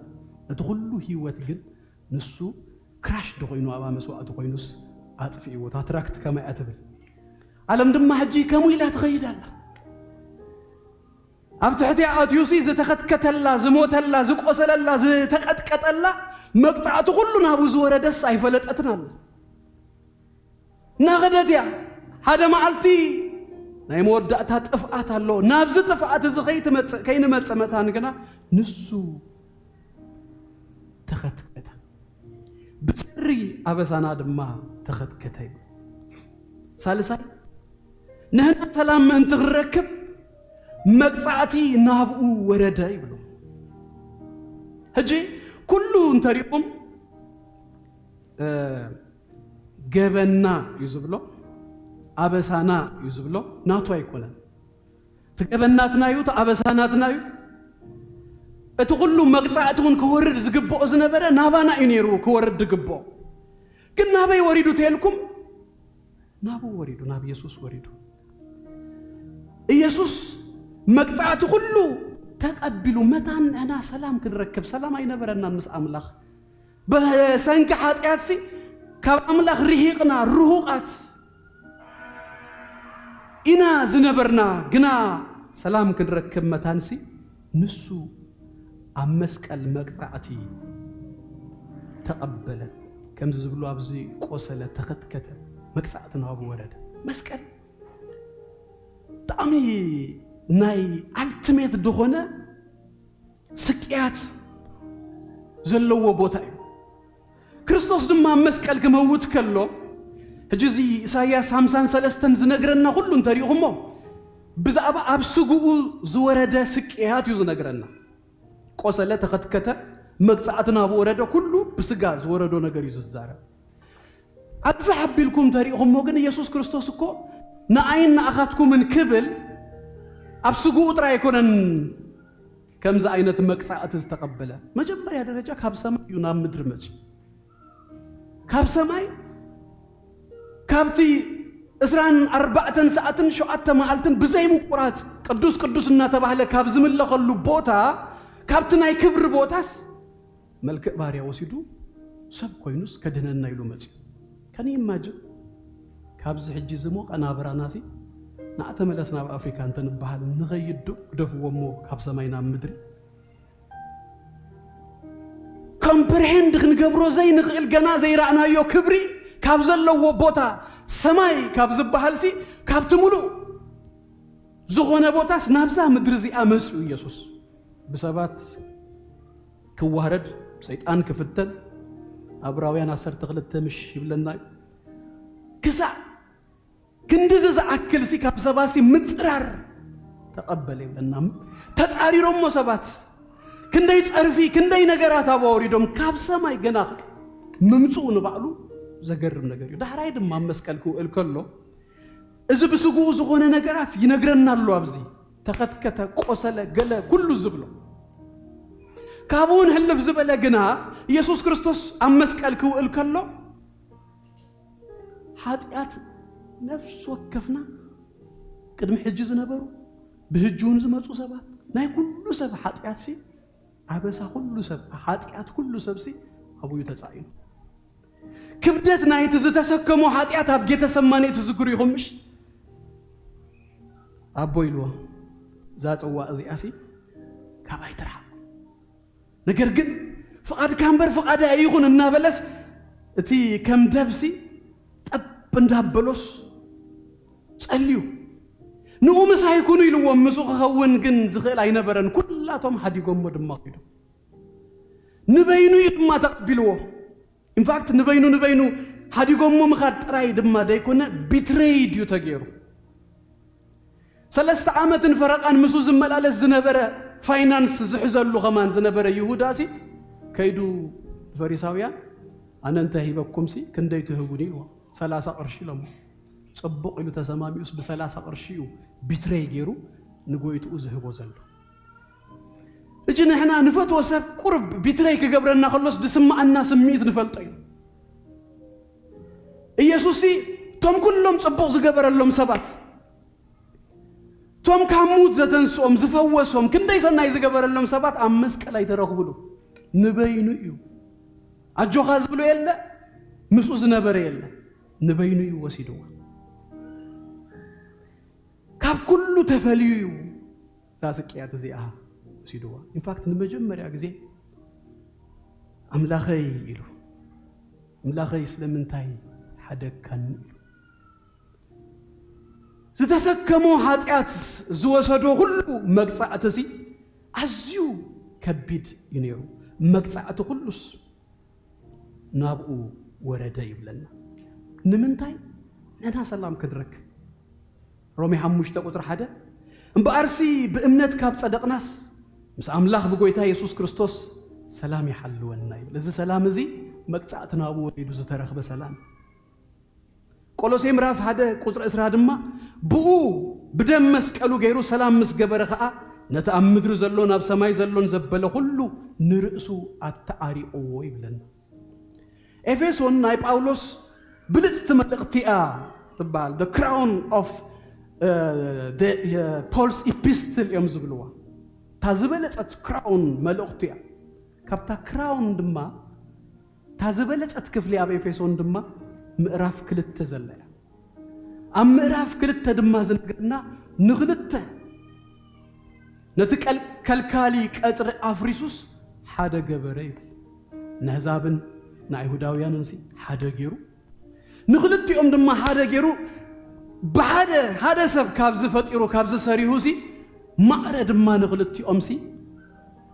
እቲ ኩሉ ህይወት ግን ንሱ ክራሽ ዶ ኮይኑ ኣብኣ መስዋዕቲ ኮይኑስ ኣጥፊእዎ። እታ ትራክት ከማይ እያ ትብል። ዓለም ድማ ሕጂ ከምኡ ኢላ ትኸይድ ኣላ። ኣብ ትሕቲኣ ኣትዩሲ ዝተኸትከተላ፣ ዝሞተላ፣ ዝቆሰለላ፣ ዝተቀጥቀጠላ፣ መቅጻዕቲ ኩሉ ናብኡ ዝወረደስ ኣይፈለጠትን ኣላ። እናኸደት እያ። ሓደ መዓልቲ ናይ መወዳእታ ጥፍኣት ኣሎ። ናብዚ ጥፍኣት እዚ ከይትመጽእ፣ ከይንመጽእ መታን ግና ንሱ ተኸትከተ። ብሰሪ ኣበሳና ድማ ተኸትከተ ይብል። ሳልሳይ፣ ንሕና ሰላም ምእንቲ ክንረክብ መቅጻዕቲ ናብኡ ወረደ ይብሉ። ሕጂ ኩሉ እንተሪእኩም፣ እ፣ ገበንና እዩ ዝብሎ፣ ኣበሳና እዩ ዝብሎ፣ ናቱ ኣይኮነን። እቲ ገበን ናትና እዩ፣ እቲ ኣበሳ ናትና እዩ። እቲ ኩሉ መቅጻዕቲ እውን ክወርድ ዝግብኦ ዝነበረ ናባና እዩ ነይሩ ክወርድ ዝግብኦ። ግን ናበይ ወሪዱ ተልኩም? ናብኡ ወሪዱ፣ ናብ ኢየሱስ ወሪዱ። ኢየሱስ መቅጻዕቲ ኩሉ ተቀቢሉ፣ መታን ንሕና ሰላም ክንረክብ፣ ሰላም ኣይነበረናን ምስ ኣምላኽ። ብሰንኪ ሓጢኣትሲ ካብ ኣምላኽ ርሂቕና፣ ርሁቓት ኢና ዝነበርና፣ ግና ሰላም ክንረክብ መታንሲ ንሱ ኣብ መስቀል መቅጻዕቲ ተቐበለ። ከምዚ ዝብሉ ኣብዚ ቆሰለ፣ ተኸትከተ። መቅጻዕቲ ናብኡ ወረደ። መስቀል ብጣዕሚ ናይ ኣልቲሜት ዝኾነ ስቅያት ዘለዎ ቦታ እዩ። ክርስቶስ ድማ ኣብ መስቀል ክመውት ከሎ፣ ሕጂ እዚ ኢሳይያስ ሓምሳን ሰለስተን ዝነግረና ኩሉ እንተሪእኹሞ፣ ብዛዕባ ኣብ ስግኡ ዝወረደ ስቅያት እዩ ዝነግረና። ቆሰለ፣ ተኸትከተ፣ መግጻዕቲ ናብ ወረደ፣ ኩሉ ብስጋ ዝወረዶ ነገር እዩ ዝዛረብ። ኣብዚ ሓቢልኩም ተሪእኹሞ ግን፣ ኢየሱስ ክርስቶስ እኮ ንኣይን ንኣኻትኩምን ክብል ኣብ ስግኡ ጥራይ ኣይኮነን ከምዚ ዓይነት መቅጻዕቲ ዝተቐበለ። መጀመርያ ደረጃ ካብ ሰማይ እዩ ናብ ምድሪ መጺኡ። ካብ ሰማይ፣ ካብቲ ዕስራን ኣርባዕተን ሰዓትን ሸውዓተ መዓልትን ብዘይ ምቁራጽ ቅዱስ ቅዱስ እናተባህለ ካብ ዝምለኸሉ ቦታ፣ ካብቲ ናይ ክብሪ ቦታስ፣ መልክዕ ባርያ ወሲዱ ሰብ ኮይኑስ ከድህነና ኢሉ መጺኡ። ከን ኢማጅን ካብዚ ሕጂ ዝሞቐ ናብራናሲ፣ ንዓ ተመለስ ናብ ኣፍሪካ እንተንበሃል ንኸይድ ዶ? ግደፍዎ እሞ ካብ ሰማይ ናብ ምድሪ። ኮምፕርሄንድ ክንገብሮ ዘይንኽእል፣ ገና ዘይረኣናዮ ክብሪ ካብ ዘለዎ ቦታ፣ ሰማይ ካብ ዝበሃልሲ፣ ካብቲ ሙሉእ ዝኾነ ቦታስ ናብዛ ምድሪ እዚኣ መጺኡ ኢየሱስ። ብሰባት ክዋረድ፣ ሰይጣን ክፍተን፣ ኣብ ዕብራውያን ዓሰርተ ክልተ ምሽ ይብለና እዩ። ክሳዕ ክንድዚ ዝኣክል ሲ ካብ ሰባሲ ምጽራር ተቐበለ ይብለና። ተጻሪሮሞ ሰባት ክንደይ ጸርፊ፣ ክንደይ ነገራት ኣብ ኣውሪዶም፣ ካብ ሰማይ ገና ምምጽኡ ንባዕሉ ዘገርም ነገር እዩ። ዳሕራይ ድማ ኣብ መስቀል ክውዕል ከሎ፣ እዚ ብስግኡ ዝኾነ ነገራት ይነግረና ኣሎ። ኣብዚ ተኸትከተ፣ ቆሰለ፣ ገለ ኩሉ ዝብሎ። ካብኡ እውን ሕልፍ ዝበለ ግና፣ ኢየሱስ ክርስቶስ ኣብ መስቀል ክውዕል ከሎ፣ ሓጢኣት ነፍሲ ወከፍና፣ ቅድሚ ሕጂ ዝነበሩ፣ ብሕጂ እውን ዝመጹ ሰባት፣ ናይ ኩሉ ሰብ ሓጢኣት ሲ፣ ኣበሳ ኩሉ ሰብ፣ ሓጢኣት ኩሉ ሰብ ሲ ኣብኡ እዩ ተጻዒኑ። ክብደት ናይቲ ዝተሰከሞ ሓጢኣት ኣብ ጌተሰማኒ ትዝክሩ ኢኹም ምሽ? ኣቦ ኢልዎ፣ እዛ ጽዋእ እዚኣ ሲ ካባይ ትርሓቕ፣ ነገር ግን ፍቓድካ እምበር ፍቓደይ ኣይኹን እናበለስ፣ እቲ ከም ደብሲ ጠብ እንዳበሎስ ጸልዩ። ንኡ ምሳይ ኩኑ ኢልዎም፣ ምስኡ ክኸውን ግን ዝኽእል ኣይነበረን። ኩላቶም ሓዲጎሞ ድማ ኺዶም። ንበይኑ እዩ ድማ ተቐቢልዎ። ኢንፋክት ንበይኑ ንበይኑ ሓዲጎሞ ምኻድ ጥራይ ድማ ደይኮነ፣ ቢትሬይድ እዩ ተገይሩ። ሰለስተ ዓመትን ፈረቓን ምስኡ ዝመላለስ ዝነበረ፣ ፋይናንስ ዝሕዘሉ ከማን ዝነበረ ይሁዳ ሲ፣ ከይዱ ንፈሪሳውያን፣ ኣነ እንተ ሂበኩም ሲ ክንደይ ትህቡኒ ኢልዎ። ሰላሳ ቅርሺ ኢሎሞ። ጽቡቕ ኢሉ ተሰማሚኡስ ብሰላሳ ቅርሺ እዩ ቢትሬይ ገይሩ ንጎይትኡ ዝህቦ ዘሎ። እጂ ንሕና ንፈትዎ ሰብ ቁርብ ቢትሬይ ክገብረና ከሎስ ዝስምዓና ስምዒት ንፈልጦ እዩ። ኢየሱስ ሲ፣ ቶም ኩሎም ጽቡቕ ዝገበረሎም ሰባት፣ ቶም ካብ ሙት ዘተንስኦም፣ ዝፈወሶም፣ ክንደይ ሰናይ ዝገበረሎም ሰባት ኣብ መስቀል ኣይተረኽቡሉ። ንበይኑ እዩ። ኣጆኻ ዝብሎ የለ፣ ምስኡ ዝነበረ የለ። ንበይኑ እዩ ወሲድዎ። ካብ ኩሉ ተፈልዩ እዩ እዛ ስቅያት እዚኣ ወሲድዋ። ኢንፋክት ንመጀመርያ ግዜ ኣምላኸይ ኢሉ፣ ኣምላኸይ ስለምንታይ ሓደግካኒ ኢሉ። ዝተሰከሞ ሓጢኣት ዝወሰዶ ኩሉ መግጻዕቲ ሲ ኣዝዩ ከቢድ እዩ ነይሩ። መግጻዕቲ ኩሉስ ናብኡ ወረደ ይብለና። ንምንታይ? ንሕና ሰላም ክንረክብ። ሮሜ ሓሙሽተ ቁጽሪ ሓደ፣ እምበኣርሲ ብእምነት ካብ ጸደቕናስ ምስ ኣምላኽ ብጎይታ የሱስ ክርስቶስ ሰላም ይሓልወና ይብል። እዚ ሰላም እዚ መግጻዕቲ ናብኡ ወሪዱ ዝተረኽበ ሰላም። ቆሎሴ ምዕራፍ ሓደ ቁጽሪ ዕስራ ድማ፣ ብኡ ብደም መስቀሉ ገይሩ ሰላም ምስ ገበረ ኸኣ ነቲ ኣብ ምድሪ ዘሎን ኣብ ሰማይ ዘሎን ዘበለ ኩሉ ንርእሱ ኣተዓሪቕዎ ይብለና። ኤፌሶን ናይ ጳውሎስ ብልጽቲ መልእኽቲ እያ ትበሃል። The crown of, uh, the, uh, Paul's epistle እዮም ዝብልዋ። እታ ዝበለጸት ክራውን መልእኽቱ እያ። ካብታ ክራውን ድማ፣ እታ ዝበለጸት ክፍሊ ኣብ ኤፌሶን ድማ ምዕራፍ ክልተ ዘላ እያ። ኣብ ምዕራፍ ክልተ ድማ ዝነግረና ንኽልተ፣ ነቲ ቀል-፣ ከልካሊ ቀጽሪ ኣፍሪሱስ ሓደ ገበረ ይብል። ንኣሕዛብን ንኣይሁዳውያንን ሲ ሓደ ገይሩ፣ ንኽልቲኦም ድማ ሓደ ገይሩ፣ ብሓደ ሓደ ሰብ ካብዚ ፈጢሩ ካብዚ ሰሪሁ ሲ፣ ማዕረ ድማ ንኽልቲኦም ሲ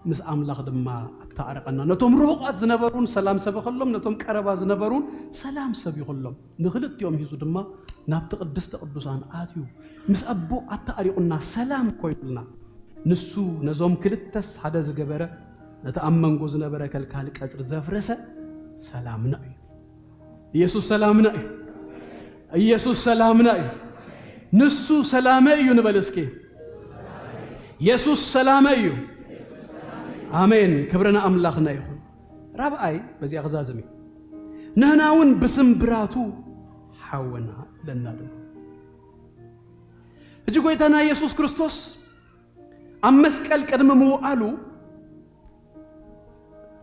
ምስ ኣምላኽ ድማ ኣተዓረቐና። ነቶም ርሁቓት ዝነበሩን ሰላም ሰበኸሎም፣ ነቶም ቀረባ ዝነበሩን ሰላም ሰቢኹሎም። ንኽልቲኦም ሂዙ ድማ ናብቲ ቅድስተ ቅዱሳን ኣትዩ፣ ምስ ኣቦ ኣተዓሪቑና፣ ሰላም ኮይኑልና። ንሱ ነዞም ክልተስ ሓደ ዝገበረ፣ ነቲ ኣብ መንጎ ዝነበረ ከልካሊ ቀጽሪ ዘፍረሰ ሰላምና እዩ። ኢየሱስ ሰላምና እዩ። ኢየሱስ ሰላምና እዩ። ንሱ ሰላመ እዩ ንበል እስኪ። ኢየሱስ ሰላመ እዩ። ኣሜን። ክብሪ ንኣምላኽና ይኹን። ራብኣይ በዚኣ ክዛዝም እዩ። ንሕና እውን ብስምብራቱ ሓወና ኢለና ድማ። ሕጂ ጎይታና ኢየሱስ ክርስቶስ ኣብ መስቀል ቅድሚ ምውዓሉ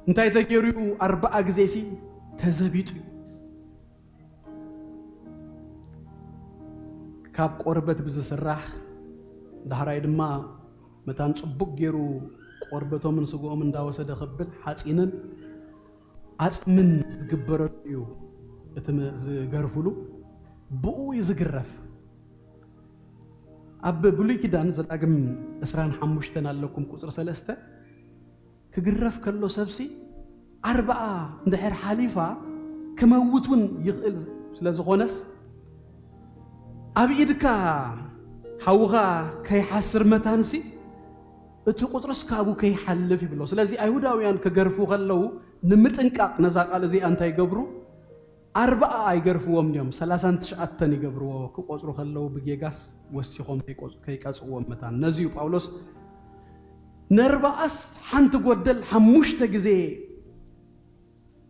እንታይ ተገይሩ እዩ? ኣርባዓ ግዜ ሲ ተዘቢጡ እዩ። ካብ ቆርበት ብዝስራሕ፣ ዳሕራይ ድማ መታን ጽቡቕ ገይሩ ቆርበቶምን ስግኦም እንዳወሰደ ከብል ሓጺንን ዓጽምን ዝግበረሉ እዩ። እቲ መ-፣ ዝገርፉሉ ብኡ እዩ ዝግረፍ። ኣብ ብሉይ ኪዳን ዘዳግም ዕስራን ሓሙሽተን ኣለኩም ቁጽሪ ሰለስተ፣ ክግረፍ ከሎ ሰብሲ ኣርባዓ እንድሕር ሓሊፋ ክመውት እውን ይኽእል ስለ ዝኾነስ፣ ኣብ ኢድካ ሓውኻ ከይሓስር መታንሲ እቲ ቁጽርስ ካብኡ ከይሓልፍ ይብሎ። ስለዚ ኣይሁዳውያን ክገርፉ ከለዉ ንምጥንቃቕ ነዛ ቃል እዚኣ እንታይ ይገብሩ? ኣርባዓ ኣይገርፍዎም እዮም፣ ሰላሳን ትሽዓተን ይገብርዎ። ክቆጽሩ ከለዉ ብጌጋስ ወሲኾም ከይቆጽ-፣ ከይቀጽዎም መታን። ነዚ እዩ ጳውሎስ ነርባኣስ ሓንቲ ጎደል ሓሙሽተ ግዜ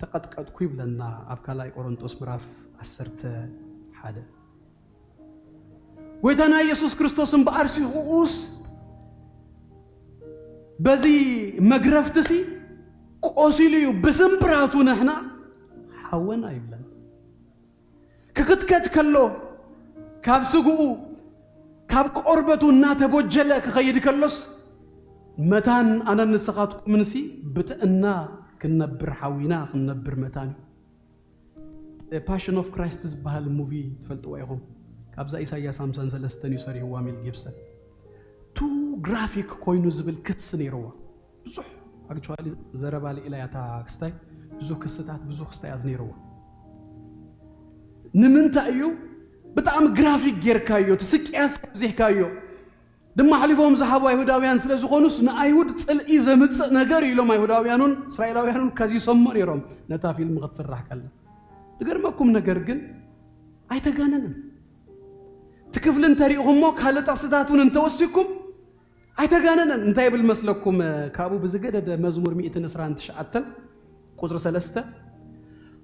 ተቐጥቀጥኩ ይብለና ኣብ ካልኣይ ቆሮንጦስ ምዕራፍ ዓሰርተ ሓደ። ጎይታና ኢየሱስ ክርስቶስ እምበኣር ሲኹኡስ በዚ መግረፍትሲ ቆሲሉ እዩ። ብስምብራቱ ንሕና ሓወና ይብለና። ክክትከት ከሎ ካብ ስግኡ ካብ ቆርበቱ እናተቦጀለ ክኸይድ ከሎስ መታን ኣነን ንስኻትኩምንሲ ብጥዕና ክንነብር ሓዊና ክንነብር መታን እዩ። ፓሽን ኦፍ ክራይስት ዝበሃል ሙቪ ትፈልጥዋ ኢኹም። ካብዛ ኢሳያስ ሓምሳን ሰለስተን እዩ ሰሪሕዋ ሜል ጊብሰን። ቱ ግራፊክ ኮይኑ ዝብል ክስ ነይርዋ። ብዙሕ ኣክቹዋሊ ዘረባ ልኢላ እያ እታ ክስታይ። ብዙሕ ክስታት ብዙሕ ክስታያት ነይርዋ። ንምንታይ እዩ ብጣዕሚ ግራፊክ ጌርካዮ ትስቅያት ኣብዚሕካዮ? ድማ ኣሕሊፎም ዝሃቡ ኣይሁዳውያን ስለ ዝኾኑስ ንኣይሁድ ጽልኢ ዘምጽእ ነገር እዩ ኢሎም ኣይሁዳውያኑን እስራኤላውያኑን ከዚሶሞ ነይሮም ነታ ፊልም ክትስራሕ ከላ። ዝገርመኩም ነገር ግን ኣይተጋነንን። እቲ ክፍሊ እንተሪእኹሞ ካልእ ጥቕስታት እውን እንተወሲኩም ኣይተጋነነን። እንታይ ይብል መስለኩም? ካብኡ ብዝገደደ መዝሙር ሚእትን ዕስራን ትሽዓተን ቁጽሪ ሰለስተ፣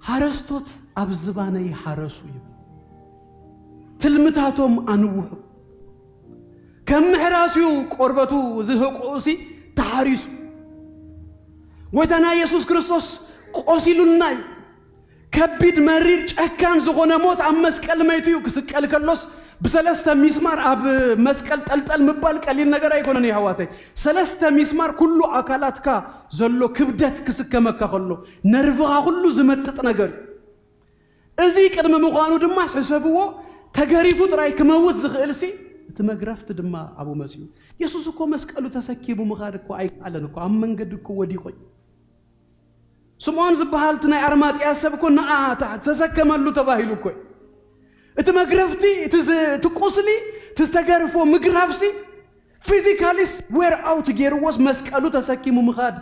"ሓረስቶት ኣብ ዝባነይ ሓረሱ" ይብል። ትልምታቶም ኣንውሑ። ከም ምሕራስ እዩ ቆርበቱ ዝህቁኡሲ ተሓሪሱ። ጎይታና ኢየሱስ ክርስቶስ ቆሲሉልና እዩ። ከቢድ መሪር ጨካን ዝኾነ ሞት ኣብ መስቀል መይቱ እዩ። ክስቀል ከሎስ ብሰለስተ ሚስማር ኣብ መስቀል ጠልጠል ምባል ቀሊል ነገር ኣይኮነን እዩ ኣሕዋተይ። ሰለስተ ሚስማር ኩሉ ኣካላትካ ዘሎ ክብደት ክስከመካ ከሎ ነርቭኻ ኩሉ ዝመጥጥ ነገር እዩ። እዚ ቅድሚ ምዃኑ ድማ ሕሰብዎ፣ ተገሪፉ ጥራይ ክመውት ዝኽእልሲ እቲ መግረፍቲ ድማ ኣብኡ መጺኡ። የሱስ እኮ መስቀሉ ተሰኪሙ ምኻድ እኮ ኣይከኣለን እኮ፣ ኣብ መንገዲ እኮ ወዲቑ እዩ። ስምዖን ዝበሃል እቲ ናይ ኣርማጥያ ሰብ እኮ ንዓ ተ-፣ ተሰከመሉ ተባሂሉ እኮ እዩ። እቲ መግረፍቲ፣ እቲ ዝ-፣ እቲ ቁስሊ፣ እቲ ዝተገርፎ ምግረፍሲ ፊዚካሊስ ዌር ኣውት ገይርዎስ መስቀሉ ተሰኪሙ ምኻድ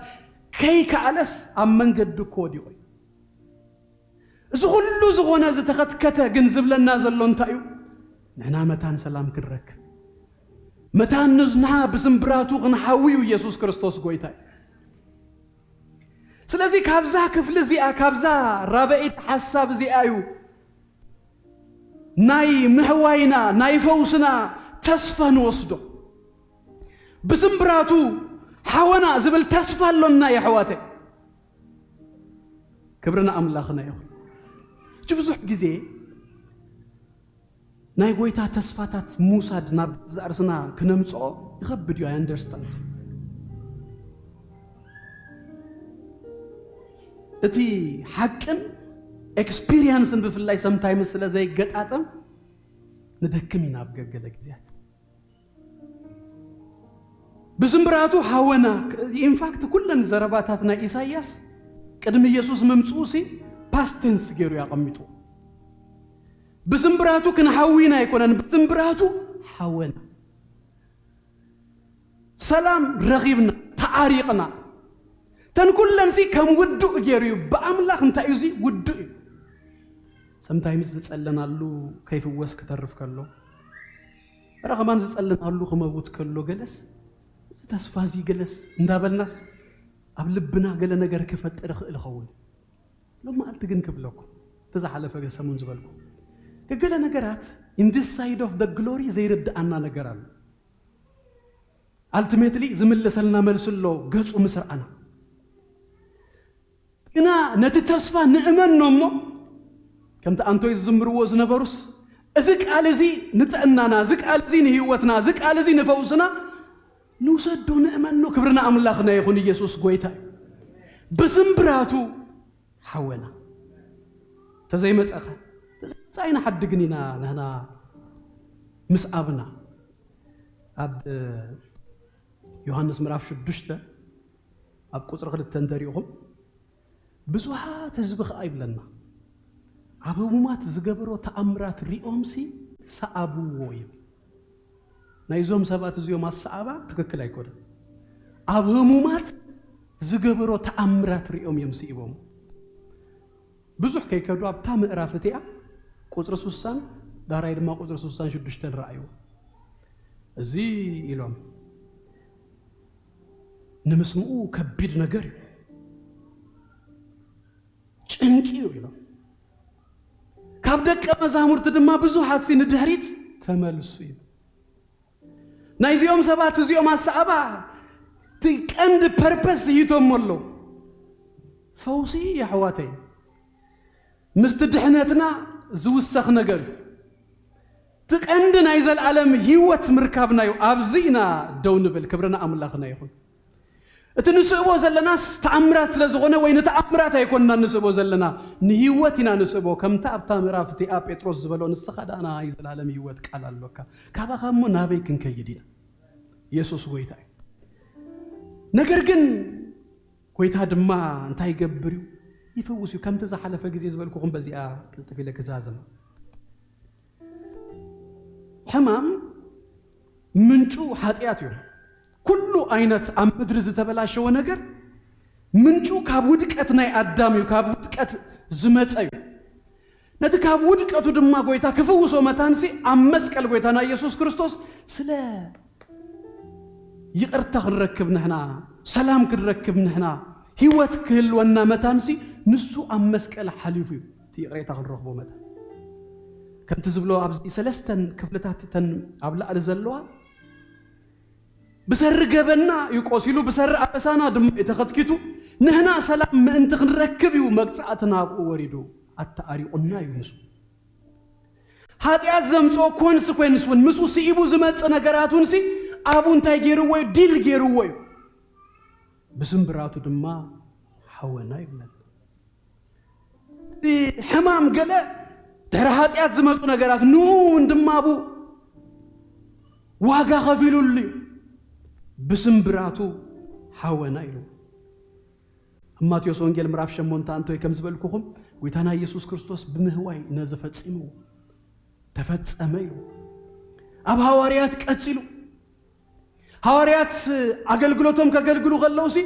ከይከኣለስ ኣብ መንገዲ እኮ ወዲቑ እዩ። እዚ ኩሉ ዝኾነ ዝተኸትከተ ግን ዝብለና ዘሎ እንታይ እዩ? ንሕና መታን ሰላም ክንረክብ፣ መታን ንዝና ብስምብራቱ ክንሓዊ እዩ ኢየሱስ ክርስቶስ ጎይታ እዩ። ስለዚ ካብዛ ክፍሊ እዚኣ፣ ካብዛ ራበኢት ሓሳብ እዚኣ እዩ ናይ ምሕዋይና፣ ናይ ፈውስና ተስፋ ንወስዶ። ብስምብራቱ ሓወና ዝብል ተስፋ ኣሎና የሕዋተይ። ክብሪ ንኣምላኽና ይኹን። እቲ ብዙሕ ግዜ ናይ ጎይታ ተስፋታት ምውሳድ ናብ ዝኣርስና ክነምጽኦ ይኸብድ እዩ፣ I understand። እቲ ሓቅን ኤክስፒሪየንስን ብፍላይ ሰምታይምስ ስለ ዘይገጣጠም ንደክም ኢና ኣብ ገገለ ግዜያት። ብስምብራቱ ሓወና። ኢንፋክት ኩለን ዘረባታት ናይ ኢሳይያስ ቅድሚ ኢየሱስ ምምፅኡ ሲ ፓስት ቴንስ ገይሩ ያቐሚጡ። ብስምብራቱ ክንሓዊ ኢና ኣይኮነን፣ ብስምብራቱ ሓወና። ሰላም ረኺብና፣ ተዓሪቕና። ተን ኩለን ሲ ከም ውዱእ ገይሩ እዩ። ብኣምላኽ እንታይ እዩ እዚ ውዱእ እዩ። ሰምታይምስ ዝጸለናሉ ከይፍወስ ክተርፍ ከሎ፣ እረ ከማን ዝጸለናሉ ክመውት ከሎ፣ ገለስ እዚ ተስፋ እዚ ገለስ እንዳበልናስ ኣብ ልብና ገለ ነገር ክፈጥር ይኽእል ይኸውን። ሎም መዓልቲ ግን ክብለኩም፣ እቲ ዝሓለፈ ሰሙን ዝበልኩ፣ ገገለ ነገራት in this side of the glory ዘይርድኣና ነገር ኣሎ። ኣልቲሜትሊ ዝምልሰልና መልሲ ኣሎ፣ ገጹ ምስ ረኣና። ግና ነቲ ተስፋ ንእመኖ እሞ፣ ከምቲ ኣንቶይ ዝዝምርዎ ዝነበሩስ፣ እዚ ቃል እዚ ንጥዕናና፣ እዚ ቃል እዚ ንህይወትና፣ እዚ ቃል እዚ ንፈውስና ንውሰዶ፣ ንእመኖ። ክብሪ ንኣምላኽና ይኹን፣ ኢየሱስ ጎይታ እዩ። ብስምብራቱ ሓወና። ተዘይመጸኸ፣ ተዘይመጸ ኣይንሓድግን ኢና ንሕና ምስ ኣብና። ኣብ ዮሃንስ ምዕራፍ ሽዱሽተ ኣብ ቁጽሪ ክልተ እንተሪእኹም፣ ብዙሓት ህዝቢ ኸኣ ይብለና፣ ኣብ ህሙማት ዝገበሮ ተኣምራት ሪኦምሲ ሰኣብዎ ይብል። ናይዞም ሰባት እዚኦም ኣሰኣባ ትክክል ኣይኮነን። ኣብ ህሙማት ዝገበሮ ተኣምራት ሪኦም እዮም ስኢቦም። ብዙሕ ከይከዱ ኣብታ ምዕራፍ እቲኣ ቁጽሪ ሱሳን ዳራይ ድማ ቁጽሪ ሱሳን ሽዱሽተን ረኣይዎ። እዚ ኢሎም ንምስምኡ ከቢድ ነገር እዩ፣ ጭንቂ እዩ ኢሎም። ካብ ደቀ መዛሙርቲ ድማ ብዙሓት ሲ ንድሕሪት ተመልሱ እዩ። ናይዚኦም ሰባት እዚኦም ኣሰኣባ እቲ ቀንዲ ፐርፐስ ዝሂቶሞ ኣለዉ። ፈውሲ የሕዋተይ ምስቲ ድሕነትና ዝውሰኽ ነገር እዩ። እቲ ቀንዲ ናይ ዘለኣለም ህይወት ምርካብና እዩ። ኣብዚ ኢና ደው ንብል። ክብሪ ንኣምላኽና ይኹን። እቲ ንስእቦ ዘለናስ ተኣምራት ስለ ዝኾነ ወይ ንተኣምራት ኣይኮንና ንስእቦ ዘለና፣ ንህይወት ኢና ንስእቦ። ከምታ ኣብታ ምዕራፍ እቲኣ ጴጥሮስ ዝበሎ፣ ንስኻ ደኣ ናይ ዘለኣለም ህይወት ቃል ኣሎካ፣ ካባኻ እሞ ናበይ ክንከይድ ኢና? ኢየሱስ ጎይታ እዩ። ነገር ግን ጎይታ ድማ እንታይ ይገብር እዩ? ይፍውስ እዩ። ከምቲ ዝሓለፈ ግዜ ዝበልኩኹም በዚኣ ቅልጥፍ ኢለ ክዛዝም። ሕማም ምንጩ ሓጢኣት እዩ። ኩሉ ዓይነት ኣብ ምድሪ ዝተበላሸወ ነገር ምንጩ ካብ ውድቀት ናይ ኣዳም እዩ፣ ካብ ውድቀት ዝመጸ እዩ። ነቲ ካብ ውድቀቱ ድማ ጎይታ ክፍውሶ መታንሲ ኣብ መስቀል ጎይታና ኢየሱስ ክርስቶስ ስለ ይቕርታ ክንረክብ ንሕና፣ ሰላም ክንረክብ ንሕና፣ ህይወት ክህልወና መታንሲ ንሱ ኣብ መስቀል ሓሊፉ እዩ። እቲ ይቕሬታ ክንረኽቦ መታን ከምቲ ዝብሎ ኣብዚ ሰለስተን ክፍልታት እተን ኣብ ላዕሊ ዘለዋ ብሰሪ ገበንና እዩ ቆሲሉ፣ ብሰሪ ኣበሳና ድማ እዩ ተኸትኪቱ። ንሕና ሰላም ምእንቲ ክንረክብ እዩ መቅጻዕቲ ናብኡ ወሪዱ፣ ኣተኣሪቑና እዩ ንሱ። ሓጢኣት ዘምጽኦ ኮንስኮንስ እውን ምስኡ ስኢቡ ዝመጽእ ነገራት እውን ሲ ኣብኡ እንታይ ገይርዎ እዩ? ዲል ገይርዎ እዩ። ብስምብራቱ ድማ ሓወና ይብለና። እቲ ሕማም ገለ ድሕሪ ሓጢኣት ዝመጹ ነገራት ንኡ እውን ድማ ኣብኡ ዋጋ ከፊሉሉ እዩ። ብስምብራቱ ሓወና ኢሉ ኣብ ማቴዎስ ወንጌል ምዕራፍ ሸሞንተ ኣንቶይ ከም ዝበልኩኹም ጎይታና ኢየሱስ ክርስቶስ ብምህዋይ ነዚ ፈጺሙ ተፈጸመ ኢሉ ኣብ ሃዋርያት ቀጺሉ። ሃዋርያት ኣገልግሎቶም ከገልግሉ ከለውሲ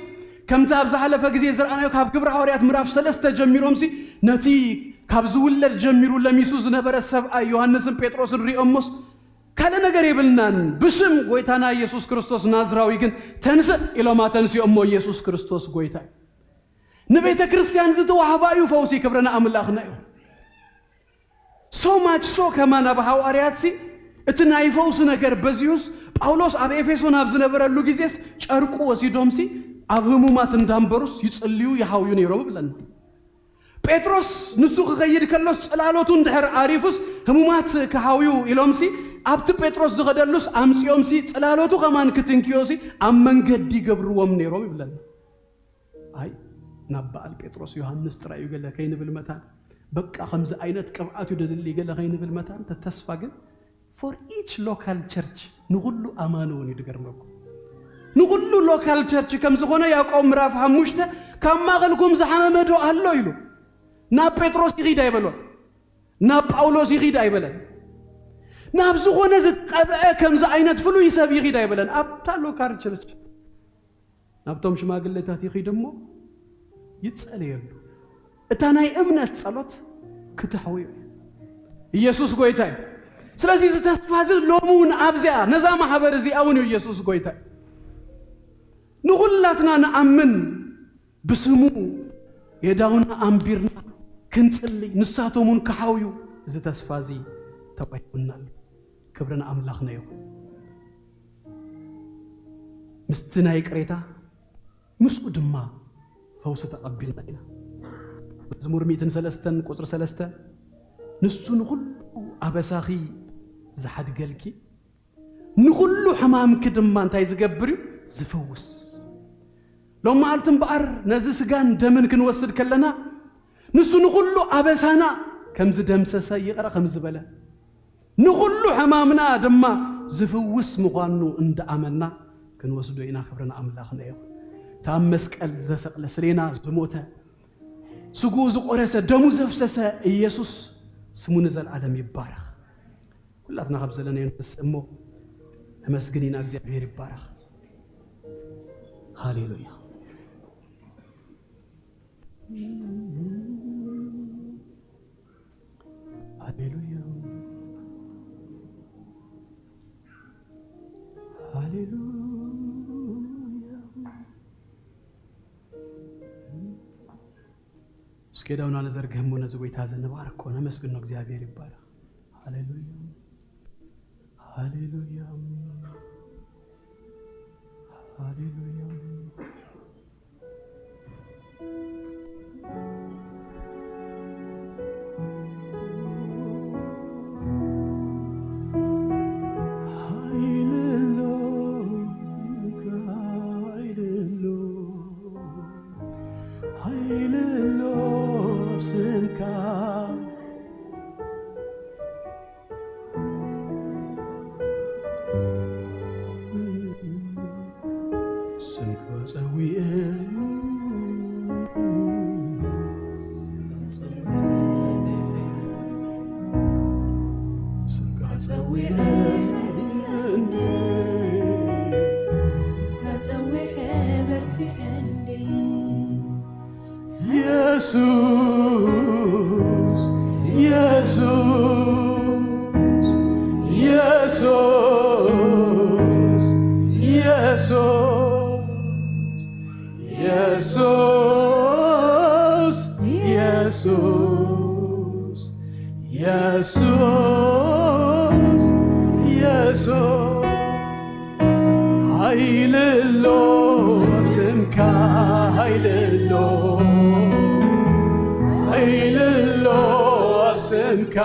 ከምቲ ኣብ ዝሓለፈ ግዜ ዝረኣናዮ ካብ ግብሪ ሃዋርያት ምዕራፍ ሰለስተ ጀሚሮምሲ ነቲ ካብ ዝውለድ ጀሚሩ ለሚሱ ዝነበረ ሰብኣይ ዮሃንስን ጴጥሮስን ሪኦሞስ ካልእ ነገር የብልናን፣ ብስም ጎይታና ኢየሱስ ክርስቶስ ናዝራዊ ግን ተንስእ ኢሎም ኣተንሲኦሞ። ኢየሱስ ክርስቶስ ጎይታ እዩ። ንቤተ ክርስቲያን ዝተዋህባ እዩ ፈውሲ። ክብሪ ንኣምላኽና እዩ። ሶ ማች ሶ ከማን ኣብ ሃዋርያትሲ እቲ ናይ ፈውሲ ነገር በዚሁስ ጳውሎስ ኣብ ኤፌሶን ኣብ ዝነበረሉ ግዜስ ጨርቁ ወሲዶምሲ ኣብ ህሙማት እንዳንበሩስ ይጽልዩ ይሃውዩ ነይሮም ይብለና። ጴጥሮስ ንሱ ክኸይድ ከሎስ ጽላሎቱ እንድሕር ኣሪፉስ ህሙማት ክሃውዩ ኢሎምሲ ኣብቲ ጴጥሮስ ዝኸደሉስ ኣምጺኦምሲ ጽላሎቱ ከማን ክትንክዮሲ ኣብ መንገዲ ይገብርዎም ነይሮም ይብለና። ኣይ ናብ በዓል ጴጥሮስ ዮሃንስ ጥራይ እዩ ገለ ከይንብል መታን በቃ ከምዚ ዓይነት ቅብኣት እዩ ደድሊ ገለ ከይንብል መታን ተተስፋ ግን for each local church ንኹሉ ኣማኒ እውን እዩ ድገርመኩም። ንኹሉ ሎካል ቸርች ከም ዝኾነ ያዕቆብ ምዕራፍ ሓሙሽተ ካብ ማእኸልኩም ዝሓመመ ዶ ኣሎ ኢሉ ናብ ጴጥሮስ ይኺድ ኣይበሎን። ናብ ጳውሎስ ይኺድ ኣይበለን። ናብ ዝኾነ ዝጠብዐ ከምዚ ዓይነት ፍሉይ ሰብ ይኺድ ኣይበለን። ኣብታ ሎካል ቸርች ናብቶም ሽማግሌታት ይኺድ እሞ ይጸለየሉ። እታ ናይ እምነት ጸሎት ክትሕውዮ እዩ። ኢየሱስ ጎይታ እዩ። ስለዚ እዚ ተስፋ እዚ ሎሚ እውን ኣብዚኣ ነዛ ማሕበር እዚኣ እውን እዩ ኢየሱስ ጎይታ እዩ። ንኹላትና ንኣምን ብስሙ የዳውና ኣንቢርና ክንጽሊ ንሳቶም እውን ክሓውዩ እዚ ተስፋ እዚ ተዋሂቡና ኣሎ። ክብሪ ንኣምላኽና ይኹን። ምስቲ ናይ ቅሬታ ምስኡ ድማ ፈውሲ ተቐቢልና ኢና። መዝሙር ሚእትን ሰለስተን ቁጽሪ ሰለስተ ንሱ ንኹሉ ኣበሳኺ ዝሓድገልኪ ንኹሉ ሕማምኪ ድማ እንታይ ዝገብር እዩ? ዝፍውስ። ሎም መዓልቲ እምበኣር ነዚ ስጋን ደምን ክንወስድ ከለና ንሱ ንኹሉ ኣበሳና ከም ዝደምሰሰ ይቕረ ከም ዝበለ ንኹሉ ሕማምና ድማ ዝፍውስ ምዃኑ እንዳኣመና ክንወስዶ ኢና። ክብሪ ንኣምላኽና ይኹን። እታ ኣብ መስቀል ዝተሰቕለ ስሌና ዝሞተ ስግኡ ዝቆረሰ ደሙ ዘፍሰሰ ኢየሱስ ስሙ ንዘለዓለም ይባረኽ። ኩላትና ካብ ዘለናዮ ንተስእ እሞ ነመስግን ኢና። እግዚኣብሔር ይባረኽ። ሃሌሉያ። ሃሌሉያ። ሃሌሉያ። እስኪ ዳውና ንዘርግህ እሞ ነዚ ጎይታ እዚ ንባርኮ፣ ነመስግኖ። እግዚኣብሔር ይባረኽ። ሃሌሉያ። ሃሌሉያ። ሃሌሉያ። ሓይሊ ኣሎ፣ ሓይሊ ኣሎ፣ ሓይሊ ኣሎ ስምካ። ስምካ ጸዊዐ፣ ስምካ ጸዊዐ፣ ስምካ ጸዊዐ በርቲዐኒ። ኢየሱስ፣ ኢየሱስ፣ ኢየሱስ፣ ኢየሱስ፣ ኢየሱስ፣ ኢየሱስ፣ ኢየሱስ፣ ኢየሱስ። ሓይሊ ኣሎ ስምካ፣ ሓይሊ ኣሎ፣ ሓይሊ ኣሎ ኣብ ስምካ፣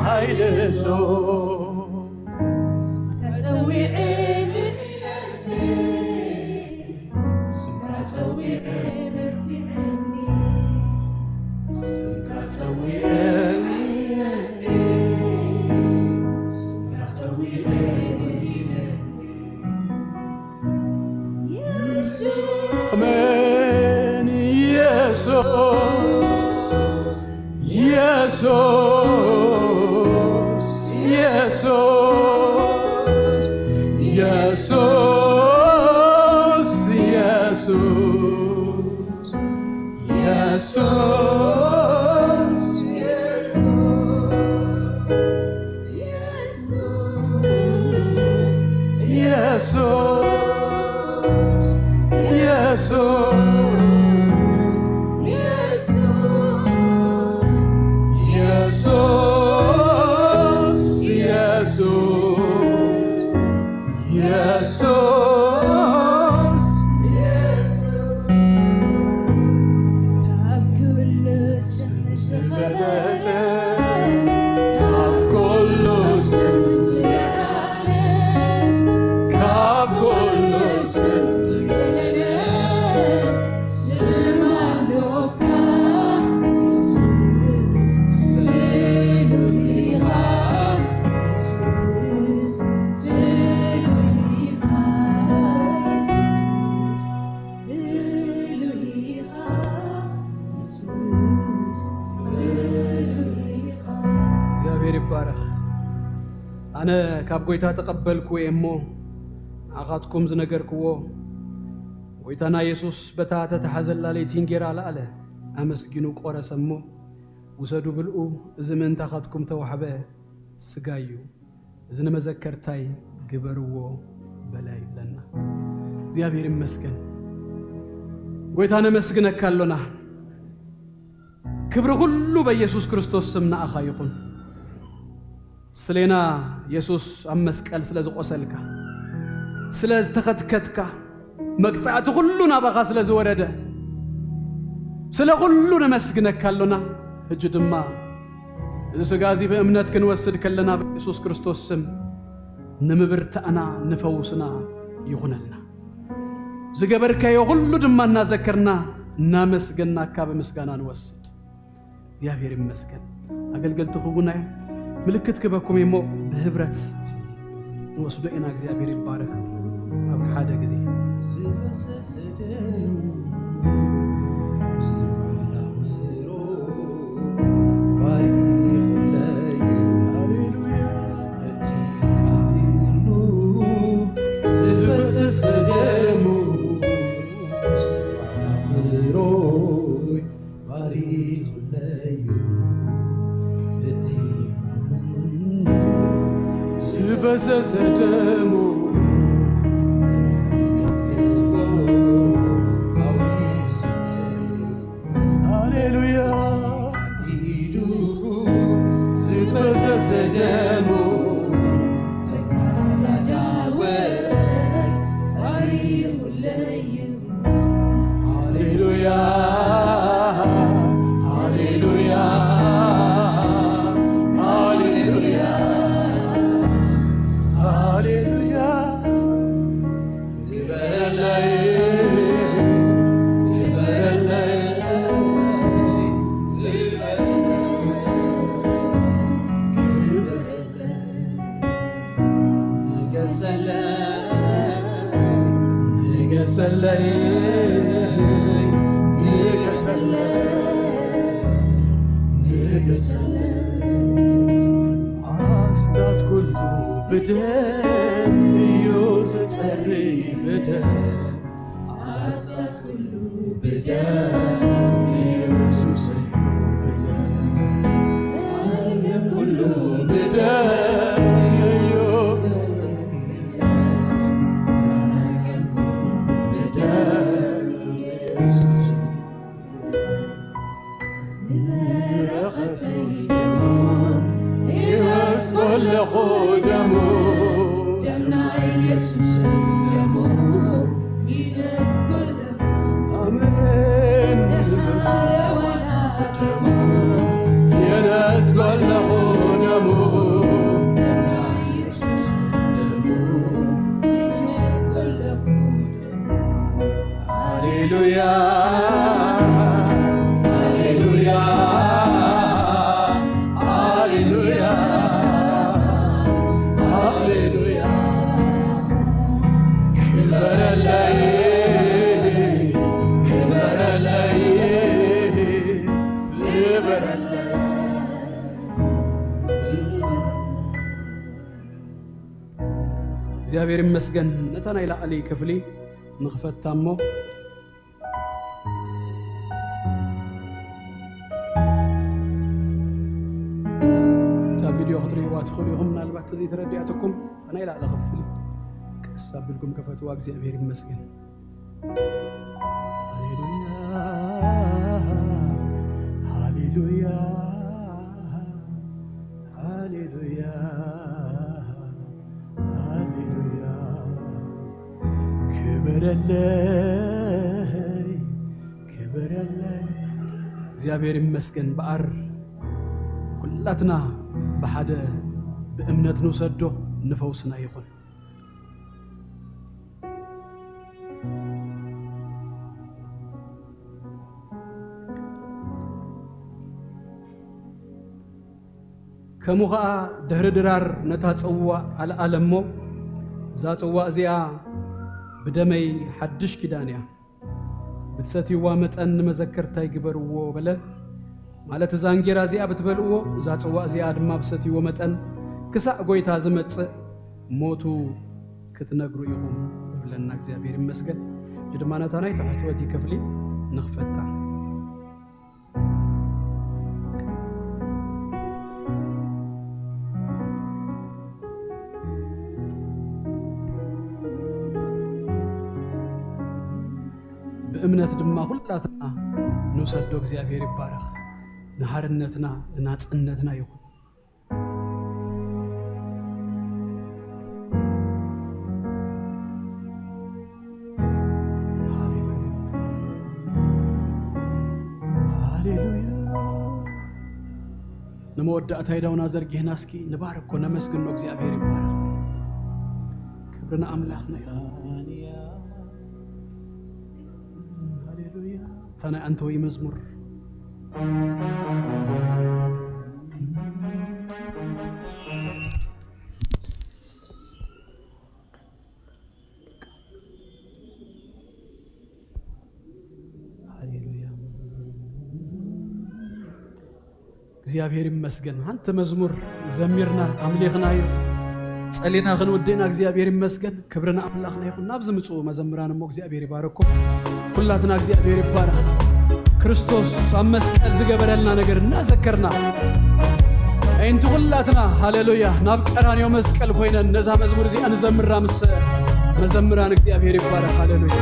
ሓይሊ ኣሎ። ተጸዊዐ ድሕነኒ፣ ስምካ ጸዊዐ በርቲዐኒ፣ ስምካ ጸዊዐ ድሕነኒ፣ ስምካ ጸዊዐ በርቲዐኒ። ኣሜን። ኢየሱስ፣ ኢየሱስ፣ ኢየሱስ፣ ኢየሱስ፣ ኢየሱስ። ኢየሱስ፣ ኢየሱስ፣ ኢየሱስ፣ ኢየሱስ፣ ኢየሱስ፣ ኢየሱስ፣ ኢየሱስ፣ ኢየሱስ፣ ካብ ኩሉ ስም ዝበለጸ፣ ካብ ኩሉ ስም ዝለዓለ፣ ካብ ኩሉ ኣነ ካብ ጐይታ ተቐበልኩ እየ እሞ፣ ንኣኻትኩም ዝነገርክዎ፣ ጐይታና የሱስ በታ ተተሓዘላ ለይቲ እንጌራ ለዓለ፣ ኣመስጊኑ ቈረሰ እሞ፣ ውሰዱ ብልዑ፣ እዚ ምእንታኻትኩም ተዋሕበ ሥጋይ እዩ፣ እዚ ንመዘከርታይ ግበርዎ በለ ይብለና። እግዚኣብሔር ይመስገን። ጐይታ ነመስግነካ ኣሎና። ክብሪ ኩሉ በኢየሱስ ክርስቶስ ስም ንኣኻ ይኹን። ስሌና የሱስ ኣብ መስቀል ስለ ዝቖሰልካ፣ ስለ ዝተኸትከትካ፣ መቅጻዕቲ ኩሉ ናባኻ ስለ ዝወረደ፣ ስለ ኩሉ ነመስግነካ ኣሎና። ሕጂ ድማ እዚ ሥጋ እዚ ብእምነት ክንወስድ ከለና ብየሱስ ክርስቶስ ስም ንምብርታዕና ንፈውስና ይኹነልና። ዝገበርካዮ ኩሉ ድማ እናዘከርና እናመስገናካ ብምስጋና ንወስድ። እግዚኣብሔር ይመስገን። ኣገልገልቲ ክውና እዮም። ምልክት ክበኩም እሞ ብህብረት ንወስዶ ኢና። እግዚኣብሔር ይባረክ። ኣብ ሓደ ግዜ ዝፈሰሰ ደሙ ምስትውዓል ኣእምሮ ባሪኽለይ። ሃሌሉያ። እቲ ካብ እግሩ ዝፈሰሰ ደሙ ምስትውዓል ኣእምሮይ ባሪኽለይ። እቲ ዝፈሰሰ ደሙ ሃሌሉያ። ኢዱ ዝፈሰሰ ደሙ ተግባራ ዳወ ባሪኽለይ። ሃሌሉያ፣ ሃሌሉያ፣ ሃሌሉያ፣ ሃሌሉያ። ግበረለይ፣ ግበረለይ፣ ግበረለይ፣ ግበረለይ። ንገሰለይ፣ ንገሰለይ፣ ንገሰለይ፣ ንገሰለይ። ኣስታት ኩሉ ብደም እዩ ዝጸሪ፣ ብደም ኣስታት ኩሉ ብደም ኢየሱስ ብደም ኩሉ ብደም ኢየሱስ ብደም ኢየሱስ ንበረኸተይ ደሙ ይመስጎ ኣለኹ ደሙ ደም ናይ ኢየሱስ ደሙ ይመስጎ ኣለኹ። ኣሜን። ንሓለዋና ደሙ የነስጎ ኣለኹ ደሙ ደም ናይ ኢየሱስ ደሙ ይመስጎ ኣለኹ። ሃሌሉያ፣ ሃሌሉያ፣ ሃሌሉያ፣ ሃሌሉያ። ክበረለይ፣ ክበረለይ፣ ክበረለይ። እግዚኣብሔር ይመስገን። ነታ ናይ ላዕሊ ክፍሊ ንኽፈታ እሞ፣ እታ ቪድዮ ክትርእይዋ ትኽእሉ ኢኹም። ምናልባት ተዘይተረዲኣትኩም፣ እታ ናይ ላዕሊ ክፍሊ ቀስ ኣቢልኩም ክፈትዋ። እግዚኣብሔር ይመስገን። ሃሌሉያ፣ ሃሌሉያ፣ ሃሌሉያ፣ ሃሌሉያ። ክብረለይ፣ ክብረለይ። እግዚኣብሔር ይመስገን። በኣር ኩላትና ብሓደ ብእምነት ንውሰዶ፣ ንፈውስና ይኹን። ከምኡ ኸኣ ድሕሪ ድራር ነታ ጽዋእ ኣልዓለ እሞ፣ እዛ ጽዋእ እዚኣ ብደመይ ሓድሽ ኪዳን እያ፣ ብትሰትይዋ መጠን ንመዘከርታይ ግበርዎ በለ። ማለት እዛ እንጌራ እዚኣ ብትበልዕዎ፣ እዛ ጽዋእ እዚኣ ድማ ብትሰትይዎ መጠን ክሳዕ ጎይታ ዝመጽእ ሞቱ ክትነግሩ ኢኹም ይብለና። እግዚኣብሔር ይመስገን። እዚ ድማ ነታ ናይ ታሕተወቲ ክፍሊ ንኽፈታ። ብእምነት ድማ ኩላትና ንውሰዶ። እግዚኣብሔር ይባረኽ። ንሃርነትና ንናጽነትና ይኹን። ሃሌሉያ። ሃሌሉያ። ንመወዳእታ ኢዳውና ዘርጊህና እስኪ ንባርኮ፣ ነመስግኖ። እግዚኣብሔር ይባረኽ። ክብሪ ንኣምላኽና ይኹን። ሃሌሉያ። እታ ናይ ኣንተወይ መዝሙር። ሃሌሉያ። እግዚኣብሔር ይመስገን። ሓንቲ መዝሙር ዘሚርና ኣምሊኽናዮ። ጸሊና ክንውድእና እግዚኣብሔር ይመስገን። ክብሪ ንኣምላኽና ይኹን። ናብዚ ምጽኡ መዘምራን እሞ እግዚኣብሔር ይባረኩም። ኩላትና እግዚኣብሔር ይባረኽ። ክርስቶስ ኣብ መስቀል ዝገበረልና ነገር እናዘከርና፣ ኣንቲ ኩላትና ሃሌሉያ ናብ ቀራንዮ መስቀል ኮይነን ነዛ መዝሙር እዚኣ ንዘምራ ምስ መዘምራን። እግዚኣብሔር ይባረኽ። ሃሌሉያ።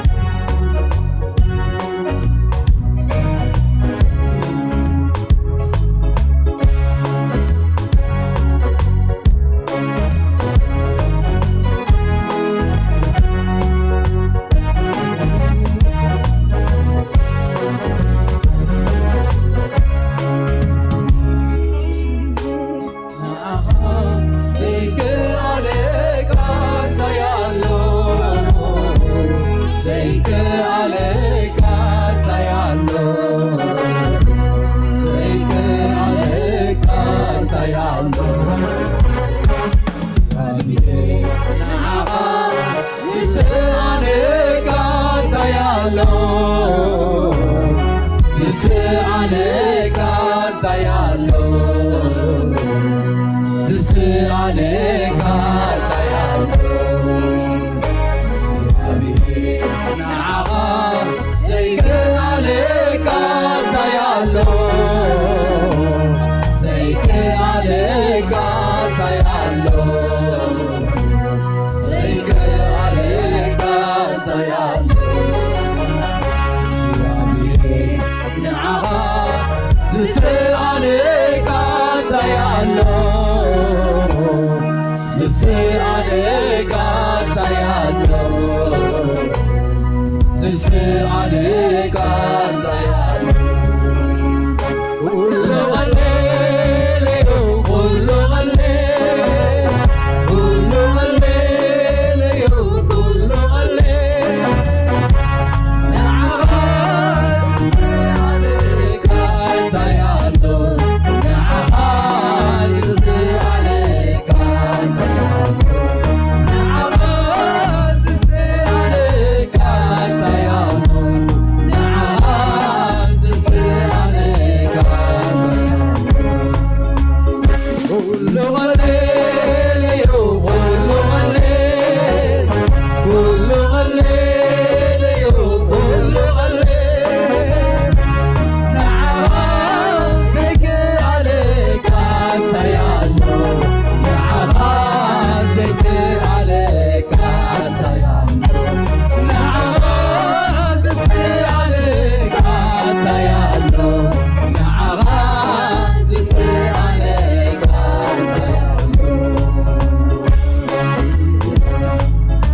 ዘይከኣለካ እንታይ ኣሎ? ዘይከኣለካ እንታይ ኣሎ? ዘይከኣለካ እንታይ ኣሎ? ንዓኻ ዝሰኣነካ እንታይ ኣሎ? ዝሰኣነካ እንታይ ኣሎ? ዝሰኣነካ እንታይ ኣሎ? ንዓኻ ዘይከኣለካ እንታይ ኣሎ? ዘይከኣለካ እንታይ ኣሎ? ዘይከኣለካ እንታይ ኣሎ? ንዓኻ ዝሰኣነካ እንታይ ኣሎ? ዝሰኣነካ እንታይ ኣሎ? ዝሰኣነካ እንታይ ኣሎ? ኩሉ ቀሊል እዩ፣ ኩሉ ቀሊል፣ ኩሉ ቀሊል እዩ፣ ኩሉ ቀሊል። ንዓኻ ዝሰኣነካ እንታይ ኣሎ? ንዓኻ ዝሰኣነካ እንታይ ኣሎ? ንዓኻ ዝሰኣነካ እንታይ ኣሎ? ንዓኻ ዝሰኣነካ እንታይ ኣሎ? ኩሉ ቀሊል እዩ፣ ኩሉ ቀሊል፣ ኩሉ ቀሊል እዩ፣ ኩሉ ቀሊል። ንዓኻ ዘይከኣለካ እንታይ ኣሎ? ንዓኻ ዘይከኣለካ እንታይ ኣሎ? ንዓኻ ዝሰኣነካ እንታይ ኣሎ? ንዓኻ ዝሰኣነካ እንታይ ኣሎ?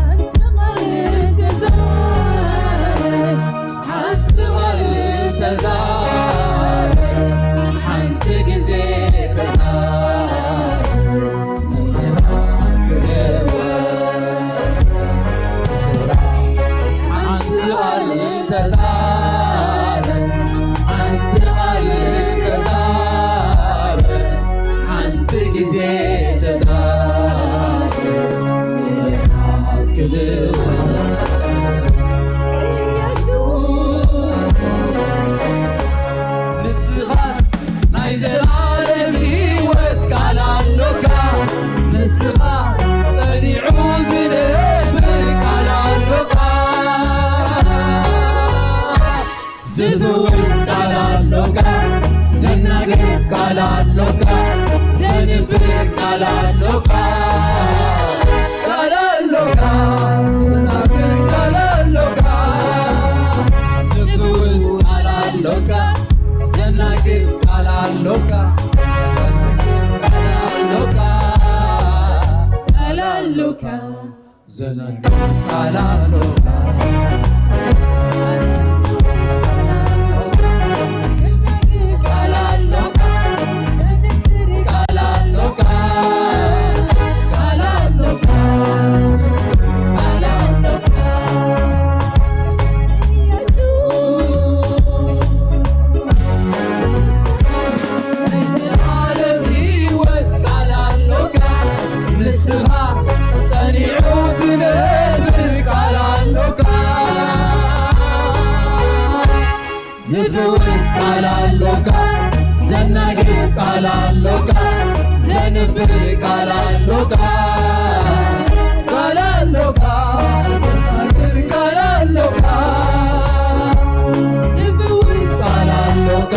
ሓንቲ ቃል ተዛረብ፣ ሓንቲ ቃል ተዛረብ፣ ሓንቲ ግዜ ተዛረብ። ሓንቲ ቃል ተዛረብ፣ ሓንቲ ቃል ተዛረብ፣ ሓንቲ ግዜ ተዛረብ። ንስኻስ ናይ ዘላለም ህይወት ቃል ኣሎካ፣ ኣሎካ፣ ዘንብር ቃል ኣሎካ፣ ቃል ኣሎካ፣ ዘናግር ቃል ኣሎካ፣ ዝፍውስ ቃል ኣሎካ፣ ዘናግር ቃል ኣሎካ፣ ዘዝክር ቃል ኣሎካ፣ ቃል ኣሎካ። ዘናግር ቃል ኣሎካ። ቃል ኣሎካ። ቃል ኣሎካ። ቃል ኣሎካ። ናይ ዘላለም ህይወት ቃል ኣሎካ። ንስኻ ጸኒዑ ዝነብር ቃል ኣሎካ። ዝፍውስ ቃል ኣሎካ። ዘናግር ቃል ኣሎካ። ዘንብር ቃል ኣሎካ። ቃል ኣሎካ። ዘሳግር ቃል ኣሎካ። ዝፍውስ ቃል ኣሎካ።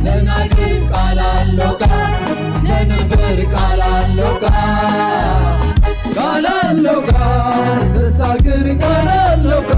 ዘናግር ቃል ኣሎካ። ዘንብር ቃል ኣሎካ። ቃል ኣሎካ። ዘሳግር ቃል ኣሎካ።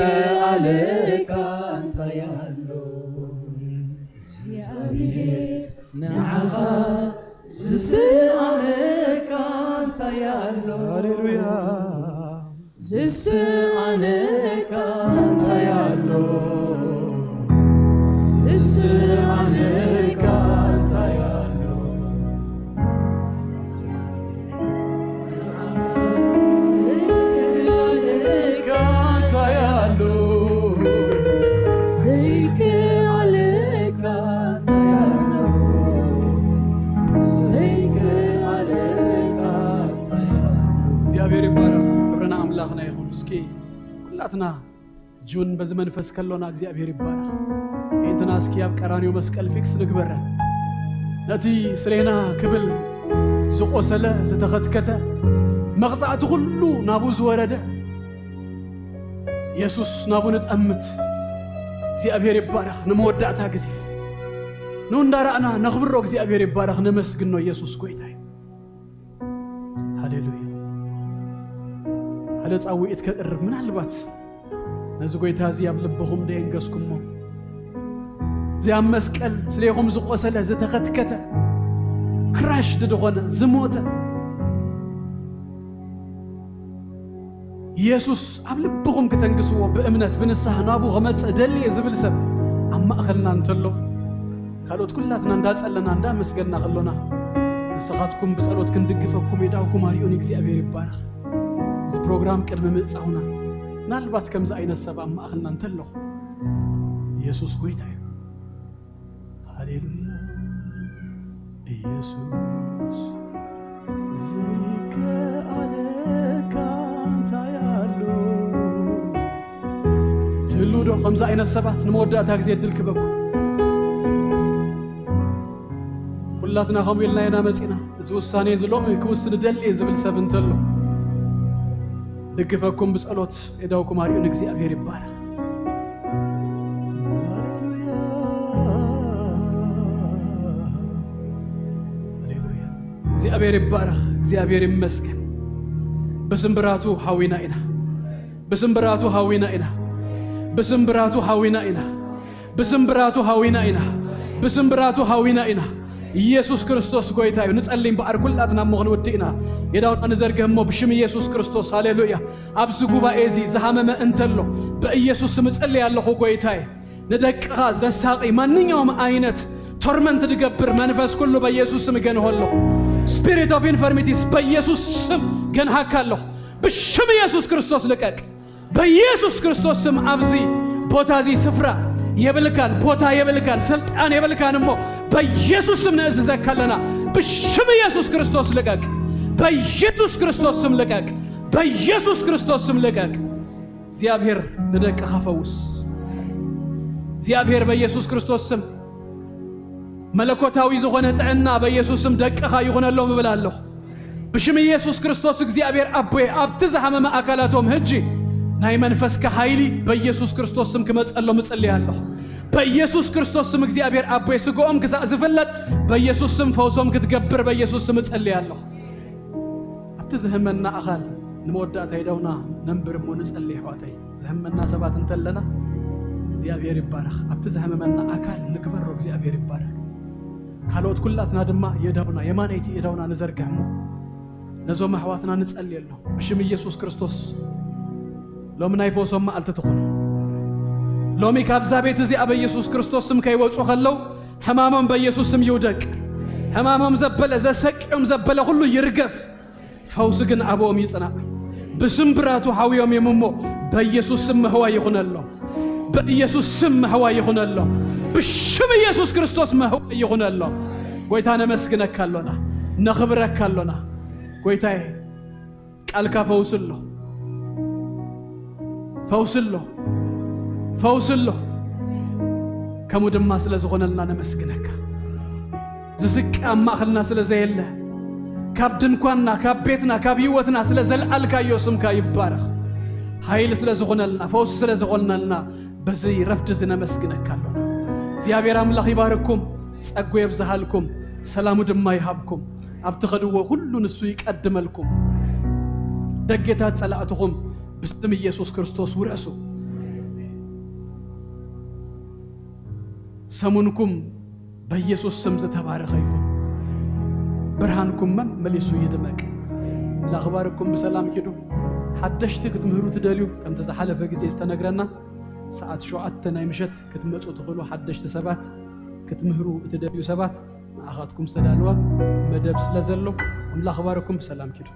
ዘይከኣለካ እንታይ ኣሎ? እግዚኣብሔር ንዓኻ ዝስኣነካ እንታይ ኣሎ? ሃሌሉያ። ዝስኣነካ እንታይ ኣሎ? ዝስኣነካ እንታይ ኣሎ? ዘይከኣለካ እንታይ ኣሎ? ዘይከኣለካ እንታይ ኣሎ? ዘይከኣለካ እንታይ ኣሎ? እግዚኣብሔር ይባረኽ። ክብሪ ንኣምላኽና ይኹን። እስኪ ኩላትና ጁን በዚ መንፈስ ከሎና እግዚኣብሔር ይባረኽ። ይንትና እስኪ ኣብ ቀራንዮ መስቀል ፊክስ ንግበረን። ነቲ ስሌና ክብል ዝቆሰለ ዝተኸትከተ መቕጻዕቲ ኩሉ ናብኡ ዝወረደ የሱስ ናብኡ ንጠምት። እግዚኣብሔር ይባረኽ። ንመወዳእታ ግዜ ንኡ እንዳረኣና ነኽብሮ። እግዚኣብሔር ይባረኽ። ነመስግኖ። የሱስ ጎይታ እዩ። ሃሌሉያ። ሓደ ጻውዒት ከቅርብ ምናልባት ነዚ ጎይታ እዚ ኣብ ልብኹም ደየንገስኩሞ፣ እዚ ኣብ መስቀል ስሌኹም ዝቆሰለ ዝተኸትከተ ክራሽድ ዝኾነ ዝሞተ የሱስ ኣብ ልብኹም ክተንግስዎ ብእምነት ብንስሓ ናብኡ ክመጽእ ደሊ እየ ዝብል ሰብ ኣብ ማእኸልና እንተሎ ካልኦት ኩላትና እንዳጸለና እንዳመስገና ከሎና ንስኻትኩም ብጸሎት ክንድግፈኩም የዳውኩም ኣርዩን እግዚኣብሔር ይባረኽ። እዚ ፕሮግራም ቅድሚ ምእጻውና ምናልባት ከምዚ ዓይነት ሰብ ኣብ ማእኸልና እንተሎ የሱስ ጎይታ እዩ። ሃሌሉያ። ኢየሱስ ዝከኣለካ እንታይ ኣሎ? ትህልው ዶ ከምዚ ዓይነት ሰባት? ንመወዳእታ ግዜ እድል ክበኩም። ኩላትና ከምኡ ኢልና ኢና መጺና። እዚ ውሳኔ እዚ ሎሚ ክውስን እደሊ እየ ዝብል ሰብ እንተሎ፣ ድግፈኩም ብጸሎት የዳውኩም ኣርዩ ንእግዚኣብሔር ይባረኽ። ሃሌሉያ። እግዚኣብሔር ይባረኽ። እግዚኣብሔር ይመስገን። ብስምብራቱ ሃዊና ኢና። ብስምብራቱ ሃዊና ኢና። ብስምብራቱ ሃዊና ኢና። ብስምብራቱ ሃዊና ኢና። ብስምብራቱ ሃዊና ኢና። ኢየሱስ ክርስቶስ ጎይታ እዩ። ንጸሊ እምበኣር ኩላትና እሞ ክንውድእ ኢና። የዳውና ንዘርግህ እሞ ብሽም ኢየሱስ ክርስቶስ፣ ሃሌሉያ። ኣብዚ ጉባኤ እዚ ዝሃመመ እንተሎ፣ ብኢየሱስ ስም እጸሊ ኣለኹ ጎይታዬ። ንደቅኻ ዘሳቒ ማንኛውም ዓይነት ቶርመንት ዝገብር መንፈስ ኩሉ በኢየሱስ ስም እገንሆ ኣለኹ። Spirit of infirmities በኢየሱስ ስም ገንሃካ ኣለኹ። ብሽም ኢየሱስ ክርስቶስ ልቀቅ። በኢየሱስ ክርስቶስ ስም ኣብዚ ቦታ እዚ ስፍራ የብልካን፣ ቦታ የብልካን፣ ስልጣን የብልካን። እሞ በኢየሱስ ስም ነእዝዘካ ኣለና። ብሽም ኢየሱስ ክርስቶስ ልቀቅ። በኢየሱስ ክርስቶስ ስም ልቀቅ። በኢየሱስ ክርስቶስ ስም ልቀቅ። እግዚኣብሔር ንደቅኻ ፈውስ። እግዚኣብሔር በኢየሱስ ክርስቶስ ስም መለኮታዊ ዝኾነ ጥዕና በኢየሱስ ስም ደቅኻ ይኹነሎም እብል ኣለኹ። ብሽም ኢየሱስ ክርስቶስ እግዚኣብሔር ኣቦየ ኣብቲ ዝሃመመ ኣካላቶም ሕጂ ናይ መንፈስካ ሓይሊ በኢየሱስ ክርስቶስ ስም ክመጸሎም እጽልይ ኣለኹ። በኢየሱስ ክርስቶስ ስም እግዚኣብሔር ኣቦየ ስግኦም ክሳእ ዝፍለጥ በኢየሱስ ስም ፈውሶም ክትገብር በኢየሱስ ስም እጽልይ ኣለኹ። ኣብቲ ዝህመና ኣኻል ንመወዳእታ የዳውና ነንብር እሞ ንጸሊ ኣሕዋተይ። ዝህመና ሰባት እንተለና እግዚኣብሔር ይባረኽ። ኣብቲ ዝህመመና ኣካል ንግበሮ እግዚኣብሔር ይባረኽ። ካልኦት ኩላትና ድማ የዳውና የማነይቲ የዳውና ንዘርግሕ እሞ ነዞም ኣሕዋትና ንጸልየሎም ብሽም ኢየሱስ ክርስቶስ። ሎሚ ናይ ፈውሶም መዓልቲ ትኹን። ሎሚ ካብዛ ቤት እዚኣ በኢየሱስ ክርስቶስ ስም ከይወጹ ከለው ሕማሞም በኢየሱስ ስም ይውደቅ። ሕማሞም ዘበለ ዘሰቅዮም ዘበለ ኩሉ ይርገፍ። ፈውሲ ግን ኣብኦም ይጽናዕ። ብስም ብራቱ ሓውዮም እዮም እሞ በኢየሱስ ስም ምህዋ ይኹነሎም። በኢየሱስ ስም ምህዋ ይኹነሎም። ብሽም ኢየሱስ ክርስቶስ ምህዋ ይኹነሎም። ጎይታ ነመስግነካ ኣሎና፣ ነኽብረካ ኣሎና። ጎይታዬ ቃልካ ፈውሲ ኣሎ፣ ፈውሲ ኣሎ፣ ፈውሲ ኣሎ። ከምኡ ድማ ስለ ዝኾነልና ነመስግነካ። ዝስቀ ኣብ ማእኸልና ስለ ዘየለ ካብ ድንኳንና ካብ ቤትና ካብ ህይወትና ስለ ዘልዓልካዮ ስምካ ይባረኽ። ሓይሊ ስለ ዝኾነልና ፈውሲ ስለ ዝኾነልና በዚ ረፍዲ እዚ ነመስግነካ ኣሎና። እግዚኣብሔር ኣምላኽ ይባርኩም፣ ጸጉ የብዝሃልኩም፣ ሰላሙ ድማ ይሃብኩም። ኣብ ትኸድዎ ኩሉ ንሱ ይቀድመልኩም። ደጌታት ጸላእትኹም ብስም ኢየሱስ ክርስቶስ ውረሱ። ሰሙንኩም በኢየሱስ ስም ዝተባረኸ ይኹን። ብርሃንኩም መመሊሱ ይድመቅ። ላኽባርኩም ብሰላም ኪዱ። ሓደሽቲ ክትምህሩ ትደልዩ ከምቲ ዝሓለፈ ግዜ ዝተነግረና ሰዓት ሸውዓተ ናይ ምሸት ክትመጹ ትኽእሉ። ሓደሽቲ ሰባት ክትምህሩ እትደልዩ ሰባት ንኣኻትኩም ዝተዳለወ መደብ ስለ ዘሎ ኣምላኽ ባርኩም ብሰላም ኪዱ።